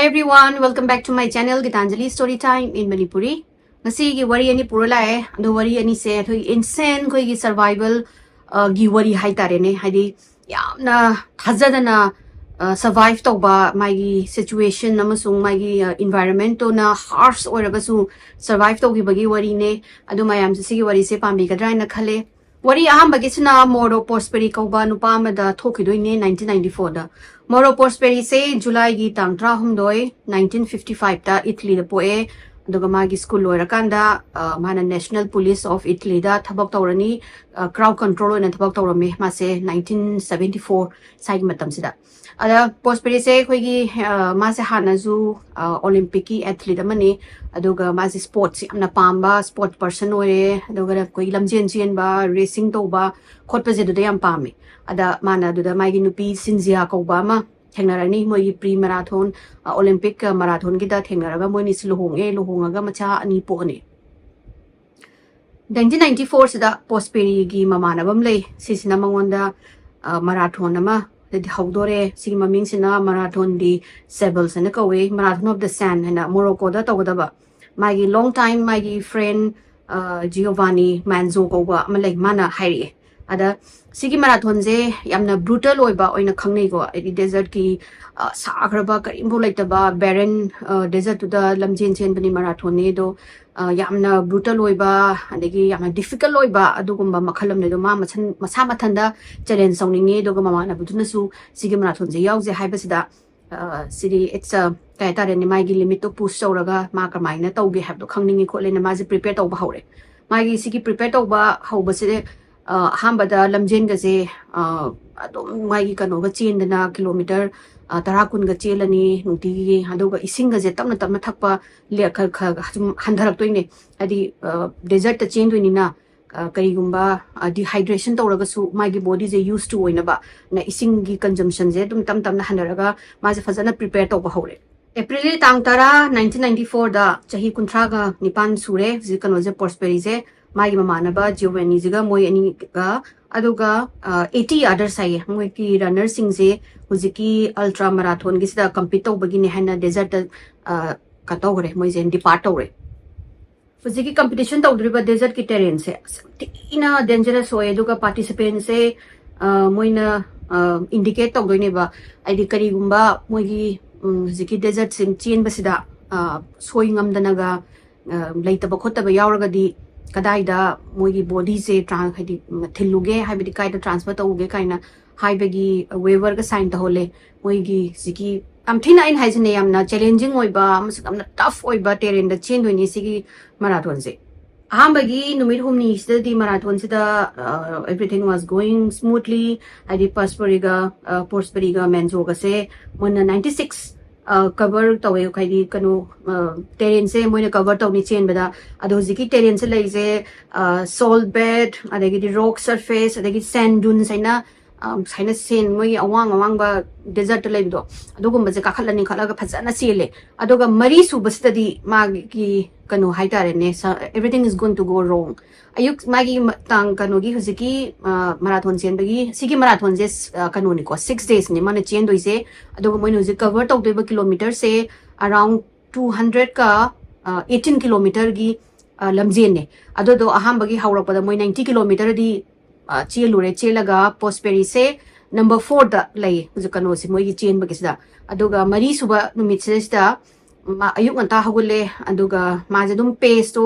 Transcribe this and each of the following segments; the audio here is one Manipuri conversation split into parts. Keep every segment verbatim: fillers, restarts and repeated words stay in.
Everyone, welcome back to my channel, Gitanjali Story Time in Manipuri. ꯉꯁꯤꯒꯤ ꯋꯥꯔꯤ ꯑꯅꯤ ꯄꯨꯔ ꯂꯥꯛꯑꯦ꯫ ꯑꯗꯣ ꯋꯥꯔꯤ ꯑꯅꯤꯁꯦ ꯑꯩꯈꯣꯏꯒꯤ insane, ꯑꯩꯈꯣꯏꯒꯤ survival, ꯑ, ꯒꯤ ꯋꯥꯔꯤ ꯍꯥꯏꯇꯥꯔꯦꯅꯦ꯫ ꯍꯥꯏꯗꯤ ꯌꯥꯝꯅ ꯊꯥꯖꯗꯅ, ꯑ, survive ꯇꯧꯕ, ꯃꯥꯒꯤ situation ꯑꯃꯁꯨꯡ ꯃꯥꯒꯤ, ꯑ, environment ꯇꯨꯅ harsh ꯑꯣꯏꯔꯒꯁꯨ survive ꯇꯧꯈꯤꯕꯒꯤ ꯋꯥꯔꯤꯅꯦ꯫ ꯑꯗꯨ ꯃꯌꯥꯝꯁꯨ ꯁꯤꯒꯤ ꯋꯥꯔꯤꯁꯦ ꯄꯥꯝꯕꯤꯒꯗ꯭ꯔꯥ ꯍꯥꯏꯅ ꯈꯜꯂꯦ꯫ ꯋꯥꯔꯤ ꯑꯍꯥꯟꯕꯒꯤꯁꯤꯅ ꯃꯣꯔꯣ ꯄꯣꯁꯄꯦꯔꯤ ꯀꯧꯕ ꯅꯨꯄꯥ ꯑꯃꯗ ꯊꯣꯛꯈꯤꯗꯣꯏꯅꯦ, nineteen ninety four ꯗ꯫ ꯃꯣꯔꯣ ꯄꯣꯁꯄꯦꯔꯤꯁꯦ ꯖꯨꯂꯥꯏꯒꯤ ꯇꯥꯡ ꯇꯔꯥꯍꯨꯝꯗꯣꯏ, nineteen fifty five ꯇ ꯏꯇꯂꯤꯗ ꯄꯣꯛꯑꯦ꯫ ꯑꯗꯨꯒ ꯃꯥꯒꯤ ꯁ꯭ꯀꯨꯜ ꯂꯣꯏꯔꯀꯥꯟꯗ, ꯑ, ꯃꯥꯅ National Police of Italy ꯗ ꯊꯕꯛ ꯇꯧꯔꯅꯤ꯫ ꯑ, crowd control ꯑꯣꯏꯅ ꯊꯕꯛ ꯇꯧꯔꯝꯃꯦ ꯃꯥꯁꯦ nineteen seventy four ꯁ꯭ꯋꯥꯏꯒꯤ ꯃꯇꯝꯁꯤꯗ꯫ ꯑꯗ ꯄꯣꯁꯄꯦꯔꯤꯁꯦ ꯑꯩꯈꯣꯏꯒꯤ, ꯑ, ꯃꯥꯁꯦ ꯍꯥꯟꯅꯁꯨ, ꯑ, Olympic ꯀꯤ athlete ꯑꯃꯅꯤ꯫ ꯑꯗꯨꯒ ꯃꯥꯁꯦ sports ꯌꯥꯝꯅ ꯄꯥꯝꯕ, sport person ꯑꯣꯏꯔꯦ꯫ ꯑꯗꯨꯒ ꯑꯩꯈꯣꯏꯒꯤ ꯂꯝꯖꯦꯟ ꯆꯦꯟꯕ, racing ꯇꯧꯕ ꯈꯣꯠꯄꯁꯦ ꯑꯗꯨꯗ ꯌꯥꯝ ꯄꯥꯝꯃꯦ꯫ ꯑꯗ ꯃꯥꯅ ꯑꯗꯨꯗ ꯃꯥꯒꯤ ꯅꯨꯄꯤ ꯁꯤꯟꯖꯤꯌꯥ ꯀꯧꯕ ꯑꯃ ꯊꯦꯡꯅꯔꯅꯤ꯫ ꯃꯣꯏꯒꯤ pre marathon, ꯑ, Olympic marathon ꯒꯤꯗ ꯊꯦꯡꯅꯔꯒ ꯃꯣꯏꯅꯤꯁꯤ ꯂꯨꯍꯣꯡꯉꯦ꯫ ꯂꯨꯍꯣꯡꯉꯒ ꯃꯆꯥ ꯑꯅꯤ ꯄꯣꯛꯑꯅꯤ꯫ Nineteen ninety four ꯁꯤꯗ ꯄꯣꯁꯄꯦꯔꯤꯒꯤ ꯃꯃꯥꯟꯅꯕ ꯑꯃ ꯂꯩ꯫ ꯁꯤꯁꯤꯅ ꯃꯉꯣꯟꯗ, ꯑ, marathon ꯑꯃ ꯍꯧꯗꯣꯔꯦ꯫ ꯁꯤꯒꯤ ꯃꯃꯤꯡꯁꯤꯅ Marathon des Sables ꯍꯥꯏꯅ ꯀꯧꯋꯦ, Marathon of the Sand ꯍꯥꯏꯅ, ꯃꯣꯔꯣꯀꯣꯗ ꯇꯧꯒꯗꯕ꯫ ꯃꯥꯒꯤ long time, ꯃꯥꯒꯤ friend, ꯑ, ꯖꯤꯌꯣꯚꯥꯅꯤ ꯃꯥꯟꯖꯣ ꯀꯧꯕ ꯑꯃ ꯂꯩ, ꯃꯥꯅ ꯍꯥꯏꯔꯛꯑꯦ꯫ ꯑꯗ ꯁꯤꯒꯤ marathon ꯁꯦ ꯌꯥꯝꯅ brutal ꯑꯣꯏꯕ ꯑꯣꯏꯅ ꯈꯪꯅꯩꯀꯣ꯫ ꯍꯥꯏꯗꯤ desert ꯀꯤ, ꯑ, ꯁꯥꯈ꯭ꯔꯕ, ꯀꯔꯤꯝꯐꯥꯎ ꯂꯩꯇꯕ barren, ꯑ, desert ꯇꯨꯗ ꯂꯝꯖꯦꯟ ꯆꯦꯟꯕꯅꯤ, marathon ꯅꯤ꯫ ꯑꯗꯣ, ꯑ, ꯌꯥꯝꯅ brutal ꯑꯣꯏꯕ, ꯑꯗꯒꯤ ꯌꯥꯝꯅ difficult ꯑꯣꯏꯕ ꯑꯗꯨꯒꯨꯝꯕ ꯃꯈꯜ ꯑꯃꯅꯦ꯫ ꯑꯗꯣ ꯃꯥ ꯃꯁꯟ-, ꯃꯁꯥ ꯃꯊꯟꯗ challenge ꯇꯧꯅꯤꯡꯉꯦ, ꯑꯗꯨꯒ ꯃꯃꯥꯟꯅꯕꯗꯨꯅꯁꯨ ꯁꯤꯒꯤ marathon ꯁꯦ ꯌꯥꯎꯁꯦ ꯍꯥꯏꯕꯁꯤꯗ, ꯑ, ꯁꯤꯗꯤ it's a, ꯀꯩ ꯍꯥꯏꯇꯥꯔꯦꯅꯦ, ꯃꯥꯒꯤ limit ꯇꯣ push ꯇꯧꯔꯒ ꯃꯥ ꯀꯃꯥꯏꯅ ꯇꯧꯒꯦ ꯍꯥꯏꯕꯗꯣ ꯈꯪꯅꯤꯡꯉꯤ ꯈꯣꯠꯂꯦꯅ ꯃꯥꯁꯦ prepare ꯇꯧꯕ ꯍꯧꯔꯦ꯫ ꯃꯥꯒꯤ ꯁꯤꯒꯤ prepare ꯇꯧꯕ ꯍꯧꯕꯁꯦ, ꯑ, ꯑꯍꯥꯟꯕꯗ ꯂꯝꯖꯦꯟꯒꯁꯦ, ꯑ, ꯑꯗꯨꯝ ꯃꯥꯒꯤ ꯀꯩꯅꯣꯒ ꯆꯦꯟꯗꯅ kilometre, ꯑ, ꯇꯔꯥ ꯀꯨꯟꯒ ꯆꯦꯜꯂꯅꯤ ꯅꯨꯡꯇꯤꯒꯤ꯫ ꯑꯗꯨꯒ ꯏꯁꯤꯡꯒꯁꯦ ꯇꯞꯅ ꯇꯞꯅ ꯊꯛꯄ, ꯂꯦ-, ꯈ-, ꯈ-, ꯁꯨꯝ ꯍꯟꯊꯔꯛꯇꯣꯏꯅꯦ꯫ ꯍꯥꯏꯗꯤ, ꯑ, desert ꯇ ꯆꯦꯟꯗꯣꯏꯅꯤꯅ, ꯑ, ꯀꯔꯤꯒꯨꯝꯕ, ꯑ, dehydration ꯇꯧꯔꯒꯁꯨ ꯃꯥꯒꯤ body ꯁꯦ used to ꯑꯣꯏꯅꯕ ꯅ ꯏꯁꯤꯡꯒꯤ consumption ꯁꯦ ꯑꯗꯨꯝ ꯇꯞ ꯇꯞꯅ ꯍꯟꯊꯔꯒ ꯃꯥꯁꯦ ꯐꯖꯅ prepare ꯇꯧꯕ ꯍꯧꯔꯦ꯫ April ꯇꯥꯡ ꯇꯔꯥ, nineteen ninety four ꯗ ꯆꯍꯤ ꯀꯨꯟꯊ꯭ꯔꯥꯒ ꯅꯤꯄꯥꯟ ꯁꯨꯔꯦ ꯍꯧꯖꯤꯛ ꯀꯩꯅꯣꯁꯦ, ꯄꯣꯁꯄꯦꯔꯤꯁꯦ꯫ ꯃꯥꯒꯤ ꯃꯃꯥꯟꯅꯕ ꯖꯤꯌꯣꯚꯦꯅꯤꯁꯤꯒ ꯃꯣꯏ ꯑꯅꯤꯒ ꯑꯗꯨꯒ ꯑꯩꯠꯇꯤ ꯑꯗꯔꯁ ꯍꯥꯏꯌꯦ, ꯃꯣꯏꯒꯤ ꯔꯟꯅꯔꯁꯤꯡꯁꯦ ꯍꯧꯖꯤꯛꯀꯤ ꯑꯜꯇ꯭ꯔꯥ ꯃꯔꯥꯊꯣꯟꯒꯤꯁꯤꯗ ꯀꯝꯄꯤꯠ ꯇꯧꯕꯒꯤꯅꯦ ꯍꯥꯏꯅ ꯗꯦꯖꯔꯠꯇ ꯀꯩꯅꯣ ꯇꯧꯈ꯭ꯔꯦ, ꯃꯣꯏꯁꯦ ꯗꯤꯄꯥꯔꯠ ꯇꯧꯔꯦ꯫ ꯍꯧꯖꯤꯛꯀꯤ ꯀꯝꯄꯤꯇꯤꯁꯟ ꯇꯧꯗꯣꯔꯤꯕ ꯗꯦꯖꯔꯠꯀꯤ ꯇꯦꯔꯦꯟꯁꯦ ꯑꯁ ꯌꯥꯝ ꯊꯤꯅ ꯗꯦꯟꯖꯔꯁ ꯑꯣꯏ꯫ ꯑꯗꯨꯒ ꯄꯥꯔꯇꯤꯁꯤꯄꯦꯟꯁꯦ ꯃꯣꯏꯅ ꯏꯟꯗꯤꯀꯦꯠ ꯇꯧꯗꯣꯏꯅꯦꯕ, ꯍꯥꯏꯗꯤ ꯀꯔꯤꯒꯨꯝꯕ ꯃꯣꯏꯒꯤ ꯎꯝ, ꯍꯧꯖꯤꯛꯀꯤ ꯗꯦꯖꯔꯠꯁꯤꯡ ꯆꯦꯟꯕꯁꯤꯗ ꯑ, ꯁꯣꯏ ꯉꯝꯗꯅꯒ ꯑ, ꯂꯩꯇꯕ ꯈꯣꯠꯇꯕ ꯌꯥꯎꯔꯒꯗꯤ ꯀꯗꯥꯏꯗ ꯃꯣꯏꯒꯤ ꯕꯣꯗꯤꯁꯦ ꯇ꯭ꯔꯥꯟ ꯍꯥꯏꯗꯤ ꯎꯝ, ꯊꯤꯜꯂꯨꯒꯦ ꯍꯥꯏꯕꯗꯤ ꯀꯥꯏꯗ ꯇ꯭ꯔꯥꯟꯁꯐꯔ ꯇꯧꯒꯦ ꯀꯥꯏꯅ ꯍꯥꯏꯕꯒꯤ ꯋꯦꯕꯔꯒ ꯁꯥꯏꯟ ꯇꯧꯍꯜꯂꯦ꯫ ꯃꯣꯏꯒꯤ ꯍꯧꯖꯤꯛꯀꯤ ꯌꯥꯝ ꯊꯤꯅ ꯑꯩꯅ ꯍꯥꯏꯁꯤꯅꯦ, ꯌꯥꯝꯅ ꯆꯦꯂꯦꯟꯖꯤꯡ ꯑꯣꯏꯕ ꯑꯃꯁꯨꯡ ꯌꯥꯝꯅ ꯇꯐ ꯑꯣꯏꯕ ꯇꯦꯔꯦꯟꯗ ꯆꯦꯟꯗꯣꯏꯅꯤ ꯁꯤꯒꯤ ꯃꯔꯥꯊꯣꯟꯁꯦ꯫ ꯑꯍꯥꯟꯕꯒꯤ ꯅꯨꯃꯤꯠ ꯍꯨꯝꯅꯤꯁꯤꯗꯗꯤ ꯃꯔꯥꯊꯣꯟꯁꯤꯗ everything was going smoothly, ꯍꯥꯏꯗꯤ ꯄꯁꯄꯔꯤꯒ ꯄꯣꯁꯄꯔꯤꯒ ꯃꯦꯟꯖꯣꯒꯁꯦ ꯃꯣꯏꯅ ꯅꯥꯏꯟꯇꯤ ꯁꯤꯛꯁ ꯀꯚꯔ ꯇꯧꯋꯦ, ꯍꯥꯏꯗꯤ ꯀꯩꯅꯣ ꯇꯦꯔꯦꯟꯁꯦ ꯃꯣꯏꯅ ꯀꯚꯔ ꯇꯧꯅꯤ ꯆꯦꯟꯕꯗ꯫ ꯑꯗꯣ ꯍꯧꯖꯤꯛꯀꯤ ꯇꯦꯔꯦꯟꯁꯦ ꯂꯩꯔꯤꯁꯦ ꯁꯣꯜ ꯕꯦꯗ, ꯑꯗꯒꯤꯗꯤ ꯔꯣꯛ ꯁꯔꯐꯦꯁ, ꯑꯗꯒꯤ ꯁꯦꯟ ꯗꯨꯟꯁ ꯍꯥꯏꯅ ꯑ, ꯁꯨꯃꯥꯏꯅ ꯁꯦꯟ ꯃꯣꯏꯒꯤ ꯑꯋꯥꯡ ꯑꯋꯥꯡꯕ ꯗꯦꯖꯔꯠꯇ ꯂꯩꯕꯗꯣ, ꯑꯗꯨꯒꯨꯝꯕꯁꯦ ꯀꯥꯈꯠꯂꯅꯤ ꯈꯠꯂꯒ ꯐꯖꯅ ꯆꯦꯜꯂꯦ꯫ ꯑꯗꯨꯒ ꯃꯔꯤ ꯁꯨꯕꯁꯤꯗꯗꯤ ꯃꯥꯒꯤ ꯀꯩꯅꯣ ꯍꯥꯏꯇꯥꯔꯦꯅꯦ, everything is going to go wrong꯫ ꯑꯌꯨꯛ ꯃꯥꯒꯤ ꯃ- ꯇꯥꯡ ꯀꯩꯅꯣꯒꯤ ꯍꯧꯖꯤꯛꯀꯤ ꯃꯔꯥꯊꯣꯟ ꯆꯦꯟꯕꯒꯤ ꯁꯤꯒꯤ ꯃꯔꯥꯊꯣꯟꯁꯦ ꯀꯩꯅꯣꯅꯤꯀꯣ, ꯁꯤꯛꯁ ꯗꯦꯖꯅꯤ ꯃꯥꯅ ꯆꯦꯟꯗꯣꯏꯁꯦ꯫ ꯑꯗꯨꯒ ꯃꯣꯏꯅ ꯍꯧꯖꯤꯛ ꯀꯚꯔ ꯇꯧꯗꯣꯏꯕ ꯀꯤꯂꯣꯃꯤꯇꯔꯁꯦ ꯑꯔꯥꯎꯟ ꯇꯨ ꯍꯟꯗ꯭ꯔꯦꯗꯀ ꯑꯩꯠꯇꯤꯟ ꯀꯤꯂꯣꯃꯤꯇꯔꯒꯤ ꯂꯝꯖꯦꯟꯅꯦ꯫ ꯑꯗꯨꯗꯣ ꯑꯍꯥꯟꯕꯒꯤ ꯍꯧꯔꯛꯄꯗ ꯃꯣꯏ ꯅꯥꯏꯟꯇꯤ ꯀꯤꯂꯣꯃꯤꯇꯔꯗꯤ ꯑ, ꯆꯦꯜꯂꯨꯔꯦ꯫ ꯆꯦꯜꯂꯒ ꯄꯣꯁꯄꯦꯔꯤꯁꯦ ꯅꯝꯕꯔ ꯐꯣꯔꯗ ꯂꯩ ꯍꯧꯖꯤꯛ ꯀꯩꯅꯣꯁꯦ ꯃꯣꯏꯒꯤ ꯆꯦꯟꯕꯒꯤꯁꯤꯗ꯫ ꯑꯗꯨꯒ ꯃꯔꯤ ꯁꯨꯕ ꯅꯨꯃꯤꯠꯁꯤꯗꯩꯁꯤꯗ ꯃꯥ ꯑꯌꯨꯛ ꯉꯟꯇꯥ ꯍꯧꯒꯠꯂꯦ꯫ ꯑꯗꯨꯒ ꯃꯥꯁꯦ ꯑꯗꯨꯝ ꯄꯦꯁꯇꯣ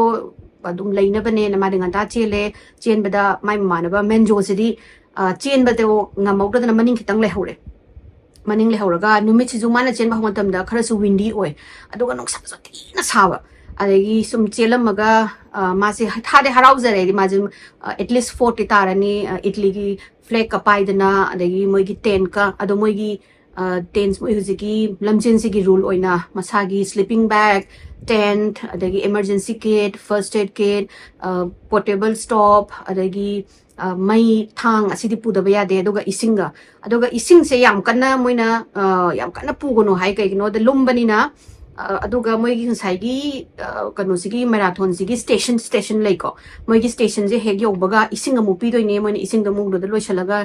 ꯑꯗꯨꯝ ꯂꯩꯅꯕꯅꯦꯅ ꯃꯥꯗꯤ ꯉꯟꯇꯥ ꯆꯦꯜꯂꯦ꯫ ꯆꯦꯟꯕꯗ ꯃꯥꯏ ꯃꯃꯥꯟꯅꯕ ꯃꯦꯟꯖꯣꯁꯤꯗꯤ ꯑ, ꯆꯦꯟꯕꯗꯣ ꯉꯝꯍꯧꯗꯗꯅ ꯃꯅꯤꯡ ꯈꯤꯇꯪ ꯂꯩꯍꯧꯔꯦ꯫ ꯃꯅꯤꯡ ꯂꯩꯍꯧꯔꯒ ꯅꯨꯃꯤꯠꯁꯤꯁꯨ ꯃꯥꯅ ꯆꯦꯟꯕ ꯍꯧꯕ ꯃꯇꯝꯗ ꯈꯔꯁꯨ ꯋꯤꯟꯗꯤ ꯑꯣꯏ, ꯑꯗꯨꯒ ꯅꯨꯡꯁꯥꯁꯨ ꯊꯤꯅ ꯁꯥꯕ꯫ ꯑꯗꯒꯤ ꯁꯨꯝ ꯆꯦꯜꯂꯝꯃꯒ ꯑ, ꯃꯥꯁꯦ ꯊꯥꯗꯤ ꯍꯔꯥꯎꯖꯔꯦ, ꯍꯥꯏꯗꯤ ꯃꯥꯁꯦ ꯑꯦꯠꯂꯤꯁ ꯐꯣꯔꯠꯇꯤ ꯇꯥꯔꯅꯤ꯫ ꯑ, ꯏꯠꯂꯤꯒꯤ ꯐ꯭ꯂꯦꯛꯀ ꯄꯥꯏꯗꯅ, ꯑꯗꯒꯤ ꯃꯣꯏꯒꯤ ꯇꯦꯟꯠꯀ, ꯑꯗꯣ ꯃꯣꯏꯒꯤ ꯇꯦꯟꯠ, ꯃꯣꯏ ꯍꯧꯖꯤꯛꯀꯤ ꯂꯝꯖꯦꯟꯁꯤꯒꯤ ꯔꯨꯜ ꯑꯣꯏꯅ ꯃꯁꯥꯒꯤ ꯁ꯭ꯂꯤꯄꯤꯡ ꯕꯦꯒ, ꯇꯦꯟꯠ, ꯑꯗꯒꯤ emergency kit, first aid kit, portable stove, ꯑꯗꯒꯤ ꯑ, ꯃꯩ, ꯊꯥꯡ ꯑꯁꯤꯗꯤ ꯄꯨꯗꯕ ꯌꯥꯗꯦ꯫ ꯑꯗꯨꯒ ꯏꯁꯤꯡꯒ, ꯑꯗꯨꯒ ꯏꯁꯤꯡꯁꯦ ꯌꯥꯝ ꯀꯟꯅ ꯃꯣꯏꯅ ꯑ, ꯌꯥꯝ ꯀꯟꯅ ꯄꯨꯒꯅꯨ ꯍꯥꯏ꯫ ꯀꯩꯒꯤꯅꯣꯗ ꯂꯨꯝꯕꯅꯤꯅ ꯑ, ꯑꯗꯨꯒ ꯃꯣꯏꯒꯤ ꯉꯁꯥꯏꯒꯤ, ꯑ, ꯀꯩꯅꯣꯁꯤꯒꯤ, ꯃꯦꯔꯥꯊꯣꯟꯁꯤꯒꯤ ꯁ꯭ꯇꯦꯁꯟ ꯁ꯭ꯇꯦꯁꯟ ꯂꯩꯀꯣ꯫ ꯃꯣꯏꯒꯤ ꯁ꯭ꯇꯦꯁꯟꯁꯦ ꯍꯦꯛ ꯌꯧꯕꯒ ꯏꯁꯤꯡ ꯑꯃꯨꯛ ꯄꯤꯗꯣꯏꯅꯦ꯫ ꯃꯣꯏꯅ ꯏꯁꯤꯡꯗꯣ ꯑꯃꯨꯛ ꯑꯗꯨꯗ ꯂꯣꯏꯁꯤꯜꯂꯒ,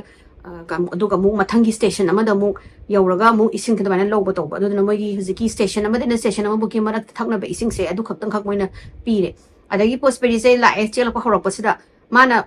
ꯑ, ꯀꯝ-, ꯑꯗꯨꯒ ꯑꯃꯨꯛ ꯃꯊꯪꯒꯤ ꯁ꯭ꯇꯦꯁꯟ ꯑꯃꯗ ꯑꯃꯨꯛ ꯌꯧꯔꯒ ꯑꯃꯨꯛ ꯏꯁꯤꯡ ꯑꯗꯨꯃꯥꯏꯅ ꯂꯧꯕ ꯇꯧꯕ꯫ ꯑꯗꯨꯗꯨꯅ ꯃꯣꯏꯒꯤ ꯍꯧꯖꯤꯛꯀꯤ ꯁ꯭ꯇꯦꯁꯟ ꯑꯃꯗꯩꯅ ꯁ꯭ꯇꯦꯁꯟ ꯑꯃꯐꯥꯎꯒꯤ ꯃꯔꯛꯇ ꯊꯛꯅꯕ ꯏꯁꯤꯡꯁꯦ ꯑꯗꯨ ꯈꯛꯇꯪꯈꯛ ꯃꯣꯏꯅ ꯄꯤꯔꯦ꯫ ꯑꯗꯒꯤ ꯄꯣꯁꯄꯦꯔꯤꯁꯦ ꯂꯥꯛꯑꯦ, ꯆꯦꯜꯂꯛꯄ ꯍꯧꯔꯛꯄꯁꯤꯗ ꯃꯥꯅ,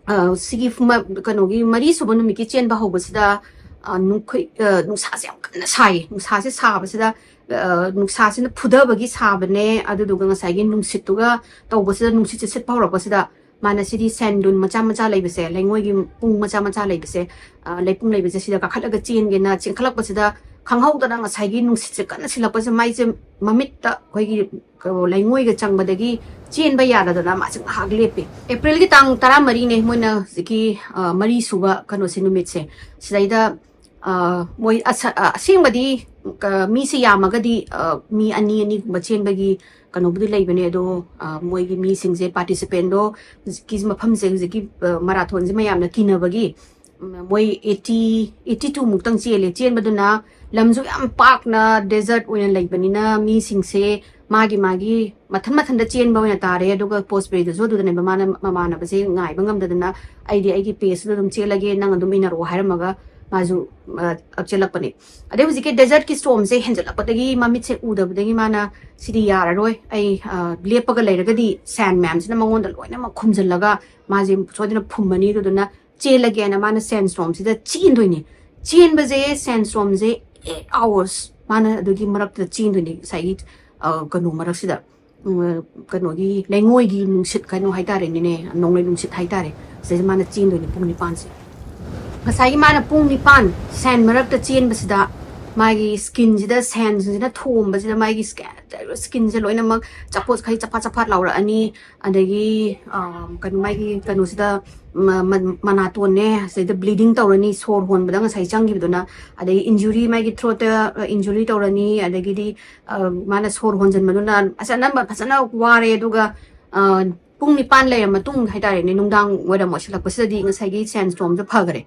ꯑ, ꯁꯤꯒꯤ ꯃ-, ꯀꯩꯅꯣꯒꯤ ꯃꯔꯤ ꯁꯨꯕ ꯅꯨꯃꯤꯠꯀꯤ ꯆꯦꯟꯕ ꯍꯧꯕꯁꯤꯗ, ꯑ, ꯅꯨꯡꯈꯩ-, ꯑ, ꯅꯨꯡꯁꯥꯁꯦ ꯌꯥꯝ ꯀꯟꯅ ꯁꯥꯏꯌꯦ꯫ ꯅꯨꯡꯁꯥꯁꯦ ꯁꯥꯕꯁꯤꯗ, ꯑ, ꯅꯨꯡꯁꯥꯁꯤꯅ ꯐꯨꯗꯕꯒꯤ ꯁꯥꯕꯅꯦ, ꯑꯗꯨꯗꯨꯒ ꯉꯁꯥꯏꯒꯤ ꯅꯨꯡꯁꯤꯠꯇꯨꯒ ꯇꯧꯕꯁꯤꯗ, ꯅꯨꯡꯁꯤꯠꯁꯦ ꯁꯤꯠꯄ ꯍꯧꯔꯛꯄꯁꯤꯗ ꯃꯥꯅ ꯁꯤꯗꯤ ꯁꯦꯟꯗꯨꯟ ꯃꯆꯥ ꯃꯆꯥ ꯂꯩꯕꯁꯦ, ꯂꯩꯉꯣꯏꯒꯤ ꯄꯨꯡ ꯃꯆꯥ ꯃꯆꯥ ꯂꯩꯕꯁꯦ, ꯑ, ꯂꯩꯄꯨꯡ ꯂꯩꯕꯁꯦ ꯁꯤꯗ ꯀꯥꯈꯠꯂꯒ ꯆꯦꯟꯒꯦꯅ ꯆꯦꯟꯈꯠꯂꯛꯄꯁꯤꯗ, ꯈꯪꯍꯧꯗꯅ ꯉꯁꯥꯏꯒꯤ ꯅꯨꯡꯁꯤꯠꯁꯦ ꯀꯟꯅ ꯁꯤꯜꯂꯛꯄꯁꯦ ꯃꯥꯏꯁꯦ ꯃꯃꯤꯠꯇ ꯑꯩꯈꯣꯏꯒꯤ ꯀ-, ꯂꯩꯉꯣꯏꯒ ꯆꯪꯕꯗꯒꯤ ꯆꯦꯟꯕ ꯌꯥꯗꯗꯅ ꯃꯥꯁꯦ ꯉꯥꯏꯍꯥꯛ ꯂꯦꯞꯄꯤ꯫ ꯑꯦꯄ꯭ꯔꯤꯜꯒꯤ ꯇꯥꯡ ꯇꯔꯥꯃꯔꯤꯅꯦ ꯃꯣꯏꯅ ꯍꯧꯖꯤꯛꯀꯤ, ꯑ, ꯃꯔꯤ ꯁꯨꯕ ꯀꯩꯅꯣꯁꯦ, ꯅꯨꯃꯤꯠꯁꯦ꯫ ꯁꯤꯗꯩꯗ, ꯑ, ꯃꯣꯏ ꯑꯁ-, ꯑ, ꯑꯁꯦꯡꯕꯗꯤ, ꯑ, ꯃꯤꯁꯦ ꯌꯥꯝꯃꯒꯗꯤ, ꯑ, ꯃꯤ ꯑꯅꯤ ꯑꯅꯤꯒꯨꯝꯕ ꯆꯦꯟꯕꯒꯤ ꯀꯩꯅꯣꯕꯨꯗꯤ ꯂꯩꯕꯅꯦ꯫ ꯑꯗꯣ, ꯑ, ꯃꯣꯏꯒꯤ ꯃꯤꯁꯤꯡꯁꯦ, ꯄꯥꯔꯇꯤꯁꯤꯄꯦꯟꯗꯣ ꯍꯧꯖꯤꯛꯀꯤ ꯃꯐꯝꯁꯦ, ꯍꯧꯖꯤꯛꯀꯤ, ꯑ, ꯃꯔꯥꯊꯣꯟꯁꯦ ꯃꯌꯥꯝꯅ ꯀꯤꯅꯕꯒꯤ, ꯎꯝ, ꯃꯣꯏ eighty, eighty two ꯃꯨꯛꯇꯪ ꯆꯦꯜꯂꯦ꯫ ꯆꯦꯟꯕꯗꯨꯅ ꯂꯝꯁꯨ ꯌꯥꯝ ꯄꯥꯛꯅ ꯗꯦꯖꯔꯠ ꯑꯣꯏꯅ ꯂꯩꯕꯅꯤꯅ ꯃꯤꯁꯤꯡꯁꯦ ꯃꯥꯒꯤ ꯃꯥꯒꯤ ꯃꯊꯟ ꯃꯊꯟꯇ ꯆꯦꯟꯕ ꯑꯣꯏꯅ ꯇꯥꯔꯦ꯫ ꯑꯗꯨꯒ ꯄꯣꯁꯄꯦꯔꯤꯗꯨꯁꯨ ꯑꯗꯨꯗꯅꯦꯕ ꯃꯥꯅ ꯃꯃꯥꯟꯅꯕꯁꯦ ꯉꯥꯏꯕ ꯉꯝꯗꯗꯅ, "ꯑꯩꯗꯤ ꯑꯩꯒꯤ ꯄꯦꯁꯇꯨꯗ ꯑꯗꯨꯝ ꯆꯦꯜꯂꯒꯦ, ꯅꯪ ꯑꯗꯨꯝ ꯏꯟꯅꯔꯛꯑꯣ" ꯍꯥꯏꯔꯝꯃꯒ ꯃꯥꯁꯨ, ꯑ, ꯆꯦꯜꯂꯛꯄꯅꯦ꯫ ꯑꯗꯩ ꯍꯧꯖꯤꯛꯀꯤ ꯗꯦꯖꯔꯠꯀꯤ ꯁ꯭ꯇꯣꯔꯝꯁꯦ ꯍꯦꯟꯖꯜꯂꯛꯄꯗꯒꯤ ꯃꯃꯤꯠꯁꯦ ꯎꯗꯕꯗꯒꯤ ꯃꯥꯅ, "ꯁꯤꯗꯤ ꯌꯥꯔꯔꯣꯏ, ꯑꯩ, ꯑ, ꯂꯦꯞꯄꯒ ꯂꯩꯔꯒꯗꯤ ꯁꯦꯟ ꯃꯌꯥꯝꯁꯤꯅ ꯃꯉꯣꯟꯗ ꯂꯣꯏꯅꯃꯛ ꯈꯨꯝꯖꯤꯜꯂꯒ ꯃꯥꯁꯦ ꯁꯣꯏꯗꯅ ꯐꯨꯝꯃꯅꯤ", ꯑꯗꯨꯗꯨꯅ ꯆꯦꯜꯂꯒꯦꯅ ꯃꯥꯅ ꯁꯦꯟ ꯁ꯭ꯇꯣꯔꯝꯁꯤꯗ ꯆꯦꯟꯗꯣꯏꯅꯦ꯫ ꯆꯦꯟꯕꯁꯦ, ꯁꯦꯟ ꯁ꯭ꯇꯣꯔꯝꯁꯦ eight hours ꯃꯥꯅ ꯑꯗꯨꯒꯤ ꯃꯔꯛꯇ ꯆꯦꯟꯗꯣꯏꯅꯦ, ꯉꯁꯥꯏꯒꯤ, ꯑ, ꯀꯩꯅꯣ ꯃꯔꯛꯁꯤꯗ, ꯎꯝ, ꯀꯩꯅꯣꯒꯤ ꯂꯩꯉꯣꯏꯒꯤ ꯅꯨꯡꯁꯤꯠ ꯀꯩꯅꯣ ꯍꯥꯏꯇꯥꯔꯦꯅꯦ, ꯅꯣꯡꯂꯩ ꯅꯨꯡꯁꯤꯠ ꯍꯥꯏꯇꯥꯔꯦ, ꯁꯤꯗꯩꯁꯤꯗ ꯃꯥꯅ ꯆꯦꯟꯗꯣꯏꯅꯦ ꯄꯨꯡ ꯅꯤꯄꯥꯟꯁꯦ꯫ ꯉꯁꯥꯏꯒꯤ ꯃꯥꯅ ꯄꯨꯡ ꯅꯤꯄꯥꯟ ꯁꯦꯟ ꯃꯔꯛꯇ ꯆꯦꯟꯕꯁꯤꯗ ꯃꯥꯒꯤ ꯁ꯭ꯀꯤꯟꯁꯤꯗ ꯁꯦꯟꯁꯤꯅ ꯊꯣꯝꯕꯁꯤꯗ ꯃꯥꯒꯤ ꯁ꯭ꯀꯤꯟꯁꯦ ꯂꯣꯏꯅꯃꯛ ꯆꯄꯣꯠꯈꯩ ꯆꯄꯥꯠ ꯆꯄꯥꯠ ꯂꯥꯎꯔꯛꯑꯅꯤ꯫ ꯑꯗꯒꯤ, ꯑ, ꯀꯩꯅꯣ, ꯃꯥꯒꯤ ꯀꯩꯅꯣꯁꯤꯗ ꯃ-, ꯃ-, ꯃꯅꯥꯇꯣꯟꯅꯦ, ꯁꯤꯗꯩꯗ ꯕ꯭ꯂꯤꯗꯤꯡ ꯇꯧꯔꯅꯤ, ꯁꯣꯔ ꯍꯣꯟꯕꯗ ꯉꯁꯥꯏ ꯆꯪꯈꯤꯕꯗꯨꯅ, ꯑꯗꯒꯤ ꯏꯟꯖꯨꯔꯤ, ꯃꯥꯒꯤ ꯊ꯭ꯔꯣꯠꯇ ꯏꯟꯖꯨꯔꯤ ꯇꯧꯔꯅꯤ, ꯑꯗꯒꯤꯗꯤ, ꯑ, ꯃꯥꯅ ꯁꯣꯔ ꯍꯣꯟꯖꯟꯕꯗꯨꯅ ꯑꯁ ꯑꯅꯝꯕ ꯐꯖꯅ ꯋꯥꯔꯦ꯫ ꯑꯗꯨꯒ, ꯑ, ꯄꯨꯡ ꯅꯤꯄꯥꯟ ꯂꯩꯔ ꯃꯇꯨꯡ ꯍꯥꯏꯇꯥꯔꯦꯅꯦ, ꯅꯨꯡꯗꯥꯡ ꯋꯥꯏꯔꯝ ꯑꯣꯏꯁꯜꯂꯛꯄꯁꯤꯗꯗꯤ ꯉꯁꯥꯏꯒꯤ ꯁꯦꯟ ꯁ꯭ꯇꯣꯔꯝꯗꯣ ꯐꯈꯔꯦ꯫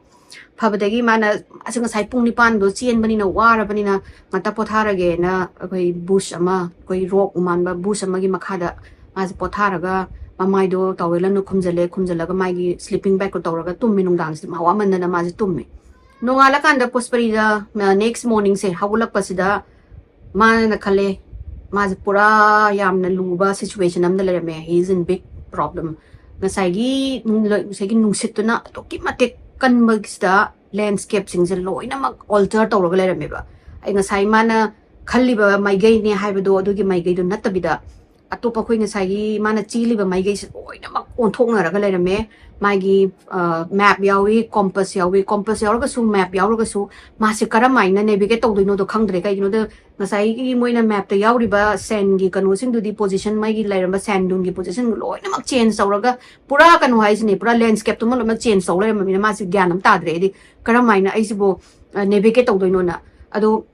ꯐꯕꯗꯒꯤ ꯃꯥꯅ, ꯑꯁ, ꯉꯁꯥꯏ ꯄꯨꯡ ꯅꯤꯄꯥꯟꯗꯣ ꯆꯦꯟꯕꯅꯤꯅ ꯋꯥꯔꯕꯅꯤꯅ ꯉꯥꯛꯇ ꯄꯣꯊꯥꯔꯒꯦꯅ ꯑꯩꯈꯣꯏ ꯕꯨꯁ ꯑꯃ, ꯑꯩꯈꯣꯏ ꯔꯣꯛ ꯃꯥꯟꯕ ꯕꯨꯁ ꯑꯃꯒꯤ ꯃꯈꯥꯗ ꯃꯥꯁꯦ ꯄꯣꯊꯥꯔꯒ ꯃꯃꯥꯏꯗꯣ ꯇꯥꯋꯦꯜ ꯑꯃꯅ ꯈꯨꯝꯖꯤꯜꯂꯦ, ꯈꯨꯝꯖꯤꯜꯂꯒ ꯃꯥꯒꯤ ꯁ꯭ꯂꯤꯄꯤꯡ ꯕꯦꯒꯇꯣ ꯇꯧꯔꯒ ꯇꯨꯝꯃꯤ ꯅꯨꯡꯗꯥꯡꯁꯤꯗ, ꯃꯥ ꯋꯥꯃꯟꯗꯅ ꯃꯥꯁꯦ ꯇꯨꯝꯃꯤ꯫ ꯅꯣꯡꯉꯥꯜꯂꯀꯥꯟꯗ ꯄꯨꯁꯄꯔꯤꯗ, ꯅꯦꯛꯁ ꯃꯣꯔꯅꯤꯡꯁꯦ ꯍꯧꯒꯠꯂꯛꯄꯁꯤꯗ ꯃꯥꯅ ꯈꯜꯂꯦ, ꯃꯥꯁꯦ ꯄꯨꯔꯥ ꯌꯥꯝꯅ ꯂꯨꯕ ꯁꯤꯆꯨꯋꯦꯁꯟ ꯑꯃꯗ ꯂꯩꯔꯝꯃꯦ, he is in big problem꯫ ꯉꯁꯥꯏꯒꯤ ꯅꯨꯡ-, ꯉꯁꯥꯏꯒꯤ ꯅꯨꯡꯁꯤꯠꯇꯨꯅ ꯑꯗꯨꯛꯀꯤ ꯃꯇꯤꯛ ꯀꯟꯕꯁꯤꯗ ꯂꯦꯟꯁ꯭ꯀꯦꯞꯁꯤꯡꯁꯦ ꯂꯣꯏꯅꯃꯛ ꯑꯣꯜꯇꯔ ꯇꯧꯔꯒ ꯂꯩꯔꯝꯃꯦꯕ꯫ ꯑꯩ ꯉꯁꯥꯏ ꯃꯥꯅ ꯈꯜꯂꯤꯕ ꯃꯥꯏꯀꯩꯅꯦ ꯍꯥꯏꯕꯗꯣ ꯑꯗꯨꯒꯤ ꯃꯥꯏꯀꯩꯗꯣ ꯅꯠꯇꯕꯤꯗ, ꯑꯇꯣꯞꯄ ꯑꯩꯈꯣꯏ ꯉꯁꯥꯏꯒꯤ ꯃꯥꯅ ꯆꯦꯜꯂꯤꯕ ꯃꯥꯏꯀꯩꯁꯦ ꯂꯣꯏꯅꯃꯛ ꯑꯣꯟꯊꯣꯛꯅꯔꯒ ꯂꯩꯔꯝꯃꯦ꯫ ꯃꯥꯒꯤ ꯃꯦꯞ ꯌꯥꯎꯏ, ꯀꯣꯝꯄꯁ ꯌꯥꯎꯏ, ꯀꯣꯝꯄꯁ ꯌꯥꯎꯔꯒꯁꯨ, ꯃꯦꯞ ꯌꯥꯎꯔꯒꯁꯨ, ꯃꯥꯁꯦ ꯀꯔꯝ ꯍꯥꯏꯅ ꯅꯦꯚꯤꯒꯦꯠ ꯇꯧꯗꯣꯏꯅꯣꯗꯣ ꯈꯪꯗ꯭ꯔꯦ꯫ ꯀꯩꯒꯤꯅꯣꯗ ꯉꯁꯥꯏꯒꯤ ꯃꯣꯏꯅ ꯃꯦꯞꯇ ꯌꯥꯎꯔꯤꯕ ꯁꯦꯟꯒꯤ ꯀꯩꯅꯣꯁꯤꯡꯗꯨꯗꯤ, ꯄꯣꯖꯤꯁꯟ, ꯃꯥꯒꯤ ꯂꯩꯔꯝꯕ ꯁꯦꯟ ꯗꯨꯟꯒꯤ ꯄꯣꯖꯤꯁꯟ ꯂꯣꯏꯅꯃꯛ ꯆꯦꯟꯖ ꯇꯧꯔꯒ, ꯄꯨꯔꯥ ꯀꯩꯅꯣ ꯍꯥꯏꯁꯤꯅꯦ, ꯄꯨꯔꯥ ꯂꯦꯟꯁ꯭ꯀꯦꯞꯇꯨꯃ ꯂꯣꯏꯅꯃꯛ ꯆꯦꯟꯖ ꯇꯧ ꯂꯩꯔꯝꯃꯕꯅꯤꯅ ꯃꯥꯁꯦ ꯒ꯭ꯌꯥꯟ ꯑꯃ ꯇꯥꯗ꯭ꯔꯦ꯫ ꯍꯥꯏꯗꯤ ꯀꯔꯝ ꯍꯥꯏꯅ ꯑꯩꯁꯤꯕꯨ ꯅꯦꯚꯤꯒꯦꯠ ꯇꯧꯗꯣꯏꯅꯣꯅ꯫ ꯑꯗꯣ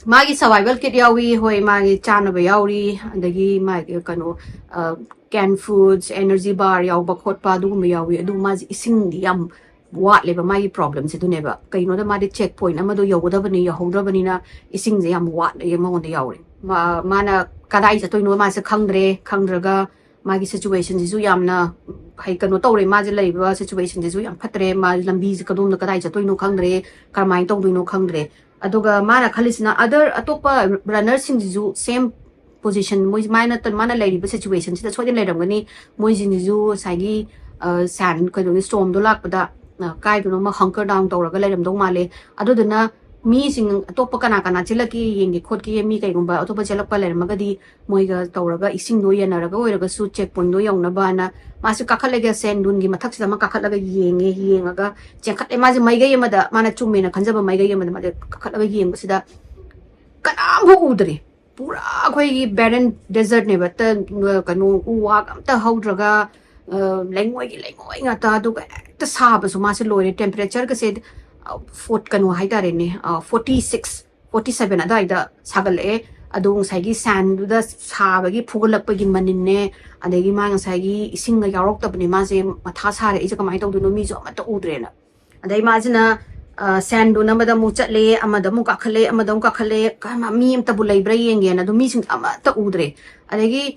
ꯃꯥꯒꯤ ꯁꯔꯚꯥꯏꯚꯦꯜ ꯀꯤꯠ ꯌꯥꯎꯏ, ꯍꯣꯏ, ꯃꯥꯒꯤ ꯆꯥꯅꯕ ꯌꯥꯎꯔꯤ, ꯑꯗꯒꯤ ꯃꯥꯒꯤ ꯀꯩꯅꯣ, ꯀꯦꯟ ꯐꯨꯗꯁ, ꯑꯦꯅꯔꯖꯤ ꯕꯥꯔ ꯌꯥꯎꯕ ꯈꯣꯠꯄ ꯑꯗꯨꯒꯨꯝꯕ ꯌꯥꯎꯏ꯫ ꯑꯗꯨ ꯃꯥꯁꯦ ꯏꯁꯤꯡꯗꯤ ꯌꯥꯝ ꯋꯥꯠꯂꯦꯕ꯫ ꯃꯥꯒꯤ ꯄ꯭ꯔꯣꯕ꯭ꯂꯦꯝꯁꯦ ꯑꯗꯨꯅꯦꯕ, ꯀꯩꯅꯣꯗ ꯃꯥꯗꯤ ꯆꯦꯛ ꯄꯣꯏꯟꯠ ꯑꯃꯗꯣ ꯌꯧꯒꯗꯕꯅꯤ, ꯌꯧꯍꯧꯗ꯭ꯔꯕꯅꯤꯅ ꯏꯁꯤꯡꯁꯦ ꯌꯥꯝ ꯋꯥꯠꯂꯦ ꯃꯉꯣꯟꯗ ꯌꯥꯎꯔꯦ꯫ ꯃꯥ-, ꯃꯥꯅ ꯀꯗꯥꯏ ꯆꯠꯇꯣꯏꯅꯣ ꯃꯥꯁꯦ ꯈꯪꯗ꯭ꯔꯦ, ꯈꯪꯗ꯭ꯔꯒ ꯃꯥꯒꯤ ꯁꯤꯆꯨꯋꯦꯁꯟꯁꯤꯁꯨ ꯌꯥꯝꯅ, ꯍꯩ, ꯀꯩꯅꯣ ꯇꯧꯔꯦ, ꯃꯥꯁꯦ ꯂꯩꯔꯤꯕ ꯁꯤꯆꯨꯋꯦꯁꯟꯁꯤꯁꯨ ꯌꯥꯝ ꯐꯠꯇ꯭ꯔꯦ, ꯃꯥ ꯂꯝꯕꯤꯁꯦ ꯀꯗꯣꯝꯗ ꯀꯗꯥꯏ ꯆꯠꯇꯣꯏꯅꯣ ꯈꯪꯗ꯭ꯔꯦ, ꯀꯔꯝꯍꯥꯏꯅ ꯇꯧꯗꯣꯏꯅꯣ ꯈꯪꯗ꯭ꯔꯦ꯫ ꯑꯗꯨꯒ ꯃꯥꯅ ꯈꯜꯂꯤꯁꯤꯅ ꯑꯗꯔ ꯑꯇꯣꯞꯄ ꯔꯟꯅꯔꯁꯤꯡꯁꯤꯁꯨ ꯁꯦꯝ ꯄꯣꯖꯤꯁꯟ, ꯃꯣꯏ, ꯃꯥꯅ, ꯃꯥꯅ ꯂꯩꯔꯤꯕ ꯁꯤꯆꯨꯋꯦꯁꯟꯁꯤꯗ ꯁꯣꯏꯗꯅ ꯂꯩꯔꯝꯒꯅꯤ꯫ ꯃꯣꯏꯁꯤꯡꯁꯤꯁꯨ ꯉꯁꯥꯏꯒꯤ, ꯑ, ꯁꯦꯟ, ꯀꯩꯅꯣꯒꯤ ꯁ꯭ꯇꯣꯔꯝꯗꯣ ꯂꯥꯛꯄꯗ, ꯑ, ꯀꯥꯏꯗꯅꯣꯃ ꯍꯪꯀꯔ ꯗꯥꯎꯟ ꯇꯧꯔꯒ ꯂꯩꯔꯝꯗꯧ ꯃꯥꯜꯂꯦ꯫ ꯑꯗꯨꯗꯨꯅ ꯃꯤꯁꯤꯡ ꯑꯇꯣꯞꯄ ꯀꯅꯥ ꯀꯅꯥ ꯆꯦꯜꯂꯛꯀꯦ ꯌꯦꯡꯒꯦ ꯈꯣꯠꯀꯦ, ꯃꯤ ꯀꯩꯒꯨꯝꯕ ꯑꯇꯣꯞꯄ ꯆꯦꯜꯂꯛꯄ ꯂꯩꯔꯝꯃꯒꯗꯤ ꯃꯣꯏꯒ ꯇꯧꯔꯒ ꯏꯁꯤꯡꯗꯣ ꯌꯦꯟꯅꯔꯒ ꯑꯣꯏꯔꯒꯁꯨ ꯆꯦꯛ ꯄꯣꯏꯟꯠꯗꯣ ꯌꯧꯅꯕꯅ ꯃꯥꯁꯦ ꯀꯥꯈꯠꯂꯒ ꯁꯦꯟ ꯗꯨꯟꯒꯤ ꯃꯊꯛꯁꯤꯗ ꯑꯃ ꯀꯥꯈꯠꯂꯒ ꯌꯦꯡꯉꯦ, ꯌꯦꯡꯉꯒ ꯆꯦꯟꯈꯠꯂꯦ꯫ ꯃꯥꯁꯦ ꯃꯥꯏꯀꯩ ꯑꯃꯗ, ꯃꯥꯅ ꯆꯨꯝꯃꯦꯅ ꯈꯟꯖꯕ ꯃꯥꯏꯀꯩ ꯑꯃꯗ ꯃꯥꯁꯦ ꯀꯥꯈꯠꯂꯒ ꯌꯦꯡꯕꯁꯤꯗ ꯀꯅꯥꯝꯐꯥꯎ ꯎꯗ꯭ꯔꯦ꯫ ꯄꯨꯔꯥ ꯑꯩꯈꯣꯏꯒꯤ ꯕꯦꯔꯟ ꯗꯦꯖꯔꯠꯅꯦꯕ, ꯀꯩꯅꯣ, ꯎ ꯋꯥ ꯑꯝꯇ ꯍꯧꯗ꯭ꯔꯒ, ꯑ, ꯂꯩꯉꯣꯏꯒꯤ ꯂꯩꯉꯣꯏ ꯉꯥꯛꯇ, ꯑꯗꯨꯒ ꯍꯦꯛꯇ ꯁꯥꯕꯁꯨ ꯃꯥꯁꯦ ꯂꯣꯏꯔꯦ꯫ ꯇꯦꯝꯄꯔꯦꯆꯔꯒꯁꯦ, ꯑ, ꯐꯣꯔ-, ꯀꯩꯅꯣ ꯍꯥꯏꯇꯥꯔꯦꯅꯦ, ꯑ, ꯐꯣꯔꯇꯤ ꯁꯤꯛꯁ, ꯐꯣꯔꯇꯤ ꯁꯚꯦꯟ ꯑꯗꯨꯋꯥꯏꯗ ꯁꯥꯒꯠꯂꯛꯑꯦ꯫ ꯑꯗꯣ ꯉꯁꯥꯏꯒꯤ ꯁꯦꯟꯗꯨꯗ ꯁꯥꯕꯒꯤ ꯐꯨꯒꯠꯂꯛꯄꯒꯤ ꯃꯅꯤꯟꯅꯦ, ꯑꯗꯒꯤ ꯃꯥ ꯉꯁꯥꯏꯒꯤ ꯏꯁꯤꯡꯒ ꯌꯥꯎꯔꯛꯇꯕꯅꯦ, ꯃꯥꯁꯦ ꯃꯊꯥ ꯁꯥꯔꯦ, "ꯑꯩꯁꯦ ꯀꯃꯥꯏꯅ ꯇꯧꯗꯣꯏꯅꯣ, ꯃꯤꯁꯨ ꯑꯃꯠꯇ ꯎꯗ꯭ꯔꯦꯅ"꯫ ꯑꯗꯩ ꯃꯥꯁꯤꯅ ꯁꯦꯟꯗꯨꯅ ꯑꯃꯗ ꯑꯃꯨꯛ ꯆꯠꯂꯦ, ꯑꯃꯗ ꯑꯃꯨꯛ ꯀꯥꯈꯠꯂꯦ, ꯑꯃꯗ ꯑꯃꯨꯛ ꯀꯥꯈꯠꯂꯦ, ꯃꯤ ꯑꯃꯇꯕꯨ ꯂꯩꯕ꯭ꯔꯥ ꯌꯦꯡꯒꯦꯅ꯫ ꯑꯗꯨ ꯃꯤꯁꯤꯡ ꯑꯃꯠꯇ ꯎꯗ꯭ꯔꯦ꯫ ꯑꯗꯒꯤ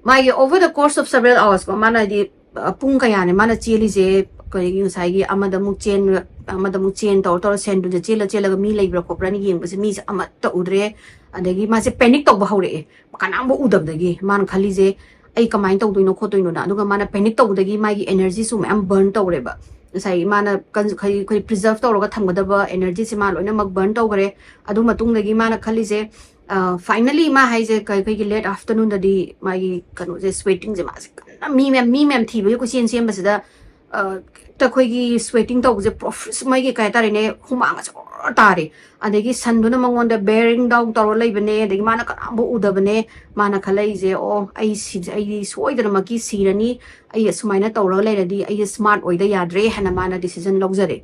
ꯃꯥꯒꯤ over the course of several hours ꯀꯣ, ꯃꯥꯅ ꯍꯥꯏꯗꯤ ꯄꯨꯡ ꯀꯌꯥꯅꯦ ꯃꯥꯅ ꯆꯦꯜꯂꯤꯁꯦ? ꯑꯩꯈꯣꯏꯒꯤ ꯉꯁꯥꯏꯒꯤ ꯑꯃꯗ ꯑꯃꯨꯛ ꯆꯦꯟ, ꯑꯃꯗ ꯑꯃꯨꯛ ꯆꯦꯟ ꯇꯧꯔ ꯇꯧꯔ ꯁꯦꯟꯗꯨꯅ ꯆꯦꯜꯂ ꯆꯦꯜꯂꯒ ꯃꯤ ꯂꯩꯕ꯭ꯔꯥ ꯈꯣꯠꯄ꯭ꯔꯥꯅ ꯌꯦꯡꯕꯁꯦ ꯃꯤꯁꯦ ꯑꯃꯠꯇ ꯎꯗ꯭ꯔꯦ꯫ ꯑꯗꯒꯤ ꯃꯥꯁꯦ ꯄꯦꯅꯤꯛ ꯇꯧꯕ ꯍꯧꯔꯛꯑꯦ, ꯀꯅꯥꯝꯕꯨ ꯎꯗꯕꯗꯒꯤ꯫ ꯃꯥꯅ ꯈꯜꯂꯤꯁꯦ, "ꯑꯩ ꯀꯃꯥꯏꯅ ꯇꯧꯗꯣꯏꯅꯣ ꯈꯣꯠꯇꯣꯏꯅꯣꯅ"꯫ ꯑꯗꯨꯒ ꯃꯥꯅ ꯄꯦꯅꯤꯛ ꯇꯧꯕꯗꯒꯤ ꯃꯥꯒꯤ ꯑꯦꯅꯔꯖꯤꯁꯨ ꯃꯌꯥꯝ ꯕꯔꯟ ꯇꯧꯔꯦꯕ꯫ ꯉꯁꯥꯏ ꯃꯥꯅ ꯀꯟ-, ꯑꯩꯈꯣꯏ, ꯑꯩꯈꯣꯏ ꯄ꯭ꯔꯤꯖꯔꯚ ꯇꯧꯔꯒ ꯊꯝꯒꯗꯕ ꯑꯦꯅꯔꯖꯤꯁꯦ ꯃꯥ ꯂꯣꯏꯅꯃꯛ ꯕꯔꯟ ꯇꯧꯈ꯭ꯔꯦ꯫ ꯑꯗꯨ ꯃꯇꯨꯡꯗꯒꯤ ꯃꯥꯅ ꯈꯜꯂꯤꯁꯦ, ꯐꯥꯏꯅꯂꯤ ꯃꯥ ꯍꯥꯏꯁꯦ ꯀ-, ꯑꯩꯈꯣꯏꯒꯤ ꯂꯦꯠ ꯑꯥꯐꯇꯔꯅꯨꯟꯗꯗꯤ ꯃꯥꯒꯤ ꯀꯩꯅꯣꯁꯦ, ꯁ꯭ꯋꯦꯇꯤꯡꯁꯦ ꯃꯥꯁꯦ ꯀꯟꯅ, ꯃꯤ ꯃꯌꯥꯝ, ꯃꯤ ꯃꯌꯥꯝ ꯊꯤꯕꯒꯤ ꯀꯣꯏꯆꯦꯟ ꯆꯦꯟꯕꯁꯤꯗ, ꯑ, ꯍꯦꯛꯇ ꯑꯩꯈꯣꯏꯒꯤ ꯁ꯭ꯋꯦꯇꯤꯡ ꯇꯧꯕꯁꯦ ꯄ꯭ꯔꯣꯐꯨꯁ, ꯃꯣꯏꯒꯤ ꯀꯩ ꯍꯥꯏꯇꯥꯔꯦꯅꯦ, ꯍꯨꯃꯥꯡꯒꯁꯦ ꯑꯣꯔ ꯇꯥꯔꯦ꯫ ꯑꯗꯒꯤ ꯁꯟꯗꯨꯅ ꯃꯉꯣꯟꯗ ꯕꯦꯔꯤꯡ ꯗꯥꯎꯟ ꯇꯧꯔ ꯂꯩꯕꯅꯦ, ꯑꯗꯒꯤ ꯃꯥꯅ ꯀꯅꯥꯝꯕꯨ ꯎꯗꯕꯅꯦ꯫ ꯃꯥꯅ ꯈꯜꯂꯛꯏꯁꯦ, "ꯑꯣ, ꯑꯩ ꯁꯤ-, ꯑꯩꯗꯤ ꯁꯣꯏꯗꯅꯃꯛꯀꯤ ꯁꯤꯔꯅꯤ, ꯑꯩ ꯑꯁꯨꯃꯥꯏꯅ ꯇꯧꯔꯒ ꯂꯩꯔꯗꯤ ꯑꯩꯁꯦ ꯁ꯭ꯃꯥꯔꯠ ꯑꯣꯏꯗ ꯌꯥꯗ꯭ꯔꯦ" ꯍꯥꯏꯅ ꯃꯥꯅ ꯗꯤꯁꯤꯖꯟ ꯂꯧꯖꯔꯦ꯫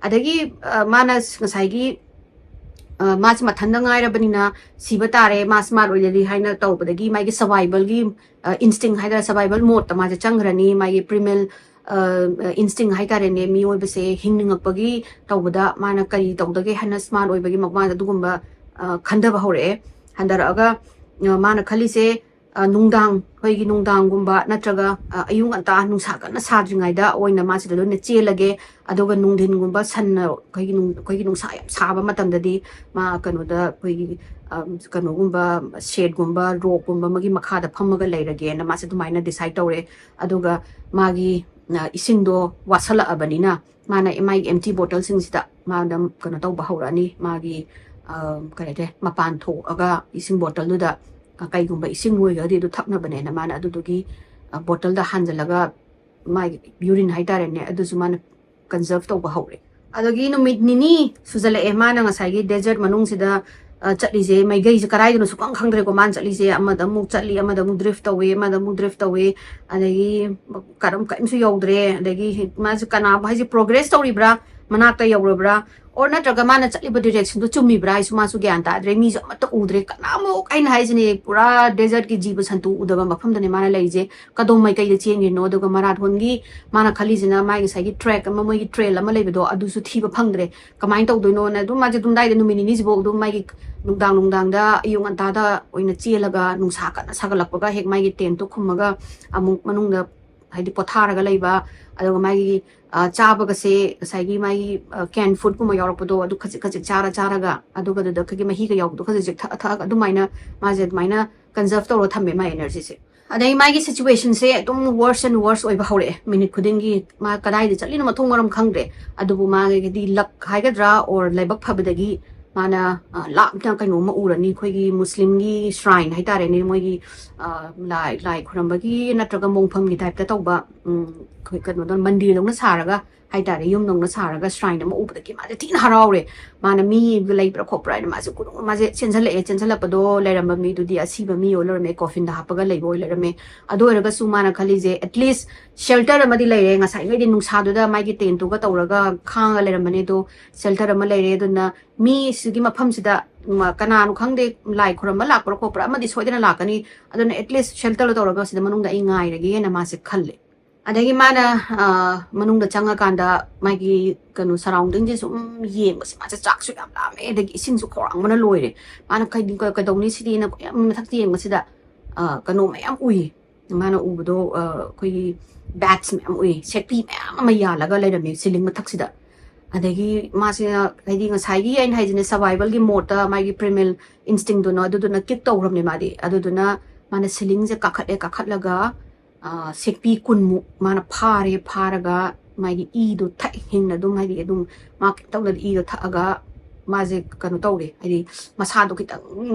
ꯑꯗꯒꯤ, ꯑ, ꯃꯥꯅ ꯉꯁꯥꯏꯒꯤ, ꯑ, ꯃꯥꯁꯦ ꯃꯊꯟꯇ ꯉꯥꯏꯔꯕꯅꯤꯅ ꯁꯤꯕ ꯇꯥꯔꯦ, ꯃꯥ ꯁ꯭ꯃꯥꯔꯠ ꯑꯣꯏꯗ꯭ꯔꯗꯤ ꯍꯥꯏꯅ ꯇꯧꯕꯗꯒꯤ ꯃꯥꯒꯤ ꯁꯔꯚꯥꯏꯕꯜꯒꯤ, ꯑ, ꯏꯟꯁꯇꯤꯡ ꯍꯥꯏꯇꯥꯔꯦ, ꯁꯔꯚꯥꯏꯕꯜ ꯃꯣꯗꯇ ꯃꯥꯁꯦ ꯆꯪꯈ꯭ꯔꯅꯤ꯫ ꯃꯥꯒꯤ ꯄ꯭ꯔꯤꯃꯦꯜ, ꯑ, ꯏꯟꯁꯇꯤꯡ ꯍꯥꯏꯇꯥꯔꯦꯅꯦ, ꯃꯤꯑꯣꯏꯕꯁꯦ ꯍꯤꯡꯅꯤꯡꯉꯛꯄꯒꯤ ꯇꯧꯕꯗ ꯃꯥꯅ ꯀꯔꯤ ꯇꯧꯗꯒꯦ ꯍꯥꯏꯅ ꯁ꯭ꯃꯥꯔꯠ ꯑꯣꯏꯕꯒꯤ ꯃꯄꯥꯟꯗ ꯑꯗꯨꯒꯨꯝꯕ, ꯑ, ꯈꯟꯊꯕ ꯍꯧꯔꯛꯑꯦ꯫ ꯍꯟꯊꯔꯛꯑꯒ, ꯑ, ꯃꯥꯅ ꯈꯜꯂꯤꯁꯦ, ꯑ, ꯅꯨꯡꯗꯥꯡ, ꯑꯩꯈꯣꯏꯒꯤ ꯅꯨꯡꯗꯥꯡꯒꯨꯝꯕ ꯅꯠꯇ꯭ꯔꯒ, ꯑ, ꯑꯌꯨꯛ ꯉꯟꯇꯥ ꯅꯨꯡꯁꯥ ꯀꯟꯅ ꯁꯥꯗ꯭ꯔꯤꯉꯩꯗ ꯑꯣꯏꯅ ꯃꯥꯁꯤꯗ ꯂꯣꯏꯅ ꯆꯦꯜꯂꯒꯦ꯫ ꯑꯗꯨꯒ ꯅꯨꯡꯊꯤꯟꯒꯨꯝꯕ ꯁꯟꯅ ꯑꯩꯈꯣꯏꯒꯤ ꯅꯨꯡ-, ꯑꯩꯈꯣꯏꯒꯤ ꯅꯨꯡꯁꯥ ꯌꯥꯝ ꯁꯥꯕ ꯃꯇꯝꯗꯗꯤ ꯃꯥ ꯀꯩꯅꯣꯗ ꯑꯩꯈꯣꯏꯒꯤ, ꯑ, ꯀꯩꯅꯣꯒꯨꯝꯕ, ꯁꯦꯠꯒꯨꯝꯕ, ꯔꯣꯛꯀꯨꯝꯕ ꯑꯃꯒꯤ ꯃꯈꯥꯗ ꯐꯝꯃꯒ ꯂꯩꯔꯒꯦꯅ ꯃꯥꯁꯦ ꯑꯗꯨꯃꯥꯏꯅ ꯗꯤꯁꯥꯏꯠ ꯇꯧꯔꯦ꯫ ꯑꯗꯨꯒ ꯃꯥꯒꯤ, ꯑ, ꯏꯁꯤꯡꯗꯣ ꯋꯥꯠꯁꯜꯂꯛꯑꯕꯅꯤꯅ ꯃꯥꯅ ꯃꯥꯒꯤ ꯑꯦꯝꯇꯤ ꯕꯣꯇꯜꯁꯤꯡꯁꯤꯗ ꯃꯥꯅ ꯀꯩꯅꯣ ꯇꯧꯕ ꯍꯧꯔꯛꯑꯅꯤ꯫ ꯃꯥꯒꯤ, ꯑ, ꯀꯔꯤ ꯍꯥꯏꯇꯥꯔꯦ, ꯃꯄꯥꯟ ꯊꯣꯛꯑꯒ ꯏꯁꯤꯡ ꯕꯣꯇꯜꯗꯨꯗ, ꯑ, ꯀꯩꯒꯨꯝꯕ ꯏꯁꯤꯡ ꯂꯣꯏꯈ꯭ꯔꯒꯗꯤ ꯑꯗꯨ ꯊꯛꯅꯕꯅꯦꯅ ꯃꯥꯅ ꯑꯗꯨꯗꯨꯒꯤ, ꯑ, ꯕꯣꯇꯜꯗ ꯍꯥꯟꯖꯜꯂꯒ ꯃꯥꯒꯤ ꯌꯨꯔꯤꯟ ꯍꯥꯏꯇꯥꯔꯦꯅꯦ, ꯑꯗꯨꯁꯨ ꯃꯥꯅ ꯀꯟꯖꯔꯚ ꯇꯧꯕ ꯍꯧꯔꯦ꯫ ꯑꯗꯒꯤ ꯅꯨꯃꯤꯠ ꯅꯤꯅꯤ ꯁꯨꯖꯜꯂꯛꯑꯦ ꯃꯥꯅ ꯉꯁꯥꯏꯒꯤ ꯗꯦꯖꯔꯠ ꯃꯅꯨꯡꯁꯤꯗ, ꯑ, ꯆꯠꯂꯤꯁꯦ꯫ ꯃꯥꯏꯀꯩꯁꯦ ꯀꯗꯥꯏꯗꯅꯣ ꯁꯨꯈꯪ ꯈꯪꯗ꯭ꯔꯦꯀꯣ ꯃꯥꯅ ꯆꯠꯂꯤꯁꯦ꯫ ꯑꯃꯗ ꯑꯃꯨꯛ ꯆꯠꯂꯤ, ꯑꯃꯗ ꯑꯃꯨꯛ ꯗ꯭ꯔꯤꯐ ꯇꯧꯋꯦ, ꯑꯃꯗ ꯑꯃꯨꯛ ꯗ꯭ꯔꯤꯐ ꯇꯧꯋꯦ꯫ ꯑꯗꯒꯤ ꯀꯔꯝ, ꯀꯔꯤꯝꯁꯨ ꯌꯧꯗ꯭ꯔꯦ꯫ ꯑꯗꯒꯤ ꯃꯥꯁꯦ ꯀꯅꯥꯕꯨ ꯍꯥꯏꯁꯦ, ꯄ꯭ꯔꯣꯒ꯭ꯔꯦꯁ ꯇꯧꯔꯤꯕ꯭ꯔꯥ, ꯃꯅꯥꯛꯇ ꯌꯧꯔꯕ꯭ꯔꯥ? ꯑꯣꯔ ꯅꯠꯇ꯭ꯔꯒ ꯃꯥꯅ ꯆꯠꯂꯤꯕ ꯗꯤꯔꯦꯛꯁꯟꯗꯣ ꯆꯨꯝꯃꯤꯕ꯭ꯔꯥ ꯍꯥꯏꯁꯨ ꯃꯥꯁꯨ ꯒ꯭ꯌꯥꯟ ꯇꯥꯗ꯭ꯔꯦ꯫ ꯃꯤꯁꯨ ꯑꯃꯠꯇ ꯎꯗ꯭ꯔꯦ, ꯀꯅꯥꯃꯨꯛ, ꯑꯩꯅ ꯍꯥꯏꯁꯤꯅꯦ, ꯄꯨꯔꯥ ꯗꯦꯖꯔꯠꯀꯤ ꯖꯤꯕ ꯁꯟꯇꯨ ꯎꯗꯕ ꯃꯐꯝꯗꯅꯦ ꯃꯥꯅ ꯂꯩꯔꯤꯁꯦ꯫ ꯀꯗꯣꯝ ꯃꯥꯏꯀꯩꯗ ꯆꯦꯟꯈ꯭ꯔꯤꯅꯣ, ꯑꯗꯨꯒ ꯃꯔꯥꯊꯣꯟꯒꯤ ꯃꯥꯅ ꯈꯜꯂꯤꯁꯤꯅ ꯃꯥꯒꯤ ꯉꯁꯥꯏꯒꯤ ꯇ꯭ꯔꯦꯛ ꯑꯃ, ꯃꯣꯏꯒꯤ ꯇ꯭ꯔꯦꯜ ꯑꯃ ꯂꯩꯕꯗꯣ, ꯑꯗꯨꯁꯨ ꯊꯤꯕ ꯐꯪꯗ꯭ꯔꯦ꯫ ꯀꯃꯥꯏꯅ ꯇꯧꯗꯣꯏꯅꯣꯅ ꯑꯗꯨꯝ ꯃꯥꯁꯦ ꯑꯗꯨꯝ ꯗꯥꯏꯗ ꯅꯨꯃꯤꯠ ꯅꯤꯅꯤꯁꯤꯐꯥꯎ ꯑꯗꯨꯝ ꯃꯥꯒꯤ ꯅꯨꯡꯗꯥꯡ ꯅꯨꯡꯗꯥꯡꯗ, ꯑꯌꯨꯛ ꯉꯟꯇꯥꯗ ꯑꯣꯏꯅ ꯆꯦꯜꯂꯒ, ꯅꯨꯡꯁꯥ ꯀꯟꯅ ꯁꯥꯒꯠꯂꯛꯄꯒ ꯍꯦꯛ ꯃꯥꯒꯤ ꯇꯦꯟꯠꯇꯣ ꯈꯨꯝꯃꯒ ꯑꯃꯨꯛ ꯃꯅꯨꯡꯗ, ꯍꯥꯏꯗꯤ, ꯄꯣꯊꯥꯔꯒ ꯂꯩꯕ꯫ ꯑꯗꯨꯒ ꯃꯥꯒꯤ, ꯑ, ꯆꯥꯕꯒꯁꯦ ꯉꯁꯥꯏꯒꯤ ꯃꯥꯒꯤ, ꯑ, ꯀꯦꯟ ꯐꯨꯗꯀꯨꯝꯕ ꯌꯥꯎꯔꯛꯄꯗꯣ, ꯑꯗꯨ ꯈꯖꯤꯛ ꯈꯖꯤꯛ ꯆꯥꯔ ꯆꯥꯔꯒ, ꯑꯗꯨꯒ ꯑꯗꯨꯗ ꯑꯩꯈꯣꯏꯒꯤ ꯃꯍꯤ ꯀꯩ ꯌꯥꯎꯕꯗꯣ ꯈꯖꯤꯛ ꯈꯖꯤꯛ ꯊꯛꯑ ꯊꯛꯑꯒ ꯑꯗꯨꯃꯥꯏꯅ ꯃꯥꯁꯦ ꯑꯗꯨꯃꯥꯏꯅ ꯀꯟꯖꯔꯞ ꯇꯧꯔꯒ ꯊꯝꯃꯦ ꯃꯥꯏ ꯑꯦꯅꯔꯖꯤꯁꯦ꯫ ꯑꯗꯩ ꯃꯥꯒꯤ ꯁꯤꯆꯨꯋꯦꯁꯟꯁꯦ ꯑꯗꯨꯝ ꯋꯔꯁ ꯑꯦꯟ ꯋꯔꯁ ꯑꯣꯏꯕ ꯍꯧꯔꯛꯑꯦ꯫ ꯃꯤꯅꯤꯠ ꯈꯨꯗꯤꯡꯒꯤ ꯃꯥ ꯀꯗꯥꯏꯗ ꯆꯠꯂꯤꯅꯣ ꯃꯊꯣꯡ ꯃꯔꯝ ꯈꯪꯗ꯭ꯔꯦ꯫ ꯑꯗꯨꯕꯨ ꯃꯥꯒꯤꯗꯤ ꯂꯛ ꯍꯥꯏꯒꯗ꯭ꯔꯥ, ꯑꯣꯔ ꯂꯥꯏꯕꯛ ꯐꯕꯗꯒꯤ ꯃꯥꯅ, ꯑ, ꯂꯥꯞꯅ ꯀꯩꯅꯣꯝꯃ ꯎꯔꯅꯤ, ꯑꯩꯈꯣꯏꯒꯤ ꯃꯨꯁꯂꯤꯝꯒꯤ ꯁ꯭ꯔꯥꯏꯟ ꯍꯥꯏꯇꯥꯔꯦꯅꯦ, ꯃꯣꯏꯒꯤ, ꯑ, ꯂꯥꯏ, ꯂꯥꯏ ꯈꯨꯔꯝꯕꯒꯤ ꯅꯠꯇ꯭ꯔꯒ ꯃꯣꯡꯐꯝꯒꯤ ꯇꯥꯏꯞꯇ ꯇꯧꯕ, ꯎꯝ, ꯑꯩꯈꯣꯏ ꯀꯩꯅꯣꯗ, ꯃꯟꯗꯤꯔꯗꯧꯅ ꯁꯥꯔꯒ ꯍꯥꯏꯇꯥꯔꯦ, ꯌꯨꯝꯗꯧꯅ ꯁꯥꯔꯒ ꯁ꯭ꯔꯥꯏꯟ ꯑꯃ ꯎꯕꯗꯒꯤ ꯃꯥꯁꯦ ꯊꯤꯅ ꯍꯔꯥꯎꯔꯦ꯫ ꯃꯥꯅ ꯃꯤ ꯂꯩꯕ꯭ꯔꯥ ꯈꯣꯠꯄ꯭ꯔꯥ ꯍꯥꯏꯅ ꯃꯥꯁꯦ ꯀꯨꯅꯨ-, ꯃꯥꯁꯦ ꯆꯦꯟꯁꯤꯜꯂꯛꯑꯦ꯫ ꯆꯦꯟꯁꯤꯜꯂꯛꯄꯗꯣ ꯂꯩꯔꯝꯕ ꯃꯤꯗꯨꯗꯤ ꯑꯁꯤꯕ ꯃꯤ ꯑꯣꯏ ꯂꯩꯔꯝꯃꯦ, ꯀꯣꯐꯤꯟꯗ ꯍꯥꯞꯄꯒ ꯂꯩꯕ ꯑꯣꯏ ꯂꯩꯔꯝꯃꯦ꯫ ꯑꯗꯨ ꯑꯣꯏꯔꯒꯁꯨ ꯃꯥꯅ ꯈꯜꯂꯤꯁꯦ, ꯑꯦꯠꯂꯤꯁ ꯁꯦꯜꯇꯔ ꯑꯃꯗꯤ ꯂꯩꯔꯦ꯫ ꯉꯁꯥꯏꯉꯩꯗꯤ ꯅꯨꯡꯁꯥꯗꯨꯗ ꯃꯥꯒꯤ ꯇꯦꯟꯠꯇꯨꯒ ꯇꯧꯔꯒ ꯈꯥꯡꯉꯒ ꯂꯩꯔꯝꯕꯅꯦ, ꯑꯗꯣ ꯁꯦꯜꯇꯔ ꯑꯃ ꯂꯩꯔꯦ꯫ ꯑꯗꯨꯅ ꯃꯤ ꯁꯤꯒꯤ ꯃꯐꯝꯁꯤꯗ, ꯃ-, ꯀꯅꯥꯅꯣ ꯈꯪꯗꯦ, ꯂꯥꯏ ꯈꯨꯔꯝꯕ ꯂꯥꯛꯄ꯭ꯔꯥ ꯈꯣꯠꯄ꯭ꯔꯥ ꯑꯃꯗꯤ ꯁꯣꯏꯗꯅ ꯂꯥꯛꯀꯅꯤ, ꯑꯗꯨꯅ ꯑꯦꯠꯂꯤꯁ ꯁꯦꯜꯇꯔ ꯇꯧꯔꯒ ꯁꯤꯗ ꯃꯅꯨꯡꯗ ꯑꯩ ꯉꯥꯏꯔꯒꯦꯅ ꯃꯥꯁꯦ ꯈꯜꯂꯦ꯫ ꯑꯗꯒꯤ ꯃꯥꯅ, ꯑ, ꯃꯅꯨꯡꯗ ꯆꯪꯉꯀꯥꯟꯗ ꯃꯥꯒꯤ ꯀꯩꯅꯣ ꯁꯔꯥꯎꯟꯗꯤꯡꯁꯦ ꯁꯨꯝ ꯌꯦꯡꯕꯁꯦ ꯃꯥꯁꯦ ꯆꯥꯛꯁꯨ ꯌꯥꯝ ꯂꯥꯝꯃꯦ, ꯑꯗꯒꯤ ꯏꯁꯤꯡꯁꯨ ꯈꯧꯔꯥꯡꯕꯅ ꯂꯣꯏꯔꯦ꯫ ꯃꯥꯅ ꯀꯩ-, ꯀ-, ꯀꯩꯗꯧꯅꯤ ꯁꯤꯗꯤꯅ ꯌꯥꯝ ꯃꯊꯛꯇ ꯌꯦꯡꯕꯁꯤꯗ, ꯑ, ꯀꯩꯅꯣ ꯃꯌꯥꯝ ꯎꯏ꯫ ꯃꯥꯅ ꯎꯕꯗꯣ, ꯑ, ꯑꯩꯈꯣꯏꯒꯤ ꯕꯦꯠꯁ ꯃꯌꯥꯝ ꯎꯏ, ꯁꯦꯛꯄꯤ ꯃꯌꯥꯝ ꯑꯃ ꯌꯥꯜꯂꯒ ꯂꯩꯔꯝꯃꯦ ꯁꯤꯂꯤꯡ ꯃꯊꯛꯁꯤꯗ꯫ ꯑꯗꯒꯤ ꯃꯥꯁꯤꯅ, ꯍꯥꯏꯗꯤ, ꯉꯁꯥꯏꯒꯤ ꯑꯩꯅ ꯍꯥꯏꯁꯤꯅꯦ, ꯁꯔꯚꯥꯏꯚꯜꯒꯤ ꯃꯣꯠꯇ ꯃꯥꯒꯤ ꯄ꯭ꯔꯤꯃꯦꯜ ꯏꯟꯁꯇꯤꯡꯗꯨꯅꯣ, ꯑꯗꯨꯗꯨꯅ ꯀꯤꯛ ꯇꯧꯈ꯭ꯔꯕꯅꯦ ꯃꯥꯗꯤ꯫ ꯑꯗꯨꯗꯨꯅ ꯃꯥꯅ ꯁꯤꯂꯤꯡꯁꯦ ꯀꯥꯈꯠꯂꯦ, ꯀꯥꯈꯠꯂꯒ, ꯑ, ꯁꯦꯛꯄꯤ ꯀꯨꯟꯃꯨꯛ ꯃꯥꯅ ꯐꯥꯔꯦ, ꯐꯥꯔꯒ ꯃꯥꯒꯤ ꯏꯗꯣ ꯊꯛꯑꯦ, ꯍꯤꯡꯅ ꯑꯗꯨꯝ, ꯍꯥꯏꯗꯤ, ꯑꯗꯨꯝ ꯃꯥ ꯀꯩꯝ ꯇꯧꯗꯅ ꯏꯗꯣ ꯊꯛꯑꯒ ꯃꯥꯁꯦ ꯀꯩꯅꯣ ꯇꯧꯔꯦ, ꯍꯥꯏꯗꯤ, ꯃꯁꯥꯗꯣ ꯈꯤꯇꯪ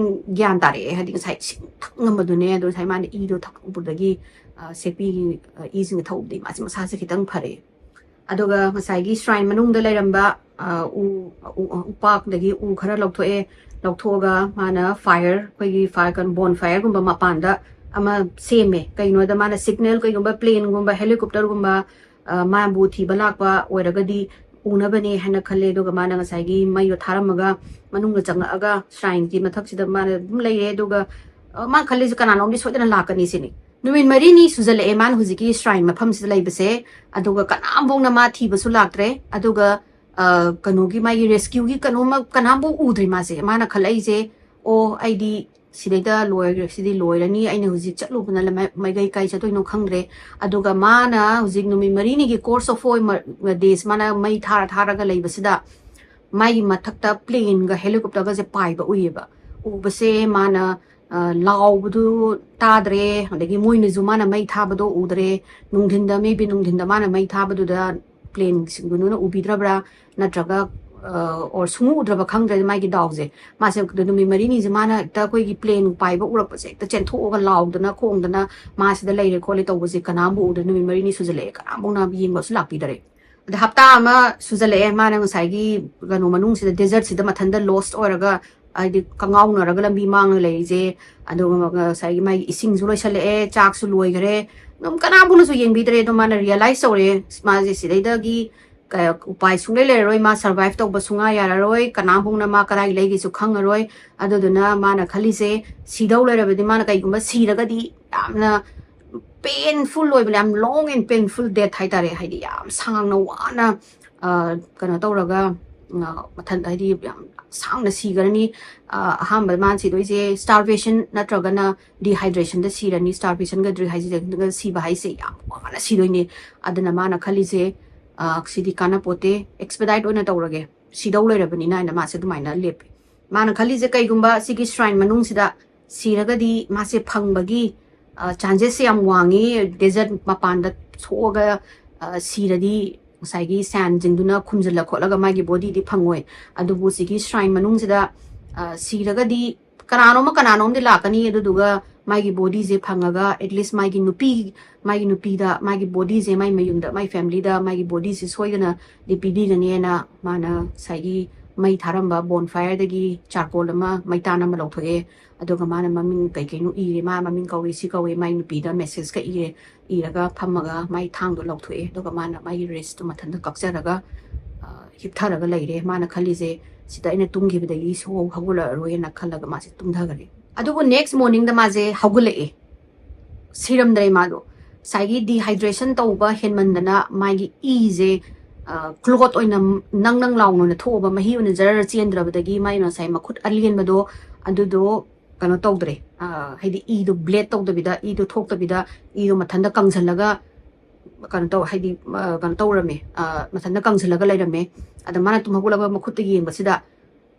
ꯒ꯭ꯌꯥꯟ ꯇꯥꯔꯛꯑꯦ, ꯍꯥꯏꯗꯤ, ꯉꯁꯥꯏ ꯏꯁꯤꯡ ꯊꯛꯉꯝꯕꯗꯨꯅꯦ, ꯑꯗꯣ ꯉꯁꯥꯏ ꯃꯥꯅ ꯏꯗꯣ ꯊꯛꯎꯕꯗꯒꯤ, ꯑ, ꯁꯦꯛꯄꯤꯒꯤ, ꯑ, ꯏꯁꯤꯡ ꯊꯛꯎꯕꯗꯒꯤ ꯃꯥꯁꯦ ꯃꯁꯥꯁꯦ ꯈꯤꯇꯪ ꯐꯔꯛꯑꯦ꯫ ꯑꯗꯨꯒ ꯉꯁꯥꯏꯒꯤ ꯁ꯭ꯔꯥꯏꯟ ꯃꯅꯨꯡꯗ ꯂꯩꯔꯝꯕ, ꯑ, ꯎ, ꯎ, ꯎ, ꯎꯄꯥꯛꯇꯒꯤ ꯎ ꯈꯔ ꯂꯧꯊꯣꯛꯑꯦ꯫ ꯂꯧꯊꯣꯛꯑꯒ ꯃꯥꯅ ꯐꯥꯏꯌꯔ, ꯑꯩꯈꯣꯏꯒꯤ ꯐꯥꯏꯌꯔ, ꯀꯩꯅꯣ, ꯕꯣꯟ ꯐꯥꯏꯌꯔꯒꯨꯝꯕ ꯃꯄꯥꯟꯗ ꯑꯃ ꯁꯦꯝꯃꯦ꯫ ꯀꯩꯅꯣꯗ ꯃꯥꯅ ꯁꯤꯒꯅꯦꯜ, ꯀꯩꯒꯨꯝꯕ ꯄ꯭ꯂꯦꯟꯒꯨꯝꯕ, ꯍꯦꯂꯤꯀꯣꯞꯇꯔꯒꯨꯝꯕ, ꯑ, ꯃꯥꯕꯨ ꯊꯤꯕ ꯂꯥꯛꯄ ꯑꯣꯏꯔꯒꯗꯤ ꯎꯅꯕꯅꯦ ꯍꯥꯏꯅ ꯈꯜꯂꯦ꯫ ꯑꯗꯨꯒ ꯃꯥꯅ ꯉꯁꯥꯏꯒꯤ ꯃꯩꯗꯣ ꯊꯥꯔꯝꯃꯒ ꯃꯅꯨꯡꯗ ꯆꯪꯉꯛꯑꯒ ꯁ꯭ꯔꯥꯏꯟꯒꯤ ꯃꯊꯛꯁꯤꯗ ꯃꯥꯅ ꯑꯗꯨꯝ ꯂꯩꯔꯦ꯫ ꯑꯗꯨꯒ ꯑ, ꯃꯥꯅ ꯈꯜꯂꯤꯁꯦ ꯀꯅꯥꯅꯣꯝꯗꯤ ꯁꯣꯏꯗꯅ ꯂꯥꯛꯀꯅꯤ ꯁꯤꯅꯤ꯫ ꯅꯨꯃꯤꯠ ꯃꯔꯤꯅꯤ ꯁꯨꯖꯜꯂꯛꯑꯦ ꯃꯥꯅ ꯍꯧꯖꯤꯛꯀꯤ ꯁ꯭ꯔꯥꯏꯟ ꯃꯐꯝꯁꯤꯗ ꯂꯩꯕꯁꯦ꯫ ꯑꯗꯨꯒ ꯀꯅꯥꯝꯐꯥꯎꯅ ꯃꯥ ꯊꯤꯕꯁꯨ ꯂꯥꯛꯇ꯭ꯔꯦ꯫ ꯑꯗꯨꯒ ꯑ, ꯀꯩꯅꯣꯒꯤ ꯃꯥꯒꯤ ꯔꯦꯁꯀ꯭ꯌꯨꯒꯤ ꯀꯩꯅꯣꯃ ꯀꯅꯥꯝꯐꯥꯎ ꯎꯗ꯭ꯔꯤ ꯃꯥꯁꯦ꯫ ꯃꯥꯅ ꯈꯜꯂꯛꯏꯁꯦ, "ꯑꯣ, ꯑꯩꯗꯤ ꯁꯤꯗꯩꯗ ꯂꯣꯏꯔꯦ, ꯁꯤꯗꯤ ꯂꯣꯏꯔꯅꯤ, ꯑꯩꯅ ꯍꯧꯖꯤꯛ ꯆꯠꯂꯨꯕꯅ ꯂꯃ-, ꯃꯥꯏꯀꯩ ꯀꯥꯏ ꯆꯠꯇꯣꯏꯅꯣ ꯈꯪꯗ꯭ꯔꯦ"꯫ ꯑꯗꯨꯒ ꯃꯥꯅ ꯍꯧꯖꯤꯛ ꯅꯨꯃꯤꯠ ꯃꯔꯤꯅꯤꯒꯤ course of four ꯃ-, days ꯃꯥꯅ ꯃꯩ ꯊꯥꯔ ꯊꯥꯔꯒ ꯂꯩꯕꯁꯤꯗ ꯃꯥꯒꯤ ꯃꯊꯛꯇ ꯄ꯭ꯂꯦꯟꯒ ꯍꯦꯂꯤꯀꯣꯞꯇꯔꯒꯁꯦ ꯄꯥꯏꯕ ꯎꯏꯌꯦꯕ꯫ ꯎꯕꯁꯦ ꯃꯥꯅ, ꯑ, ꯂꯥꯎꯕꯗꯨ ꯇꯥꯗ꯭ꯔꯦ, ꯑꯗꯒꯤ ꯃꯣꯏꯅꯁꯨ ꯃꯥꯅ ꯃꯩ ꯊꯥꯕꯗꯣ ꯎꯗ꯭ꯔꯦ꯫ ꯅꯨꯡꯊꯤꯟꯗ, maybe ꯅꯨꯡꯊꯤꯟꯗ ꯃꯥꯅ ꯃꯩ ꯊꯥꯕꯗꯨꯗ ꯄ꯭ꯂꯦꯟꯁꯤꯡꯗꯨꯅ ꯎꯕꯤꯗ꯭ꯔꯕ꯭ꯔꯥ, ꯅꯠꯇ꯭ꯔꯒ, ꯑ, or ꯁꯨꯡꯎ ꯎꯗ꯭ꯔꯕ ꯈꯪꯗ꯭ꯔꯦ ꯃꯥꯒꯤ ꯗꯥꯎꯁꯦ꯫ ꯃꯥꯁꯦ ꯑꯗꯨ ꯅꯨꯃꯤꯠ ꯃꯔꯤꯅꯤꯁꯦ ꯃꯥꯅ ꯍꯦꯛꯇ ꯑꯩꯈꯣꯏꯒꯤ ꯄ꯭ꯂꯦꯟ ꯄꯥꯏꯕ ꯎꯔꯛꯄꯁꯦ ꯍꯦꯛꯇ ꯆꯦꯟꯊꯣꯛꯑꯒ ꯂꯥꯎꯗꯅ ꯈꯣꯡꯗꯅ ꯃꯥ ꯁꯤꯗ ꯂꯩꯔꯦ ꯈꯣꯠꯂꯦ ꯇꯧꯕꯁꯦ ꯀꯅꯥꯝꯕꯨ ꯎꯗ꯭ꯔꯦ꯫ ꯅꯨꯃꯤꯠ ꯃꯔꯤꯅꯤ ꯁꯨꯖꯜꯂꯛꯑꯦ, ꯀꯅꯥꯝꯕꯨꯅ ꯌꯦꯡꯕꯁꯨ ꯂꯥꯛꯄꯤꯗꯔꯦ꯫ ꯑꯗ ꯍꯞꯇꯥ ꯑꯃ ꯁꯨꯖꯜꯂꯛꯑꯦ ꯃꯥꯅ ꯉꯁꯥꯏꯒꯤ ꯀꯩꯅꯣ ꯃꯅꯨꯡꯁꯤꯗ, ꯗꯦꯖꯔꯠꯁꯤꯗ ꯃꯊꯟꯇ ꯂꯣꯁ ꯑꯣꯏꯔꯒ, ꯍꯥꯏꯗꯤ ꯀꯉꯥꯎꯅꯔꯒ ꯂꯝꯕꯤ ꯃꯥꯡꯉ ꯂꯩꯔꯤꯁꯦ꯫ ꯑꯗꯨꯒ ꯉꯁꯥꯏꯒꯤ ꯃꯥꯒꯤ ꯏꯁꯤꯡꯁꯨ ꯂꯣꯏꯁꯜꯂꯛꯑꯦ, ꯆꯥꯛꯁꯨ ꯂꯣꯏꯈꯔꯦ꯫ ꯑꯗꯨꯝ ꯀꯅꯥꯝꯕꯨꯅꯁꯨ ꯌꯦꯡꯕꯤꯗ꯭ꯔꯦ꯫ ꯑꯗꯣ ꯃꯥꯅ ꯔꯤꯌꯦꯂꯥꯏꯁ ꯇꯧꯔꯦ, ꯃꯥꯁꯦ ꯁꯤꯗꯩꯗꯒꯤ ꯀ-, ꯎꯄꯥꯏ ꯁꯨꯡꯂꯩ ꯂꯩꯔꯔꯣꯏ, ꯃꯥ ꯁꯔꯚꯥꯏꯚ ꯇꯧꯕ ꯁꯨꯡꯌꯥ ꯌꯥꯔꯔꯣꯏ, ꯀꯅꯥꯝꯕꯨꯅ ꯃꯥ ꯀꯗꯥꯏ ꯂꯩꯒꯦꯁꯨ ꯈꯪꯉꯔꯣꯏ꯫ ꯑꯗꯨꯗꯨꯅ ꯃꯥꯅ ꯈꯜꯂꯤꯁꯦ, ꯁꯤꯗꯧ ꯂꯩꯔꯕꯗꯤ, ꯃꯥꯅ ꯀꯩꯒꯨꯝꯕ ꯁꯤꯔꯒꯗꯤ ꯌꯥꯝꯅ ꯄꯦꯟꯐꯨꯜ ꯑꯣꯏꯕꯅꯦ, ꯌꯥꯝ long and painful death ꯍꯥꯏꯇꯥꯔꯦ꯫ ꯍꯥꯏꯗꯤ ꯌꯥꯝ ꯁꯥꯡꯅ ꯋꯥꯅ, ꯑ, ꯀꯩꯅꯣ ꯇꯧꯔꯒ, ꯑ, ꯃꯊꯟ, ꯍꯥꯏꯗꯤ ꯌꯥꯝ ꯁꯥꯡꯅ ꯁꯤꯈ꯭ꯔꯅꯤ꯫ ꯑ, ꯑꯍꯥꯟꯕ ꯃꯥꯅ ꯁꯤꯗꯣꯏꯁꯦ starvation ꯅꯠꯇ꯭ꯔꯒꯅ ꯗꯤꯍꯥꯏꯗ꯭ꯔꯦꯁꯟꯗ ꯁꯤꯔꯅꯤ꯫ Starvationꯒ ꯗꯤꯍꯥꯏꯗ꯭ꯔꯦꯁꯟꯒ ꯁꯤꯕ ꯍꯥꯏꯁꯦ ꯌꯥꯝ ꯋꯥꯅ ꯁꯤꯗꯣꯏꯅꯦ꯫ ꯑꯗꯨꯅ ꯃꯥꯅ ꯈꯜꯂꯤꯁꯦ, ꯑ, ꯁꯤꯗꯤ ꯀꯥꯟꯅꯄꯣꯠꯇꯦ, expedite ꯑꯣꯏꯅ ꯇꯧꯔꯒꯦ, ꯁꯤꯗꯧ ꯂꯩꯔꯕꯅꯤꯅ ꯍꯥꯏꯅ ꯃꯥꯁꯦ ꯑꯗꯨꯃꯥꯏꯅ ꯂꯦꯞꯄꯦ꯫ ꯃꯥꯅ ꯈꯜꯂꯤꯁꯦ, ꯀꯩꯒꯨꯝꯕ ꯁꯤꯒꯤ ꯁ꯭ꯔꯥꯏꯟ ꯃꯅꯨꯡꯁꯤꯗ ꯁꯤꯔꯒꯗꯤ ꯃꯥꯁꯦ ꯐꯪꯕꯒꯤ, ꯑ, ꯆꯥꯟꯁꯦꯁꯁꯦ ꯌꯥꯝ ꯋꯥꯡꯉꯤ꯫ ꯗꯦꯖꯔꯠ ꯃꯄꯥꯟꯗ ꯊꯣꯛꯑꯒ, ꯑ, ꯁꯤꯔꯗꯤ ꯉꯁꯥꯏꯒꯤ ꯁꯦꯟꯁꯤꯡꯗꯨꯅ ꯈꯨꯝꯖꯤꯜꯂ ꯈꯣꯠꯂꯒ ꯃꯥꯒꯤ ꯕꯣꯗꯤꯗꯤ ꯐꯪꯉꯣꯏ꯫ ꯑꯗꯨꯕꯨ ꯁꯤꯒꯤ ꯁ꯭ꯔꯥꯏꯟ ꯃꯅꯨꯡꯁꯤꯗ, ꯑ, ꯁꯤꯔꯒꯗꯤ ꯀꯅꯥꯅꯣꯝꯃ ꯀꯅꯥꯅꯣꯝꯗꯤ ꯂꯥꯛꯀꯅꯤ꯫ ꯑꯗꯨꯗꯨꯒ ꯃꯥꯒꯤ ꯕꯣꯗꯤꯁꯦ ꯐꯪꯉꯒ, at least ꯃꯥꯒꯤ ꯅꯨꯄꯤ, ꯃꯥꯒꯤ ꯅꯨꯄꯤꯗ, ꯃꯥꯒꯤ ꯕꯣꯗꯤꯁꯦ ꯃꯥꯒꯤ ꯃꯌꯨꯝꯗ, ꯃꯥꯒꯤ ꯐꯦꯃꯤꯂꯤꯗ ꯃꯥꯒꯤ ꯕꯣꯗꯤꯁꯦ ꯁꯣꯏꯗꯅꯗꯤ ꯄꯤꯕꯤꯒꯅꯤꯅ ꯃꯥꯅ ꯉꯁꯥꯏꯒꯤ ꯃꯩ ꯊꯥꯔꯝꯕ ꯕꯣꯟꯐꯥꯌꯔꯗꯒꯤ ꯆꯥꯔꯀꯣꯜ ꯑꯃ, ꯃꯩꯇꯥꯟ ꯑꯃ ꯂꯧꯊꯣꯛꯑꯦ꯫ ꯑꯗꯨꯒ ꯃꯥꯅ ꯃꯃꯤꯡ ꯀꯩ ꯀꯩꯅꯣ ꯏꯔꯦ, ꯃꯥ ꯃꯃꯤꯡ ꯀꯧꯏ, ꯁꯤ ꯀꯧꯏ, ꯃꯥꯏ ꯅꯨꯄꯤꯗ ꯃꯦꯁꯦꯖꯀ ꯏꯔꯦ꯫ ꯏꯔꯒ ꯐꯝꯃꯒ ꯃꯥꯏ ꯊꯥꯡꯗꯣ ꯂꯧꯊꯣꯛꯑꯦ꯫ ꯑꯗꯨꯒ ꯃꯥꯅ ꯃꯥꯒꯤ ꯔꯤꯁꯇꯨ ꯃꯊꯟꯇ ꯀꯛꯆꯔꯒ, ꯍꯤꯞꯊꯔꯒ ꯂꯩꯔꯦ꯫ ꯃꯥꯅ ꯈꯜꯂꯤꯁꯦ, "ꯁꯤꯗ ꯑꯩꯅ ꯇꯨꯝꯈꯤꯕꯗꯒꯤ ꯁꯨꯡꯍꯧ ꯍꯧꯒꯠꯂꯛꯑꯔꯣꯏꯅ" ꯈꯜꯂꯒ ꯃꯥꯁꯦ ꯇꯨꯝꯊꯈꯔꯦ꯫ ꯑꯗꯨꯕꯨ next morningꯗ ꯃꯥꯁꯦ ꯍꯧꯒꯠꯂꯛꯑꯦ꯫ ꯁꯤꯔꯝꯗ꯭ꯔꯦ ꯃꯥꯗꯣ꯫ ꯉꯁꯥꯏꯒꯤ dehydration ꯇꯧꯕ ꯍꯦꯟꯃꯟꯗꯅ ꯃꯥꯒꯤ ꯏꯁꯦ, ꯑ, clot ꯑꯣꯏꯅ ꯅꯪ ꯅꯪ ꯂꯥꯎꯅ ꯑꯣꯏꯅ ꯊꯣꯛꯑꯕ, ꯃꯍꯤ ꯑꯣꯏꯅ ꯖꯔ ꯆꯦꯟꯗ꯭ꯔꯕꯗꯒꯤ ꯃꯥꯒꯤ ꯉꯁꯥꯏ ꯃꯈꯨꯠ ꯑꯂꯦꯟꯕꯗꯣ ꯑꯗꯨꯗꯣ ꯀꯩꯅꯣ ꯇꯧꯗ꯭ꯔꯦ꯫ ꯑ, ꯍꯥꯏꯗꯤ ꯏꯗꯣ bleed ꯇꯧꯗꯕꯤꯗ, ꯏꯗꯣ ꯊꯣꯛꯇꯕꯤꯗ, ꯏꯗꯣ ꯃꯊꯟꯇ ꯀꯪꯁꯤꯜꯂꯒ ꯀꯩꯅꯣ ꯇꯧ-, ꯍꯥꯏꯗꯤ, ꯑ, ꯀꯩꯅꯣ ꯇꯧꯔꯝꯃꯦ꯫ ꯑ, ꯃꯊꯟꯇ ꯀꯪꯁꯤꯜꯂꯒ ꯂꯩꯔꯝꯃꯦ꯫ ꯑꯗ ꯃꯥꯅ ꯇꯨꯝ ꯍꯧꯒꯠꯂꯒ ꯃꯈꯨꯠꯇ ꯌꯦꯡꯕꯁꯤꯗ